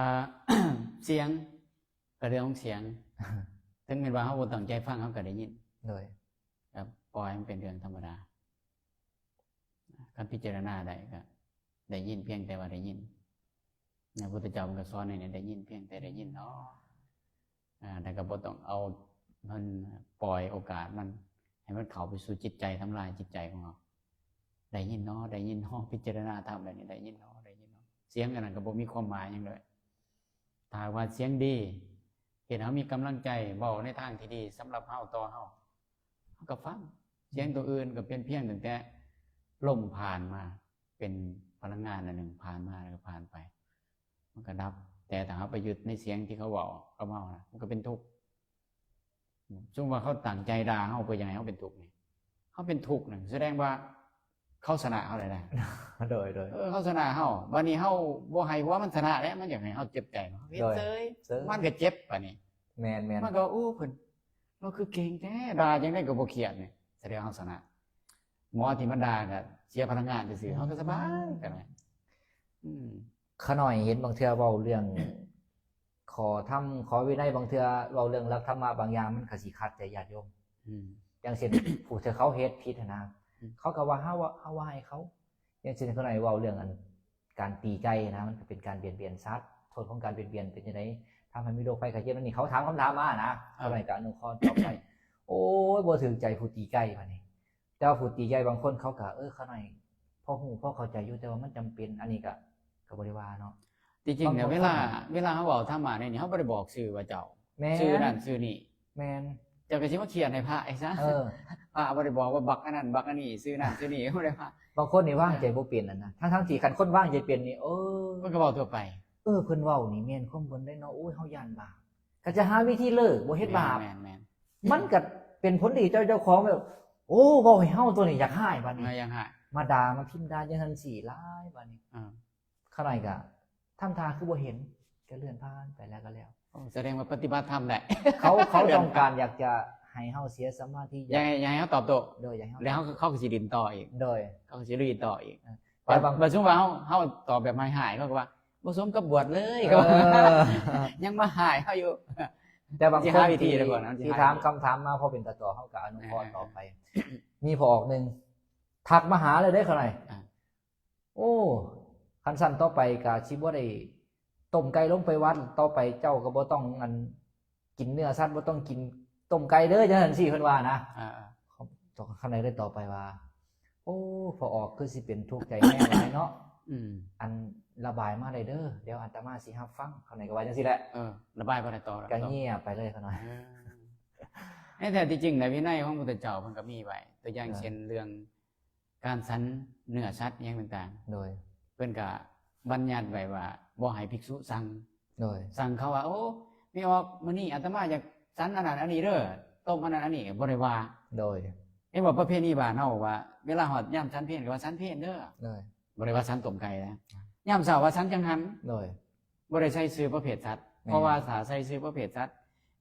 ສຽງ ກໍເລື່ອງຂອງສຽງ ເຖິງແມ່ນວ່າເຮົາບໍ່ຕັ້ງໃຈຟັງ ເຮົາກໍໄດ້ຍິນ. ໂດຍ ກໍປ່ອຍໃຫ້ມັນເປັນເລື່ອງທຳມະດາ. ຄັນພິຈາລະນາໄດ້ກໍໄດ້ຍິນ ພຽງແຕ່ວ່າໄດ້ຍິນ. ພະພຸດທະເຈົ້າເພິ່ນກໍສອນໃຫ້ໄດ້ຍິນ ພຽງແຕ່ໄດ້ຍິນເນາະ. ອ່າ ແຕ່ກໍບໍ່ຕ້ອງເອົາມັນ ປ່ອຍໂອກາດມັນ ໃຫ້ມັນເຂົ້າໄປສູ່ຈິດໃຈ ທຳລາຍຈິດໃຈຂອງເຮົາ. ໄດ້ຍິນເນາະ ໄດ້ຍິນເນາະ ພິຈາລະນາທຳແບບນີ້ ໄດ້ຍິນເນາະ ໄດ້ຍິນເນາະ. ສຽງອັນນັ້ນກໍບໍ່ມີຄວາມໝາຍຫຍັງເລີຍ. ຖ້າວ່າສຽງດີ ເຮັດໃຫ້ເຮົາມີກຳລັງໃຈ ເວົ້າໃນທາງທີ່ດີສຳລັບເຮົາ ຕໍ່ເຮົາ ເຮົາກໍຟັງ. ສຽງຕົວອື່ນກໍເປັນພຽງຕັ້ງແຕ່ລົມຜ່ານມາ ເປັນພະລັງງານອັນໜຶ່ງ ຜ່ານມາແລ້ວກໍຜ່ານໄປ ມັນກໍດັບ. ແຕ່ຖ້າເຮົາໄປຍຶດໃນສຽງທີ່ເຂົາເວົ້າກັບເຮົານະ ມັນກໍເປັນທຸກ. ສົມມຸດວ່າເຂົາຕັ້ງໃຈດ່າເຮົາເພື່ອຢາກໃຫ້ເຮົາເປັນທຸກນີ້ ເຮົາເປັນທຸກນັ້ນ ສະແດງວ່າເຂົາຊະນະເຮົາແລ້ວນະ. ໂດຍ ໂດຍ ເອີ ເຂົາຊະນະເຮົາ. ບັດນີ້ເຮົາບໍ່ໃຫ້ຫົວມັນຊະນະແລ້ວ ມັນຢາກໃຫ້ເຮົາເຈັບໃຈ ເຮົາເຮັດເສີຍ ເສີຍ ມັນກໍເຈັບ. ບັດນີ້ ແມ່ນໆ ມັນກໍ ໂອ້ ເພິ່ນ ລາວຄືເກັ່ງແທ້ ດ່າຈັ່ງໃດກໍບໍ່ຄຽດນີ້ ສະແດງເຮົາຊະນະ. ໝໍທີ່ມັນດ່າກໍເສຍພະລັງງານຊື່ໆ ເຮົາກໍສະບາຍ ກໍໄດ້. ອືມ ຂ້ານ້ອຍເຫັນບາງເທື່ອເວົ້າເລື່ອງ ຂໍ້ທຳຂໍ້ວິໄນ ບາງເທື່ອເວົ້າເລື່ອງຫຼັກທຳມະບາງຢ່າງ ມັນກໍຊິຂັດໃຈຍາດໂຍມ. ອືມ ຢ່າງເຊັ່ນ ຜູ້ທີ່ເຂົາເຮັດຜິດຫັ້ນນະ ອືມ ເຂົາກໍວ່າເຮົາ ເຮົາວ່າໃຫ້ເຂົາ. ຢ່າງເຊັ່ນ ຂ້ານ້ອຍເວົ້າເລື່ອງອັນ ການຕີໄກ່ນະ ມັນກໍເປັນການບຽດບຽນສັດ. ໂທດຂອງການບຽດບຽນເປັນຈັ່ງໃດ? ທຳໃຫ້ມີໂລກໄພໄຂ້ເຈັບ. ອັນນີ້ເຂົາຖາມຄຳຖາມມານະ ເອີ ຂ້ານ້ອຍກໍອະນຸເຄາະຕອບໄປ. ໂອ້ຍ ບໍ່ຖືກໃຈຜູ້ຕີໄກ່ບາດນີ້. ແຕ່ວ່າຜູ້ຕີໃຫຍ່ບາງຄົນເຂົາກໍ ເອີ ຂ້ານ້ອຍພໍຮູ້ພໍເຂົ້າໃຈຢູ່ ແຕ່ວ່າມັນຈຳເປັນ ອັນນີ້ກໍ ກໍບໍ່ໄດ້ວ່າເນາະ. ທີ່ຈິງແລ້ວ ບາງຄົນ ເວລາ ເວລາເຮົາເວົ້າທຳມະໃນນີ້ ເຮົາບໍ່ໄດ້ບອກຊື່ວ່າເຈົ້າ ແມ່ນ ຊື່ນັ້ນຊື່ນີ້ ແມ່ນ ເຈົ້າກໍຊິມາຂຽນໃຫ້ພະອີກຊະ ເອີ ພະບໍ່ໄດ້ບອກວ່າບັກອັນນັ້ນບັກອັນນີ້ ຊື່ນັ້ນຊື່ນີ້ ບໍ່ໄດ້ວ່າ ບາງຄົນນີ້ວາງໃຈ ເອີ ບໍ່ເປັນຫັ້ນນະ ທັງໆທີ່ຄັນຄົນວາງໃຈເປັນນີ້ ເອີ ເພິ່ນກໍເວົ້າທົ່ວໄປ ເອີ ເພິ່ນເວົ້ານີ້ແມ່ນຄວາມເພິ່ນເດ້ເນາະ ໂອ້ຍ ເຮົາຢ້ານບາບ ກໍຈະຫາວິທີເລີກ ບໍ່ເຮັດບາບ ແມ່ນໆໆ ມັນກໍເປັນຜົນດີຕໍ່ເຈົ້າຂອງ ແບບ ໂອ້ ເວົ້າໃຫ້ເຮົາຕົວນີ້ຢາກຮ້າຍບາດນີ້ ເອີ ຢາກຮ້າຍ ມາດ່າ ມາພິມດ່າຈັ່ງຊັ້ນຊີ້ຫຼາຍບາດນີ້ ເອີ ຂ້ານ້ອຍກໍທຳທ່າຄືບໍ່ເຫັນ ກໍເລື່ອນຜ່ານໄປແລ້ວກໍແລ້ວ ໂອ້ ສະແດງວ່າປະຕິບັດທຳໄດ້ ເຂົາ ເຂົາຕ້ອງການຢາກຈະໃຫ້ເຮົາເສຍສະມາທິ ຢາກ ຢາກໃຫ້ເຮົາຕອບໂຕ້ ໂດຍ ຢາກໃຫ້ເຮົາ ແລ້ວເຂົາ ເຂົາກໍຊິຫຼິ້ນຕໍ່ອີກ ໂດຍ ເຂົາກໍຊິລຸຍຕໍ່ອີກ ເອີ ແຕ່ບາງ ບາງ ບາງ ສົມມຸດວ່າເຮົາ ເຮົາຕອບແບບຮ້າຍໆ ເຂົາກໍວ່າບໍ່ສົມກັບບວດເລີຍ ເອີ ເຂົາວ່າ ຍັງມາຮ້າຍເຮົາຢູ່ ແຕ່ບາງຄົນ ຊິຫາວິທີ ທີ່ ແລ້ວກໍ ທີ່ຖາມຄຳຖາມມາພໍເປັນຕາຕໍ່ ເຮົາກໍອະນຸເຄາະ ເອີ ຕໍ່ໄປ ມີພໍ່ອອກໜຶ່ງທັກມາຫາເລີຍເດ້ ຂ້ານ້ອຍ ອ່າ ໂອ້ ຄັນຊັ້ນຕໍ່ໄປກໍຊິບໍ່ໄດ້ຕົ້ມໄກ່ລົງໄປວັດ ຕໍ່ໄປເຈົ້າກໍບໍ່ຕ້ອງ ອັນ ກິນເນື້ອສັດ ບໍ່ຕ້ອງກິນຕົ້ມໄກ່ເດີ ຈັ່ງຊັ້ນຊີ້ ເພິ່ນວ່ານະ ອ່າໆ ຂ້ານ້ອຍເລີຍຕອບໄປວ່າ ໂອ້ ພໍ່ອອກຄືຊິເປັນທຸກໃຈແຮງຫຼາຍເນາະ ອືມ ອັນ ລະບາຍມາໄດ້ເດີ ດຽວອາດຕະມາຊິຮັບຟັງ ຂ້ານ້ອຍກໍວ່າຈັ່ງຊີ້ແຫຼະ ເອີ ລະບາຍບໍ່ໄດ້ຕໍ່ ກໍງຽບໄປເລີຍຂ້ານ້ອຍ ເອີ ໃນແທ້ທີ່ຈິງໃນວິໄນຂອງພຸດທະເຈົ້າເພິ່ນກໍມີໄວ້ ຕົວຢ່າງ ເອີ ເຊັ່ນເລື່ອງ ການສັນເນື້ອສັດຫຍັງຕ່າງໆ ໂດຍ ເພິ່ນກະບັນຍັດໄວ້ວ່າບໍ່ໃຫ້ພິກສຸສັ່ງ ໂດຍ ສັ່ງເຂົາວ່າ ໂອ້ ແມ່ອອກ ມື້ນີ້ອາດຕະມາຢາກສັນອັນນັ້ນອັນນີ້ເດີ ຕົ້ມອັນນັ້ນອັນນີ້ ບໍ່ໄດ້ວ່າ ໂດຍ ເຫັນບໍ່ ປະເພນີບ້ານເຮົາວ່າ ເວລາຮອດຍາມສັນເພນກໍວ່າສັນເພນເດີ ໂດຍ ບໍ່ໄດ້ວ່າສັນຕົ້ມໄກ່ນະ ຍາມເຊົ້າວ່າສັນຈັງຫັນ ໂດຍ ບໍ່ໄດ້ໃສ່ຊື່ປະເພດສັດ ແມ່ນ ເພາະວ່າຖ້າໃສ່ຊື່ປະເພດສັດ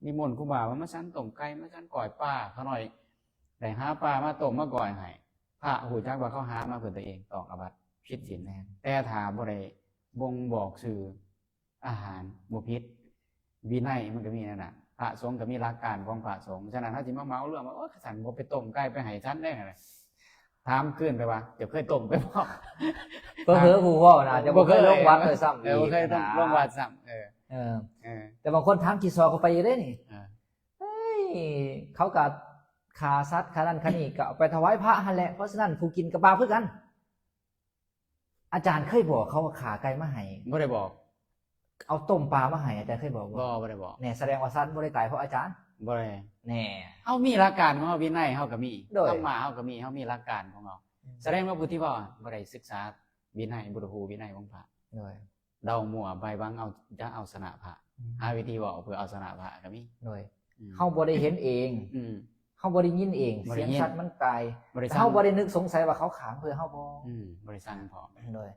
ນິມົນຄູບາວ່າມາສັນຕົ້ມໄກ່ ມາສັນກ້ອຍປາ ຂ້ານ້ອຍ ໄດ້ຫາປາມາຕົ້ມມາກ້ອຍໃຫ້ ພະຮູ້ຈັກວ່າເຂົາຫາມາເພື່ອຕົວເອງ ຕ້ອງອາບັດຜິດສິນ ແມ່ນ ແຕ່ຖ້າບໍ່ໄດ້ບົ່ງບອກຊື່ອາຫານບໍ່ຜິດ ວິໄນມັນກໍມີນັ້ນນະ ພະສົງກໍມີຫຼັກການຂອງພະສົງ ສະນັ້ນເຮົາຊິມາເໝົາລວມວ່າ ໂອ້ຍ ຄັນຊັ້ນບໍ່ໄປຕົ້ມໄກ່ໄປໃຫ້ສັນໄດ້ ຖາມຄືນໄປວ່າ ເຈົ້າເຄີຍຕົ້ມໄປບໍ່? ເຜີໆຜູ້ເວົ້ານະ ເຈົ້າບໍ່ເຄີຍລົງວັດດ້ວຍຊ້ຳ ເອີ ບໍ່ເຄີຍລົງວັດຊ້ຳ ເອີ ເອີ ເອີ ແຕ່ບາງຄົນຖາມຂີ້ສໍ້ເຂົ້າໄປຢູ່ເດ້ນີ້ ເອີ ເອີຍ ເຂົາກໍຂ້າສັດຂ້ານັ້ນຂ້ານີ້ ກໍເອົາໄປຖວາຍພະຫັ້ນແຫຼະ ເພາະສະນັ້ນຜູ້ກິນກໍບາບຄືກັນ ອາຈານເຄີຍບອກເຂົາວ່າຂ້າໄກ່ມາໃຫ້? ບໍ່ໄດ້ບອກ. ເອົາຕົ້ມປາມາໃຫ້ ອາຈານເຄີຍບອກບໍ່? ບໍ່ ບໍ່ໄດ້ບອກ. ແນ່ ສະແດງວ່າສັດບໍ່ໄດ້ຕາຍເພາະອາຈານ. ບໍ່ໄດ້. ແນ່ ເຮົາມີຫຼັກການຂອງເຮົາ ວິໄນເຮົາກໍມີ ໂດຍ ທຳມະເຮົາກໍມີ ເຮົາມີຫຼັກການຂອງເຮົາ. ອືມ ສະແດງວ່າຜູ້ທີ່ເວົ້າບໍ່ໄດ້ສຶກສາວິໄນ ບໍ່ໄດ້ຮູ້ວິໄນຂອງພະ. ໂດຍ ເດົາມົ້ວໄປຫວັງເອົາ ຈະເອົາຊະນະພະ ອືມ ຫາວິທີເວົ້າເພື່ອເອົາຊະນະພະກໍມີ. ໂດຍ ອືມ ເຮົາບໍ່ໄດ້ເຫັນເອງ ອືມ ເຮົາບໍ່ໄດ້ຍິນເອງ ບໍ່ໄດ້ຍິນ ສຽງສັດມັນຕາຍ ບໍ່ໄດ້ສັ່ງ ເຮົາບໍ່ໄດ້ນຶກສົງໄສວ່າເຂົາຂ້າເພື່ອເຮົາບໍ່. ອືມ ບໍ່ໄດ້ສັ່ງພ້ອມ. ໂດຍ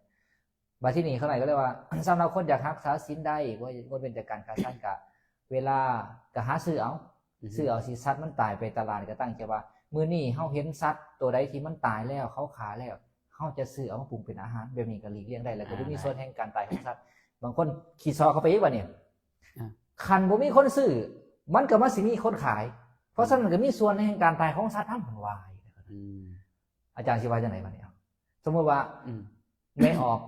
ບາດທີນີ້ຂ້ານ້ອຍກໍເລີຍວ່າ ສຳລັບຄົນຢາກຮັກສາສິນໄດ້ ບໍ່ ບໍ່ເວັ້ນຈາກການຂ້າສັດ ກະເວລາກະຫາຊື້ເອົາ ອືຮຶ ຊື້ເອົາ ຊິສັດມັນຕາຍໄປຕະຫຼາດ ກໍຕັ້ງໃຈວ່າ ມື້ນີ້ເຮົາເຫັນສັດໂຕໃດທີ່ມັນຕາຍແລ້ວ ເຂົາຂ້າແລ້ວ ເຮົາຈະຊື້ເອົາມາປຸງເປັນອາຫານ ແບບນີ້ກໍຫຼີກລ່ຽງໄດ້ ແລ້ວກໍ ອ່າ ບໍ່ມີ ໄດ້ ສ່ວນແຫ່ງການຕາຍຂອງສັດ. ບາງຄົນຂີ້ສໍ້ເຂົ້າໄປອີກບາດນີ້ ອ່າ ຄັນບໍ່ມີຄົນຊື້ ມັນກໍມາຊິມີຄົນຂາຍ ເພາະສະນັ້ນ ອືມ ກໍມີສ່ວນໃນການຕາຍຂອງສັດນຳ ເພິ່ນວ່າ. ອືມ ອາຈານຊິວ່າຈັ່ງໃດບາດນີ້? ສົມມຸດວ່າ ອືມ ແມ່ອອກ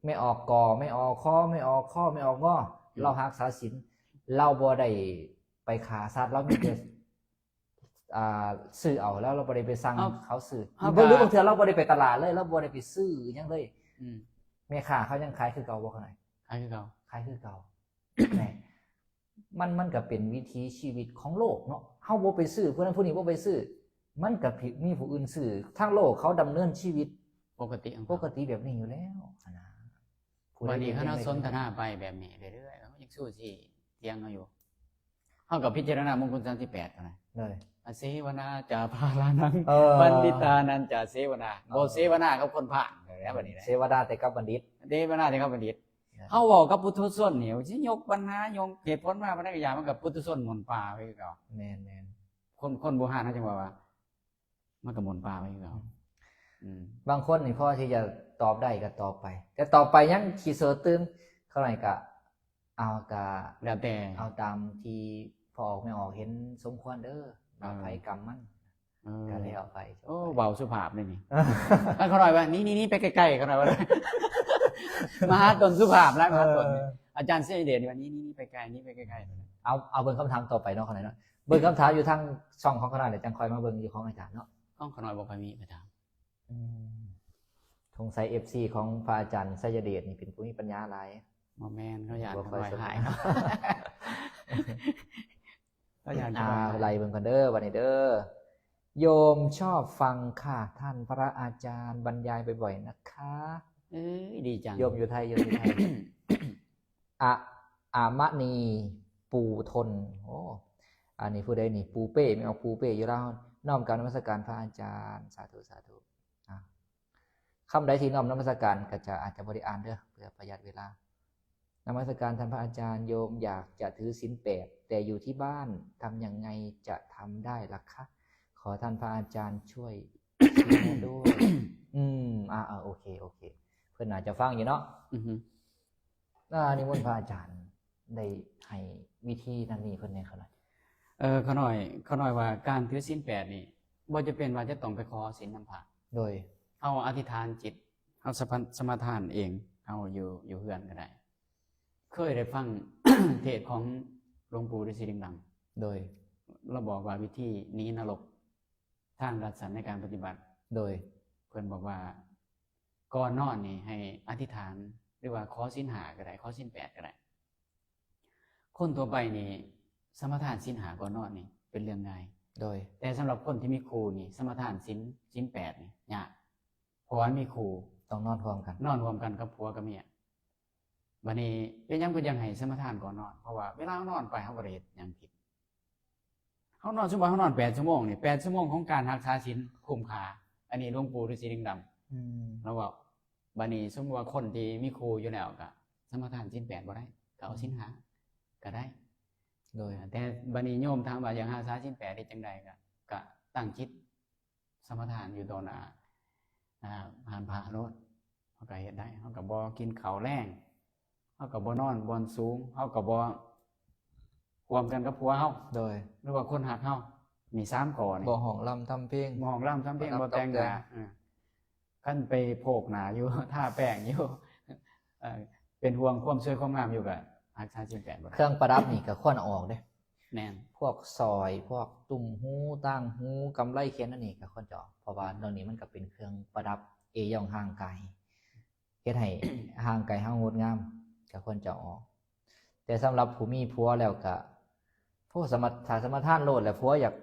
ແມ່ອອກກໍ ແມ່ອອກຄອ ແມ່ອອກຄໍ ແມ່ອອກງໍ ອືມ ລາວຮັກສາສິນ ລາວບໍ່ໄດ້ໄປຂ້າສັດ ລາວມີແຕ່ ອ່າ ຊື້ເອົາ ແລ້ວລາວບໍ່ໄດ້ໄປສັ່ງເຂົາຊື້ ເຮົາ ເຮົາກໍ ຫຼືບາງເທື່ອລາວບໍ່ໄດ້ໄປຕະຫຼາດເລີຍ ລາວບໍ່ໄດ້ໄປຊື້ຫຍັງເລີຍ. ອືມ ແມ່ຄ້າເຂົາຍັງຂາຍຄືເກົ່າບໍ່? ຂ້ານ້ອຍ ຂາຍຄືເກົ່າ ຂາຍຄືເກົ່າ. ແມ່ນ ມັນ ມັນກໍເປັນວິຖີຊີວິດຂອງໂລກເນາະ ເຮົາບໍ່ໄປຊື້ ຜູ້ນັ້ນຜູ້ນີ້ບໍ່ໄປຊື້ ມັນກໍມີຜູ້ອື່ນຊື້. ທາງໂລກເຂົາດຳເນີນຊີວິດປົກກະຕິຂອງເຂົາ ປົກກະຕິແບບນີ້ຢູ່ແລ້ວຫັ້ນນະ. ບາດນີ້ຄັນເຮົາສົນທະນາໄປແບບນີ້ເລື້ອຍໆ ເຮົາຍັງສູ້ຊີຖຽງເຮົາຢູ່. ເຮົາກໍພິຈາລະນາມົງຄຸນສາມສິບແປດຫັ້ນນະ ໂດຍ ອະເສວະນາຈາພາລານັງ ເອີ ບັນດິຕານັນຈາເສວະນາ ເອີ ບໍ່ເສວະນາກັບຄົນພານແລ້ວບາດນີ້ນະ ເສວະນາແຕ່ກັບບັນດິດ ເສວະນາແຕ່ກັບບັນດິດ. ເຮົາເວົ້າກັບປຸຖຸຊົນນີ້ ຊິຍົກບັນຫາ ຍົກເຫດຜົນມາປານໃດກໍຢ່າ ມັນກໍປຸຖຸຊົນໝູນປ່າໄປຄືເກົ່າ. ແມ່ນໆ ຄົນ ຄົນບູຮານເຮົາຈັ່ງວ່າ ວ່າ ມັນກໍໝູນປ່າໄປຄືເກົ່າ. ອືມ ອືມ ບາງຄົນນີ້ພໍທີ່ຈະຕອບໄດ້ກໍຕອບໄປ ແຕ່ຕອບໄປຍັງຂີ້ເສີຕື່ມ ເທົ່າໃດກໍເອົາ ກໍແລ້ວແຕ່ ເອົາຕາມທີ່ພໍ່ອອກແມ່ອອກເຫັນສົມຄວນເດີ ເອີ ກຳໃຜກຳມັນ. ເອີ ກໍແລ້ວໄປ. ໂອ້ ເວົ້າສຸພາບເດ້ນີ້ ເອີ ຂ້ານ້ອຍວ່າ ໜີ ໜີ ໜີໄປໄກໆ ຂ້ານ້ອຍວ່າ ມະຫາຕົ້ນສຸພາບຫຼາຍ ມະຫາຕົ້ນ. ເອີ ອາຈານໄຊຍະເດດນີ້ວ່າ ໜີ ໜີ ໜີໄປໄກ ໜີໄປໄກໆ. ເອົາ ເອົາເບິ່ງຄຳຖາມຕໍ່ໄປເນາະ ຂ້ານ້ອຍເນາະ ເບິ່ງຄຳຖາມຢູ່ທາງຊ່ອງຂອງຂ້ານ້ອຍ ແລ້ວຈັ່ງຄ່ອຍມາເບິ່ງຢູ່ຂອງອາຈານເນາະ. ຂອງຂ້ານ້ອຍບໍ່ຄ່ອຍມີໄປຖາມ. ອືມ ສົງໄສເອັຟຊີຂອງພະອາຈານໄຊຍະເດດນີ້ເປັນຜູ້ມີປັນຍາຫຼາຍ. ບໍ່ແມ່ນ ເຂົາຢ້ານ ບໍ່ ຄົນ ຄ່ອຍ ນ້ອຍ ສະ ຫາຍເນາະ ເຂົາຢ້ານຄົນ ອ່າ ນ້ອຍຫາຍ ໄລ່ເບິ່ງກ່ອນເດີ ບັດນີ້ເດີ. ໂຍມชอบฟังค่ะ ท่านพระอาจารย์บรรยายบ่อยๆ นะคะ. ເອີຍ ດີຈັງ ໂຍມຢູ່ໄທ ໂຍມຢູ່ໄທ. ອະ ອາມະນີ ປູທົນ ໂອ້ ອັນນີ້ຜູ້ໃດນີ້? ປູເປ້ ແມ່ນອອກປູເປ້ຢູ່ລາວ. ນ້ອມກາບນະມັດສະການພະອາຈານ ສາທຸ ສາທຸ. ອ່າ ຄຳໃດທີ່ນ້ອมນະມັດສະການກໍຈະ ອາດຈະບໍ່ໄດ້ອ່ານເດີ ເພື່ອປະຢັດເວລາ. ນະມັດສະການທ່ານພະອາຈານ ໂຍມຢາກຈະຖືສິນແປດ ແຕ່ຢູ່ທີ່ບ້ານ ທຳຍັງໄງຈະທຳໄດ້ລະຄະ? ຂໍທ່ານພະອາຈານຊ່ວຍຊີ້ແນະດ້ວຍ. ອືມ ອ່າ ໂອເຄ ໂອເຄ ເພິ່ນໜ້າຈະຟັງຢູ່ເນາະ. ອືຮຶ ອ່າ ນິມົນພະອາຈານໄດ້ໃຫ້ວິທີນັ້ນນີ້ເພິ່ນແດ່ຂ້ານ້ອຍ. ເອີ ຂ້ານ້ອຍ ຂ້ານ້ອຍວ່າການຖືສິນແປດນີ້ ບໍ່ຈຳເປັນວ່າຈະຕ້ອງໄປຂໍສິນນຳພະ. ໂດຍ ເຮົາອະທິຖານຈິດ ເຮົາສະມາ ສະມາທານເອງ ເຮົາຢູ່ ຢູ່ເຮືອນກໍໄດ້. ເຄີຍໄດ້ຟັງເທດຂອງຫຼວງປູ່ລາວສີລິງດຳ ໂດຍ ລາວບອກວ່າວິທີໜີນະລົກ ທາງລັດສັນໃນການປະຕິບັດ. ໂດຍ ເພິ່ນບອກວ່າ ກ່ອນນອນນີ້ໃຫ້ອະທິຖານ ຫຼືວ່າຂໍສິນຫ້າກໍໄດ້ ຂໍສິນແປດກໍໄດ້. ຄົນທົ່ວໄປນີ້ສະມາທານສິນຫ້າກ່ອນນອນນີ້ເປັນເລື່ອງງ່າຍ. ໂດຍ ແຕ່ສຳລັບຄົນທີ່ມີຄູ່ນີ້ ສະມາທານສິນ ສິນແປດນີ້ຍາກ ເພາະວ່າມີຄູ່ ຕ້ອງນອນຮ່ວມກັນ ນອນຮ່ວມກັນກັບຜົວກັບເມຍ. ບັດນີ້ເປັນຫຍັງເພິ່ນຍັງໃຫ້ສະມາທານກ່ອນນອນ? ເພາະວ່າເວລາເຮົານອນໄປ ເຮົາບໍ່ໄດ້ເຮັດຫຍັງຜິດ. ເຮົານອນ ສົມມຸດວ່າເຮົານອນແປດຊົ່ວໂມງນີ້ ແປດຊົ່ວໂມງຂອງການຮັກສາສິນຄຸ້ມຄ່າ. ອັນນີ້ຫຼວງປູ່ລາວສີລິງດຳ ອືມ ລາວເວົ້າ. ບັດນີ້ສົມມຸດວ່າຄົນທີ່ມີຄູ່ຢູ່ແລ້ວ ກໍສະມາທານສິນແປດບໍ່ໄດ້ ກໍເອົາສິນຫ້າກໍໄດ້. ໂດຍ ແຕ່ບັດນີ້ໂຍມຖາມວ່າຢາກຮັກສາສິນແປດເຮັດຈັ່ງໃດ? ກໍ ກໍຕັ້ງຈິດ ສະມາທານຢູ່ຕໍ່ໜ້າ ອ່າ ຮ້ານພະໂລດ ເຮົາກໍເຮັດໄດ້. ເຮົາກໍບໍ່ກິນເຂົ້າແລງ ເຮົາກໍບໍ່ນອນບ່ອນສູງ ເຮົາກໍບໍ່ຮ່ວມກັນກັບຜົວເຮົາ ໂດຍ ຫຼືວ່າຄົນຮັກເຮົາ. ນີ້ສາມຂໍ້ນີ້ ບໍ່ຮ້ອງລຳທຳເພງ ບໍ່ຮ້ອງລຳທຳເພງ ບໍ່ແຕ່ງໜ້າ ເອີ ຄັນໄປໂພກໜ້າຢູ່ ທາແປ້ງຢູ່ ເອີ ເປັນຫ່ວງຄວາມສວຍຄວາມງາມຢູ່ ກໍຮັກສາສິນແປດບໍ່ໄດ້. ເຄື່ອງປະດັບນີ້ກໍຄວນເອົາອອກເດ້. ແມ່ນ ພວກສ້ອຍ ພວກຕຸ້ມຫູ ຕ່າງຫູ ກຳໄລແຂນ ອັນນີ້ກໍຄວນຈະອອກ ເພາະວ່າເລື່ອງນີ້ມັນກໍເປັນເຄື່ອງປະດັບເອຢອງຮ່າງກາຍ ເຮັດໃຫ້ຮ່າງກາຍເຮົາງົດງາມ ກໍຄວນຈະເອົາອອກ. ແຕ່ສຳລັບຜູ້ມີຜົວແລ້ວກໍ ໂອ້ ສະມາ ຖ້າສະມາທານໂລດແລ້ວ ຜົວຢາກ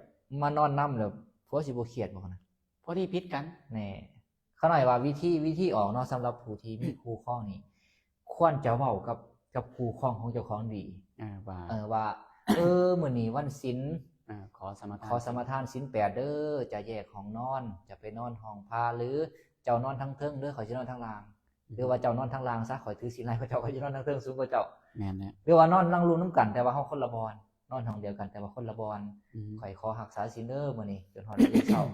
ມານອນນຳແລ້ວ ຜົວຊິບໍ່ຄຽດບໍ່ນະ? ພໍດີຜິດກັນ ແນ່ ຂ້ານ້ອຍວ່າວິທີ ວິທີອອກເນາະ ສຳລັບຜູ້ທີ່ມີຄູ່ຄອງນີ້ ຄວນຈະເວົ້າກັບ ກັບຄູ່ຄອງຂອງເຈົ້າຂອງດີ ເອີ ວ່າ ເອີ ວ່າ ເອີ ມື້ນີ້ວັນສິນ ເອີ ຂໍສະມາທານ ຂໍສະມາທານສິນແປດເດີ ຈະແຍກຫ້ອງນອນ ຈະໄປນອນຫ້ອງພະ ຫຼື ເຈົ້ານອນທາງເທິງເດີ ຂ້ອຍຊິນອນທາງລ່າງ ອືມ ຫຼືວ່າເຈົ້ານອນທາງລ່າງຊະ ຂ້ອຍຖືສິນຫຼາຍກວ່າເຈົ້າ ຂ້ອຍຊິນອນທາງເທິງສູງກວ່າເຈົ້າ. ແມ່ນແລ້ວ ຫຼືວ່ານອນຫຼັງລຸ່ມນຳກັນ ແຕ່ວ່າເຮົາຄົນລະບ່ອນ ນອນຫ້ອງດຽວກັນ ແຕ່ວ່າຄົນລະບ່ອນ. ອືມ ຂ້ອຍຂໍຮັກສາສິນເດີມື້ນີ້ ຈົນຮອດມື້ເຊົ້າ.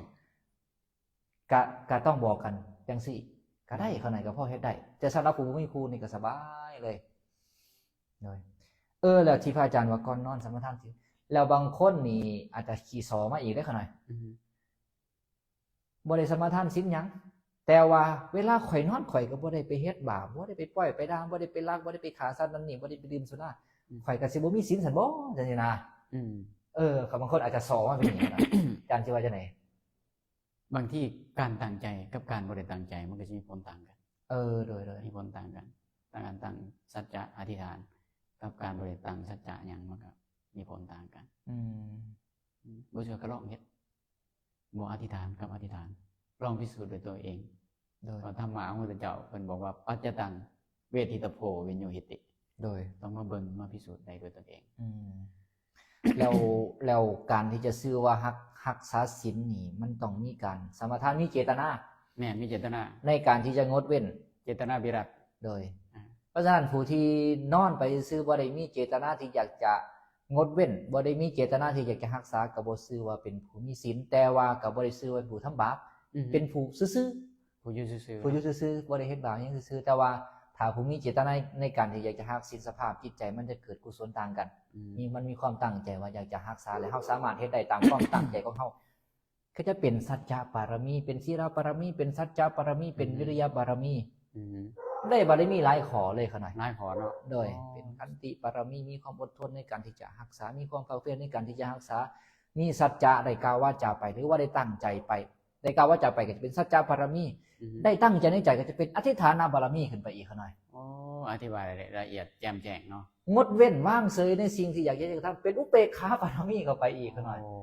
ກະ ກະຕ້ອງບອກກັນຈັ່ງຊີ້ກະໄດ້ ອືມ ເທົ່ານັ້ນກະພໍເຮັດໄດ້ ແຕ່ສຳລັບຜູ້ບໍ່ມີຄູ່ນີ້ກະສະບາຍເລີຍ. ໂດຍ ເອີ ແລ້ວທີ່ພະອາຈານວ່າກ່ອນນອນສະມາທານສິນ ແລ້ວບາງຄົນນີ້ອາດຈະຂີ້ສໍ້ມາອີກເດ້ຂະນ້ອຍ ອືມ ບໍ່ໄດ້ສະມາທານສິນຫຍັງ ແຕ່ວ່າເວລາຂ້ອຍນອນ ຂ້ອຍກະບໍ່ໄດ້ໄປເຮັດບາບ ບໍ່ໄດ້ໄປປ້ອຍໄປດ່າ ບໍ່ໄດ້ໄປລັກ ບໍ່ໄດ້ໄປຂ້າສັດນັ້ນນີ້ ບໍ່ໄດ້ໄປດື່ມສຸລາ ອືມ ຂ້ອຍກະຊິບໍ່ມີສິນຊັ້ນບໍ ຈັ່ງຊີ້ນະ. ອືມ ເອີ ບາງຄົນອາດຈະສໍ້ມາເປັນຫຍັງ ອາຈານຊິວ່າຈັ່ງໃດ? ບາງທີການຕັ້ງໃຈກັບການບໍ່ໄດ້ຕັ້ງໃຈ ມັນກໍຊິມີຜົນຕ່າງກັນ. ເອີ ໂດຍໆ ມີຜົນຕ່າງກັນ ການຕັ້ງສັດຈະອະທິຖານກັບການບໍ່ໄດ້ຕັ້ງສັດຈະຫຍັງ ມັນກໍມີຜົນຕ່າງກັນ. ອືມ ອືມ ບໍ່ເຊື່ອກໍລອງເຮັດ ບໍ່ອະທິຖານກັບອະທິຖານ ລອງພິສູດດ້ວຍຕົວເອງ. ໂດຍ ເພາະທຳມະຂອງພະພຸດທະເຈົ້າເພິ່ນບອກວ່າ ປັດຈະຕັງ ເວທິຕະໂພ ວິນໂຍຫິຕິ. ໂດຍ ຕ້ອງມາເບິ່ງມາພິສູດໄດ້ດ້ວຍຕົນເອງ. ອືມ ແລ້ວ ແລ້ວການທີ່ຈະຊື່ວ່າຮັກ ຮັກສາສິນນີ້ ມັນຕ້ອງມີການສະມາທານ ມີເຈຕນາ. ແມ່ນ ມີເຈຕນາ ໃນການທີ່ຈະງົດເວັ້ນ ເຈຕນາວິລັດ. ໂດຍ ອາ ເພາະສະນັ້ນຜູ້ທີ່ນອນໄປຊື່ໆ ບໍ່ໄດ້ມີເຈຕນາທີ່ຢາກຈະງົດເວັ້ນ ບໍ່ໄດ້ມີເຈຕນາທີ່ຢາກຈະຮັກສາ ກໍບໍ່ຊື່ວ່າເປັນຜູ້ມີສິນ ແຕ່ວ່າກໍບໍ່ໄດ້ຊື່ວ່າເປັນຜູ້ທຳບາບ. ອືຮຶ ເປັນຜູ້ຊື່ໆ ຜູ້ຢູ່ຊື່ໆ ຜູ້ຢູ່ຊື່ໆ ບໍ່ໄດ້ເຮັດບາບຫຍັງຊື່ໆ ແຕ່ວ່າຖ້າຜູ້ມີເຈຕນາໃນການທີ່ຢາກຈະຮັກສິນ ສະພາບຈິດໃຈມັນຈະເກີດກຸສົນຕ່າງກັນ. ອືມ ມີ ມັນມີຄວາມຕັ້ງໃຈວ່າຢາກຈະຮັກສາ ແລະ ເຮົາສາມາດເຮັດໄດ້ຕາມຄວາມຕັ້ງໃຈຂອງເຮົາ ກໍຈະເປັນສັດຈະບາລະມີ ເປັນສີລະບາລະມີ ເປັນສັດຈະບາລະມີ ເປັນ ອືມ ວິລິຍະບາລະມີ. ອືມ ໄດ້ບາລະມີຫຼາຍຂໍ້ເລີຍຂະນ້ອຍ ຫຼາຍຂໍ້ເນາະ. ໂດຍ ອໍ ເປັນຂັນຕິບາລະມີ ມີຄວາມອົດທົນໃນການທີ່ຈະຮັກສາ ມີຄວາມພາກພຽນໃນການທີ່ຈະຮັກສາ ມີສັດຈະ ໄດ້ກ່າວວາຈາໄປ ຫຼືວ່າໄດ້ຕັ້ງໃຈໄປ. ໄດ້ກ່າວວາຈາໄປກໍຈະເປັນສັດຈະບາລະມີ ອືມ ໄດ້ຕັ້ງໃຈໃນໃຈກໍຈະເປັນອະທິຖານະບາລະມີຂຶ້ນໄປອີກ ຂະນ້ອຍ. ໂອ້ ອະທິບາຍໄດ້ລະອຽດແຈ່ມແຈ້ງເນາະ. ງົດເວັ້ນວາງເສີຍໃນສິ່ງທີ່ຢາກຈະເຮັດກໍຕາມ ເປັນອຸເປກຂາບາລະມີເຂົ້າໄປອີກ ຂະນ້ອຍ. ໂອ້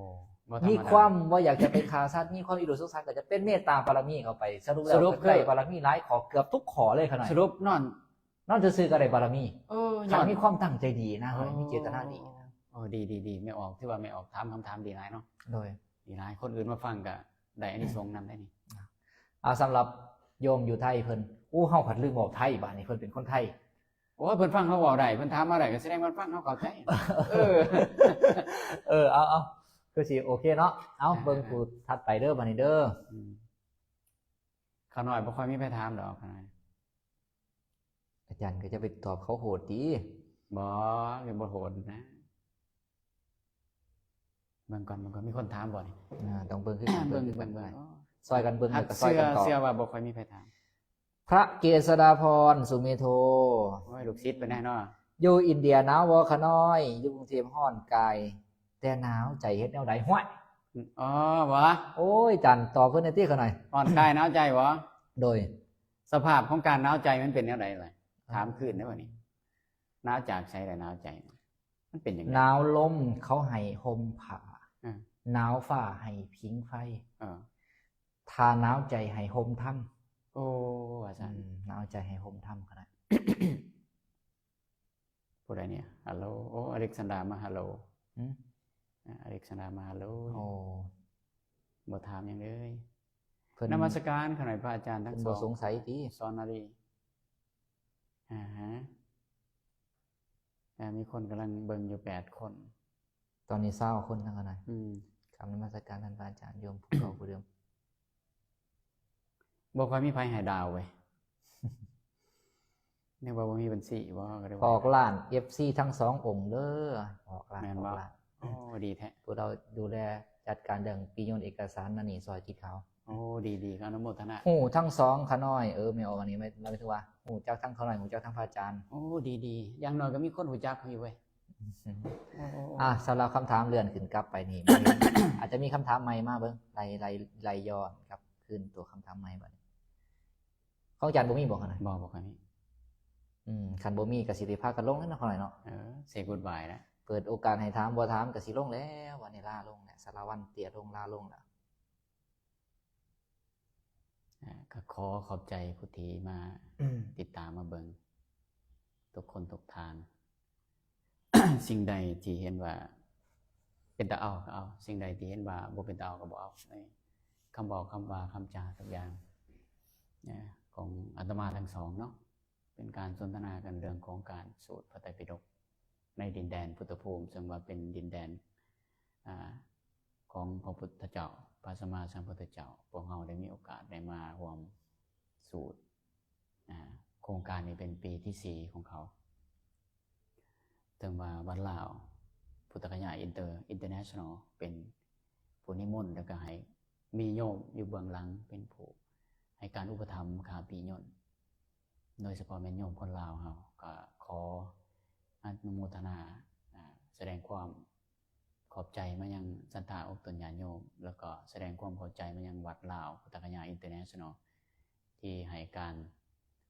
ບໍ່ທຳມະດາ ມີຄວາມບໍ່ຢາກຈະໄປຂ້າສັດ ມີຄວາມອີ່ຫູສະຫງົດ ກໍຈະເປັນເມດຕາບາລະມີເຂົ້າໄປ. ສະຫຼຸບແລ້ວ ສະຫຼຸບ ເພິ່ນໄດ້ບາລະມີຫຼາຍຂໍ້ເກືອບທຸກຂໍ້ເລີຍ ຂະນ້ອຍ. ສະຫຼຸບນອນ ນອນຊື່ໆກໍໄດ້ບາລະມີ. ເອີ ຄັນມີຄວາມຕັ້ງໃຈດີນະ ເອີ ເຮີ້ຍ ມີເຈດຕະນາດີ. ໂອ້ ດີໆໆ ແມ່ອອກ ຖືວ່າແມ່ອອກຖາມຄຳຖາມດີຫຼາຍເນາະ. ໂດຍ ດີຫຼາຍ ຄົນອື່ນມາຟັງກໍໄດ້ອານິສົງນຳໄດ້ນີ້. ອ່າ ສຳລັບໂຍມຢູ່ໄທເພິ່ນ ໂອ້ ເຮົາພັດລືມເວົ້າໄທ ບາດນີ້ເພິ່ນເປັນຄົນໄທ. ໂອ້ຍ ເພິ່ນຟັງເຮົາເວົ້າໄດ້ ເພິ່ນຖາມມາໄດ້ ກໍສະແດງວ່າເພິ່ນຟັງເຮົາເຂົ້າໃຈ. ເອີ ເອີ ເອົາໆ ຄືຊິໂອເຄເນາະ. ເອົາ ເບິ່ງຜູ້ຖັດໄປເດີ ບາດນີ້ເດີ. ອືມ ຂ້ານ້ອຍບໍ່ຄ່ອຍມີໃຜຖາມດອກ ຂ້ານ້ອຍ. ອາຈານກໍຈະໄປຕອບເຂົາໂຫດຕິ. ບໍ່ ຍັງບໍ່ໂຫດນະ. ເບິ່ງກ່ອນ ເບິ່ງກ່ອນ ມີຄົນຖາມບໍ່ນີ້? ອ່າ ຕ້ອງເບິ່ງຄືກັນ ເບິ່ງ ເບິ່ງຄືກັນ ເບິ່ງ ເບິ່ງ ເບິ່ງ ຊ່ອຍກັນເບິ່ງ ແລ້ວກໍຊ່ອຍກັນຕອບ. ເຊື່ອວ່າບໍ່ຄ່ອຍມີໃຜຖາມ. ພະເກສດາພອນ ສຸເມໂທ ໂອ້ຍ ລູກສິດເພິ່ນແນ່ເນາະ. ຢູ່ອິນເດຍໜາວບໍ່ຂະນ້ອຍ? ຢູ່ກຸງເທບຮ້ອນກາຍ ແຕ່ໜາວໃຈເຮັດແນວໃດ? ຫ້ວຍ ອໍ ບໍ່ ໂອ້ຍ ຈັນຕອບເພິ່ນແດ່ຕິຂະນ້ອຍ. ຮ້ອນກາຍໜາວໃຈບໍ່? ໂດຍ ສະພາບຂອງການໜາວໃຈມັນເປັນແນວໃດລະ? ຖາມຄືນໄດ້ບໍ່ນີ້? ໜາວຈາກໃສລະ ໜາວໃຈ ມັນເປັນຈັ່ງໃດ? ໜາວລົມເຂົາໃຫ້ຫົ່ມຜ້າ ເອີ ໜາວຟ້າໃຫ້ຜິງໄຟ ເອີ ຖ້າໜາວໃຈໃຫ້ຫົ່ມທຳ. ໂອ້ ວ່າຊັ້ນ ອືມ ໜາວໃຈໃຫ້ຫົ່ມທຳຂະໜາດ. ຜູ້ໃດນີ້? ຮັລໂຫຼ ໂອ້ ອາເລັກຊານດາມາຮັລໂຫຼ. ຫືມ? ອາ ອາເລັກຊານດາມາຮັລໂຫຼ. ໂອ້ ບໍ່ຖາມຫຍັງເລີຍ. ເພິ່ນ ນະມັດສະການຂະໜາດພະອາຈານທັງສອງ ເພິ່ນບໍ່ສົງໄສຕິ? ສອນນາລີ ອາຮະ ແຕ່ມີຄົນກຳລັງເບິ່ງຢູ່ແປດຄົນ ຕອນນີ້ຊາວຄົນທັງຄະນະ. ອືມ ກາບນະມັດສະການທ່ານພະອາຈານ ໂຍມຜູ້ເກົ່າຜູ້ເດີມ. ບໍ່ຄ່ອຍມີໃຜໃຫ້ດາວເວີຍ. ນຶກວ່າບໍ່ມີບັນຊີບໍ່ ກໍໄດ້ ອອກລ້ານ ເອັຟຊີ ທັງສອງອົງເດີ ອອກລ້ານ. ແມ່ນບໍ່? ອອກລ້ານ. ໂອ້ ດີແທ້ ຜູ້ເຮົາດູແລຈັດການເລື່ອງປີຍົນເອກະສານນະນີ້ ຊ່ອຍຕິດຂາວ. ໂອ້ ດີໆ ອະນຸໂມທະນາ. ຮູ້ທັງສອງຂະນ້ອຍ ເອີ ແມ່ອອກອັນນີ້ ໝາຍ ໝາຍເຖິງວ່າຮູ້ຈັກທັງຂະນ້ອຍ ຮູ້ຈັກທັງພະອາຈານ. ໂອ້ ດີໆ ຢ່າງໜ້ອຍກໍມີຄົນຮູ້ຈັກເຮົາຢູ່ເວີຍ. ໂອ້ ໂອ້ ໂອ້ ອ່າ ສຳລັບຄຳຖາມເລື່ອນຂຶ້ນກັບໄປນີ້ ອາດຈະມີຄຳຖາມໃໝ່ມາເບິ່ງ ໄລ່ ໄລ່ ໄລ່ຍ້ອນກັບຄືນຕົວຄຳຖາມໃໝ່ບັດນີ້. ຂອງອາຈານບໍ່ມີບໍ່ຂະນະ? ບໍ່ ບໍ່ຄ່ອຍມີ. ອືມ ຄັນບໍ່ມີກໍຊິໄດ້ພາກັນລົງແລ້ວເນາະ ຂະນ້ອຍເນາະ. ເອີ ເຊກຸດບາຍແລ້ວ ເປີດໂອກາດໃຫ້ຖາມ ບໍ່ຖາມກໍຊິລົງແລ້ວ ວັນນີ້ລາລົງແລ້ວ ສາລະວັນເຕ້ຍລົງ ລາລົງແລ້ວ. ອ່າ ກໍຂໍຂອບໃຈຜູ້ທີ່ມາ ອືມ ຕິດຕາມມາເບິ່ງທຸກຄົນທຸກທ່ານ. ສິ່ງໃດທີ່ເຫັນວ່າເປັນຕາເອົາກໍເອົາ, ສິ່ງໃດທີ່ເຫັນວ່າບໍ່ເປັນຕາເອົາກໍບໍ່ເອົາ. ໃນຄຳເວົ້າຄຳວ່າຄຳຈາທຸກຢ່າງ ນະ ຂອງອາດຕະມາທັງສອງເນາະ ເປັນການສົນທະນາກັນເລື່ອງຂອງການສູດພະໄຕປິດົກໃນດິນແດນພຸດທະພູມ, ເຊິ່ງວ່າເປັນດິນແດນ ອາ ຂອງພະພຸດທະເຈົ້າ ພະສຳມາສຳພຸດທະເຈົ້າ. ພວກເຮົາໄດ້ມີໂອກາດໄດ້ມາຮ່ວມສູດ ອາ ໂຄງການນີ້ເປັນປີທີສີ່ຂອງເຂົາ. ເຖິງວ່າວັດລາວພຸດທະກະຍາອິນເຕີ ອິນເຕີເນຊັນນໍ ເປັນຜູ້ນິມົນ ແລ້ວກໍໃຫ້ມີໂຍມຢູ່ເບື້ອງຫຼັງເປັນຜູ້ໃຫ້ການອຸປະຖຳຂ້າປີຍົນ ໂດຍສະເພາະແມ່ນໂຍມຄົນລາວເຮົາ. ກໍຂໍອະນຸໂມທະນາ ອາ ສະແດງຄວາມ ຂອບໃຈມາຍັງສັດທາອົກຕົນຍາດໂຍມ ແລ້ວກໍສະແດງຄວາມເຂົ້າໃຈມາຍັງວັດລາວພຸດທະກະຍາອິນເຕີເນຊັນນໍ ທີ່ໃຫ້ການ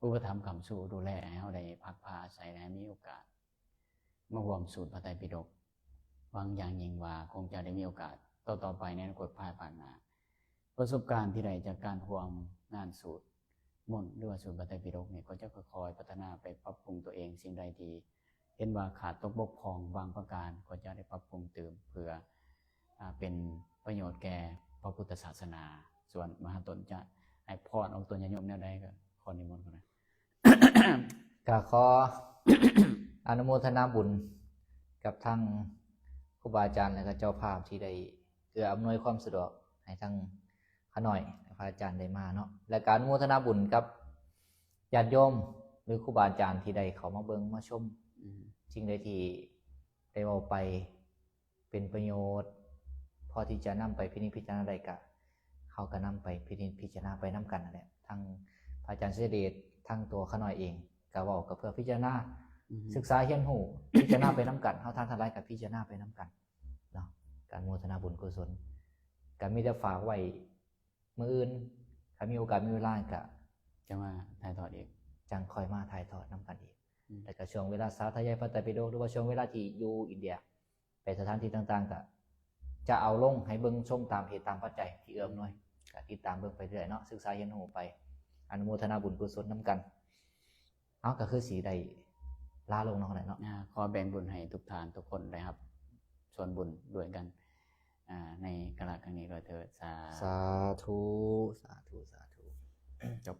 ອຸປະຖຳຄ້ຳຊູດູແລໃຫ້ເຮົາໄດ້ພັກພາອາໄສ ແລະ ໃຫ້ມີໂອກາດມາຮ່ວມສູດພະໄຕປິດົກ. ຫວັງຢ່າງຍິ່ງວ່າຄົງຈະໄດ້ມີໂອກາດຕໍ່ໆໄປໃນອະນາຄົດພາຍພາກໜ້າ. ປະສົບການທີ່ໄດ້ຈາກການຮ່ວມງານສູດມົນ ຫຼືວ່າສູດພະໄຕປິດົກນີ້ ກໍຈະຄ່ອຍໆພັດທະນາໄປປັບປຸງຕົວເອງ. ສິ່ງໃດທີ່ເຫັນວ່າຂາດຕົກບົກຜ່ອງບາງປະການ ກໍຈະໄດ້ປັບປຸງຕື່ມ ເພື່ອ ອາ ເປັນປະໂຫຍດແກ່ພະພຸດທະສາສະໜາ. ສ່ວນມະຫາຕົນຈະໃຫ້ພອນອອກຕົນຍາດໂຍມແນວໃດ ກໍຂໍນິມົນເພິ່ນນະ. ກໍຂໍອະນຸໂມທະນາບຸນກັບທາງຄູບາອາຈານ ແລະ ກໍເຈົ້າພາບທີ່ໄດ້ເອື້ອອຳນວຍຄວາມສະດວກໃຫ້ທາງຂ້ານ້ອຍ ແລະ ພະອາຈານໄດ້ມາເນາະ ແລະ ກໍອະນຸໂມທະນາບຸນກັບຍາດໂຍມ ຫຼື ຄູບາອາຈານທີ່ໄດ້ເຂົ້າມາເບິ່ງມາຊົມ. ອືມ ສິ່ງໃດທີ່ໄດ້ເວົ້າໄປ ເປັນປະໂຫຍດ ພໍທີ່ຈະນຳໄປພິນິດພິຈາລະນາໄດ້ ກະ ເຮົາກະນຳໄປພິນິດພິຈາລະນາໄປນຳກັນຫັ້ນແຫຼະ. ທັງພະອາຈານໄຊຍະເດດ ທັງຕົວຂ້ານ້ອຍເອງ ກະເວົ້າກະເພື່ອພິຈາລະນາ ອືມ ສຶກສາຮຽນຮູ້ ພິຈາລະນາໄປນຳກັນ. ເຮົາທ່ານທັງຫຼາຍກະພິຈາລະນາໄປນຳກັນເນາະ. ການໂມທະນາບຸນກຸສົນ ກະມີແຕ່ຝາກໄວ້ ມື້ອື່ນ ຖ້າມີໂອກາດມີເວລາກໍ ຈະມາຖ່າຍທອດອີກ ຈັ່ງຄ່ອຍມາຖ່າຍທອດນຳກັນອີກ อืม ແລ້ວກໍຊ່ວງເວລາສາທະຍາຍພະໄຕປິໂດກ ຫຼືວ່າຊ່ວງເວລາທີ່ຢູ່ອິນເດຍ ໄປສະຖານທີ່ຕ່າງໆ ກໍຈະເອົາລົງໃຫ້ເບິ່ງຊົມຕາມເຫດຕາມປັດໄຈທີ່ເອື້ອອຳນວຍ ກໍຕິດຕາມເບິ່ງໄປເລື້ອຍເນາະ ສຶກສາຮຽນຮູ້ໄປ ອະນຸໂມທະນາບຸນກຸສົນນຳກັນ. ເອົາ ກໍຄືຊິໄດ້ລາລົງເນາະ ແຫຼະເນາະ ອ່າ ຂໍແບ່ງບຸນໃຫ້ທຸກທ່ານທຸກຄົນໄດ້ຮັບສ່ວນບຸນດ້ວຍກັນ ອ່າ ໃນກາລະຄັ້ງນີ້ດ້ວຍເທີ້ນ ສາ ສາທຸ ສາທຸ ສາທຸ ຈົບ.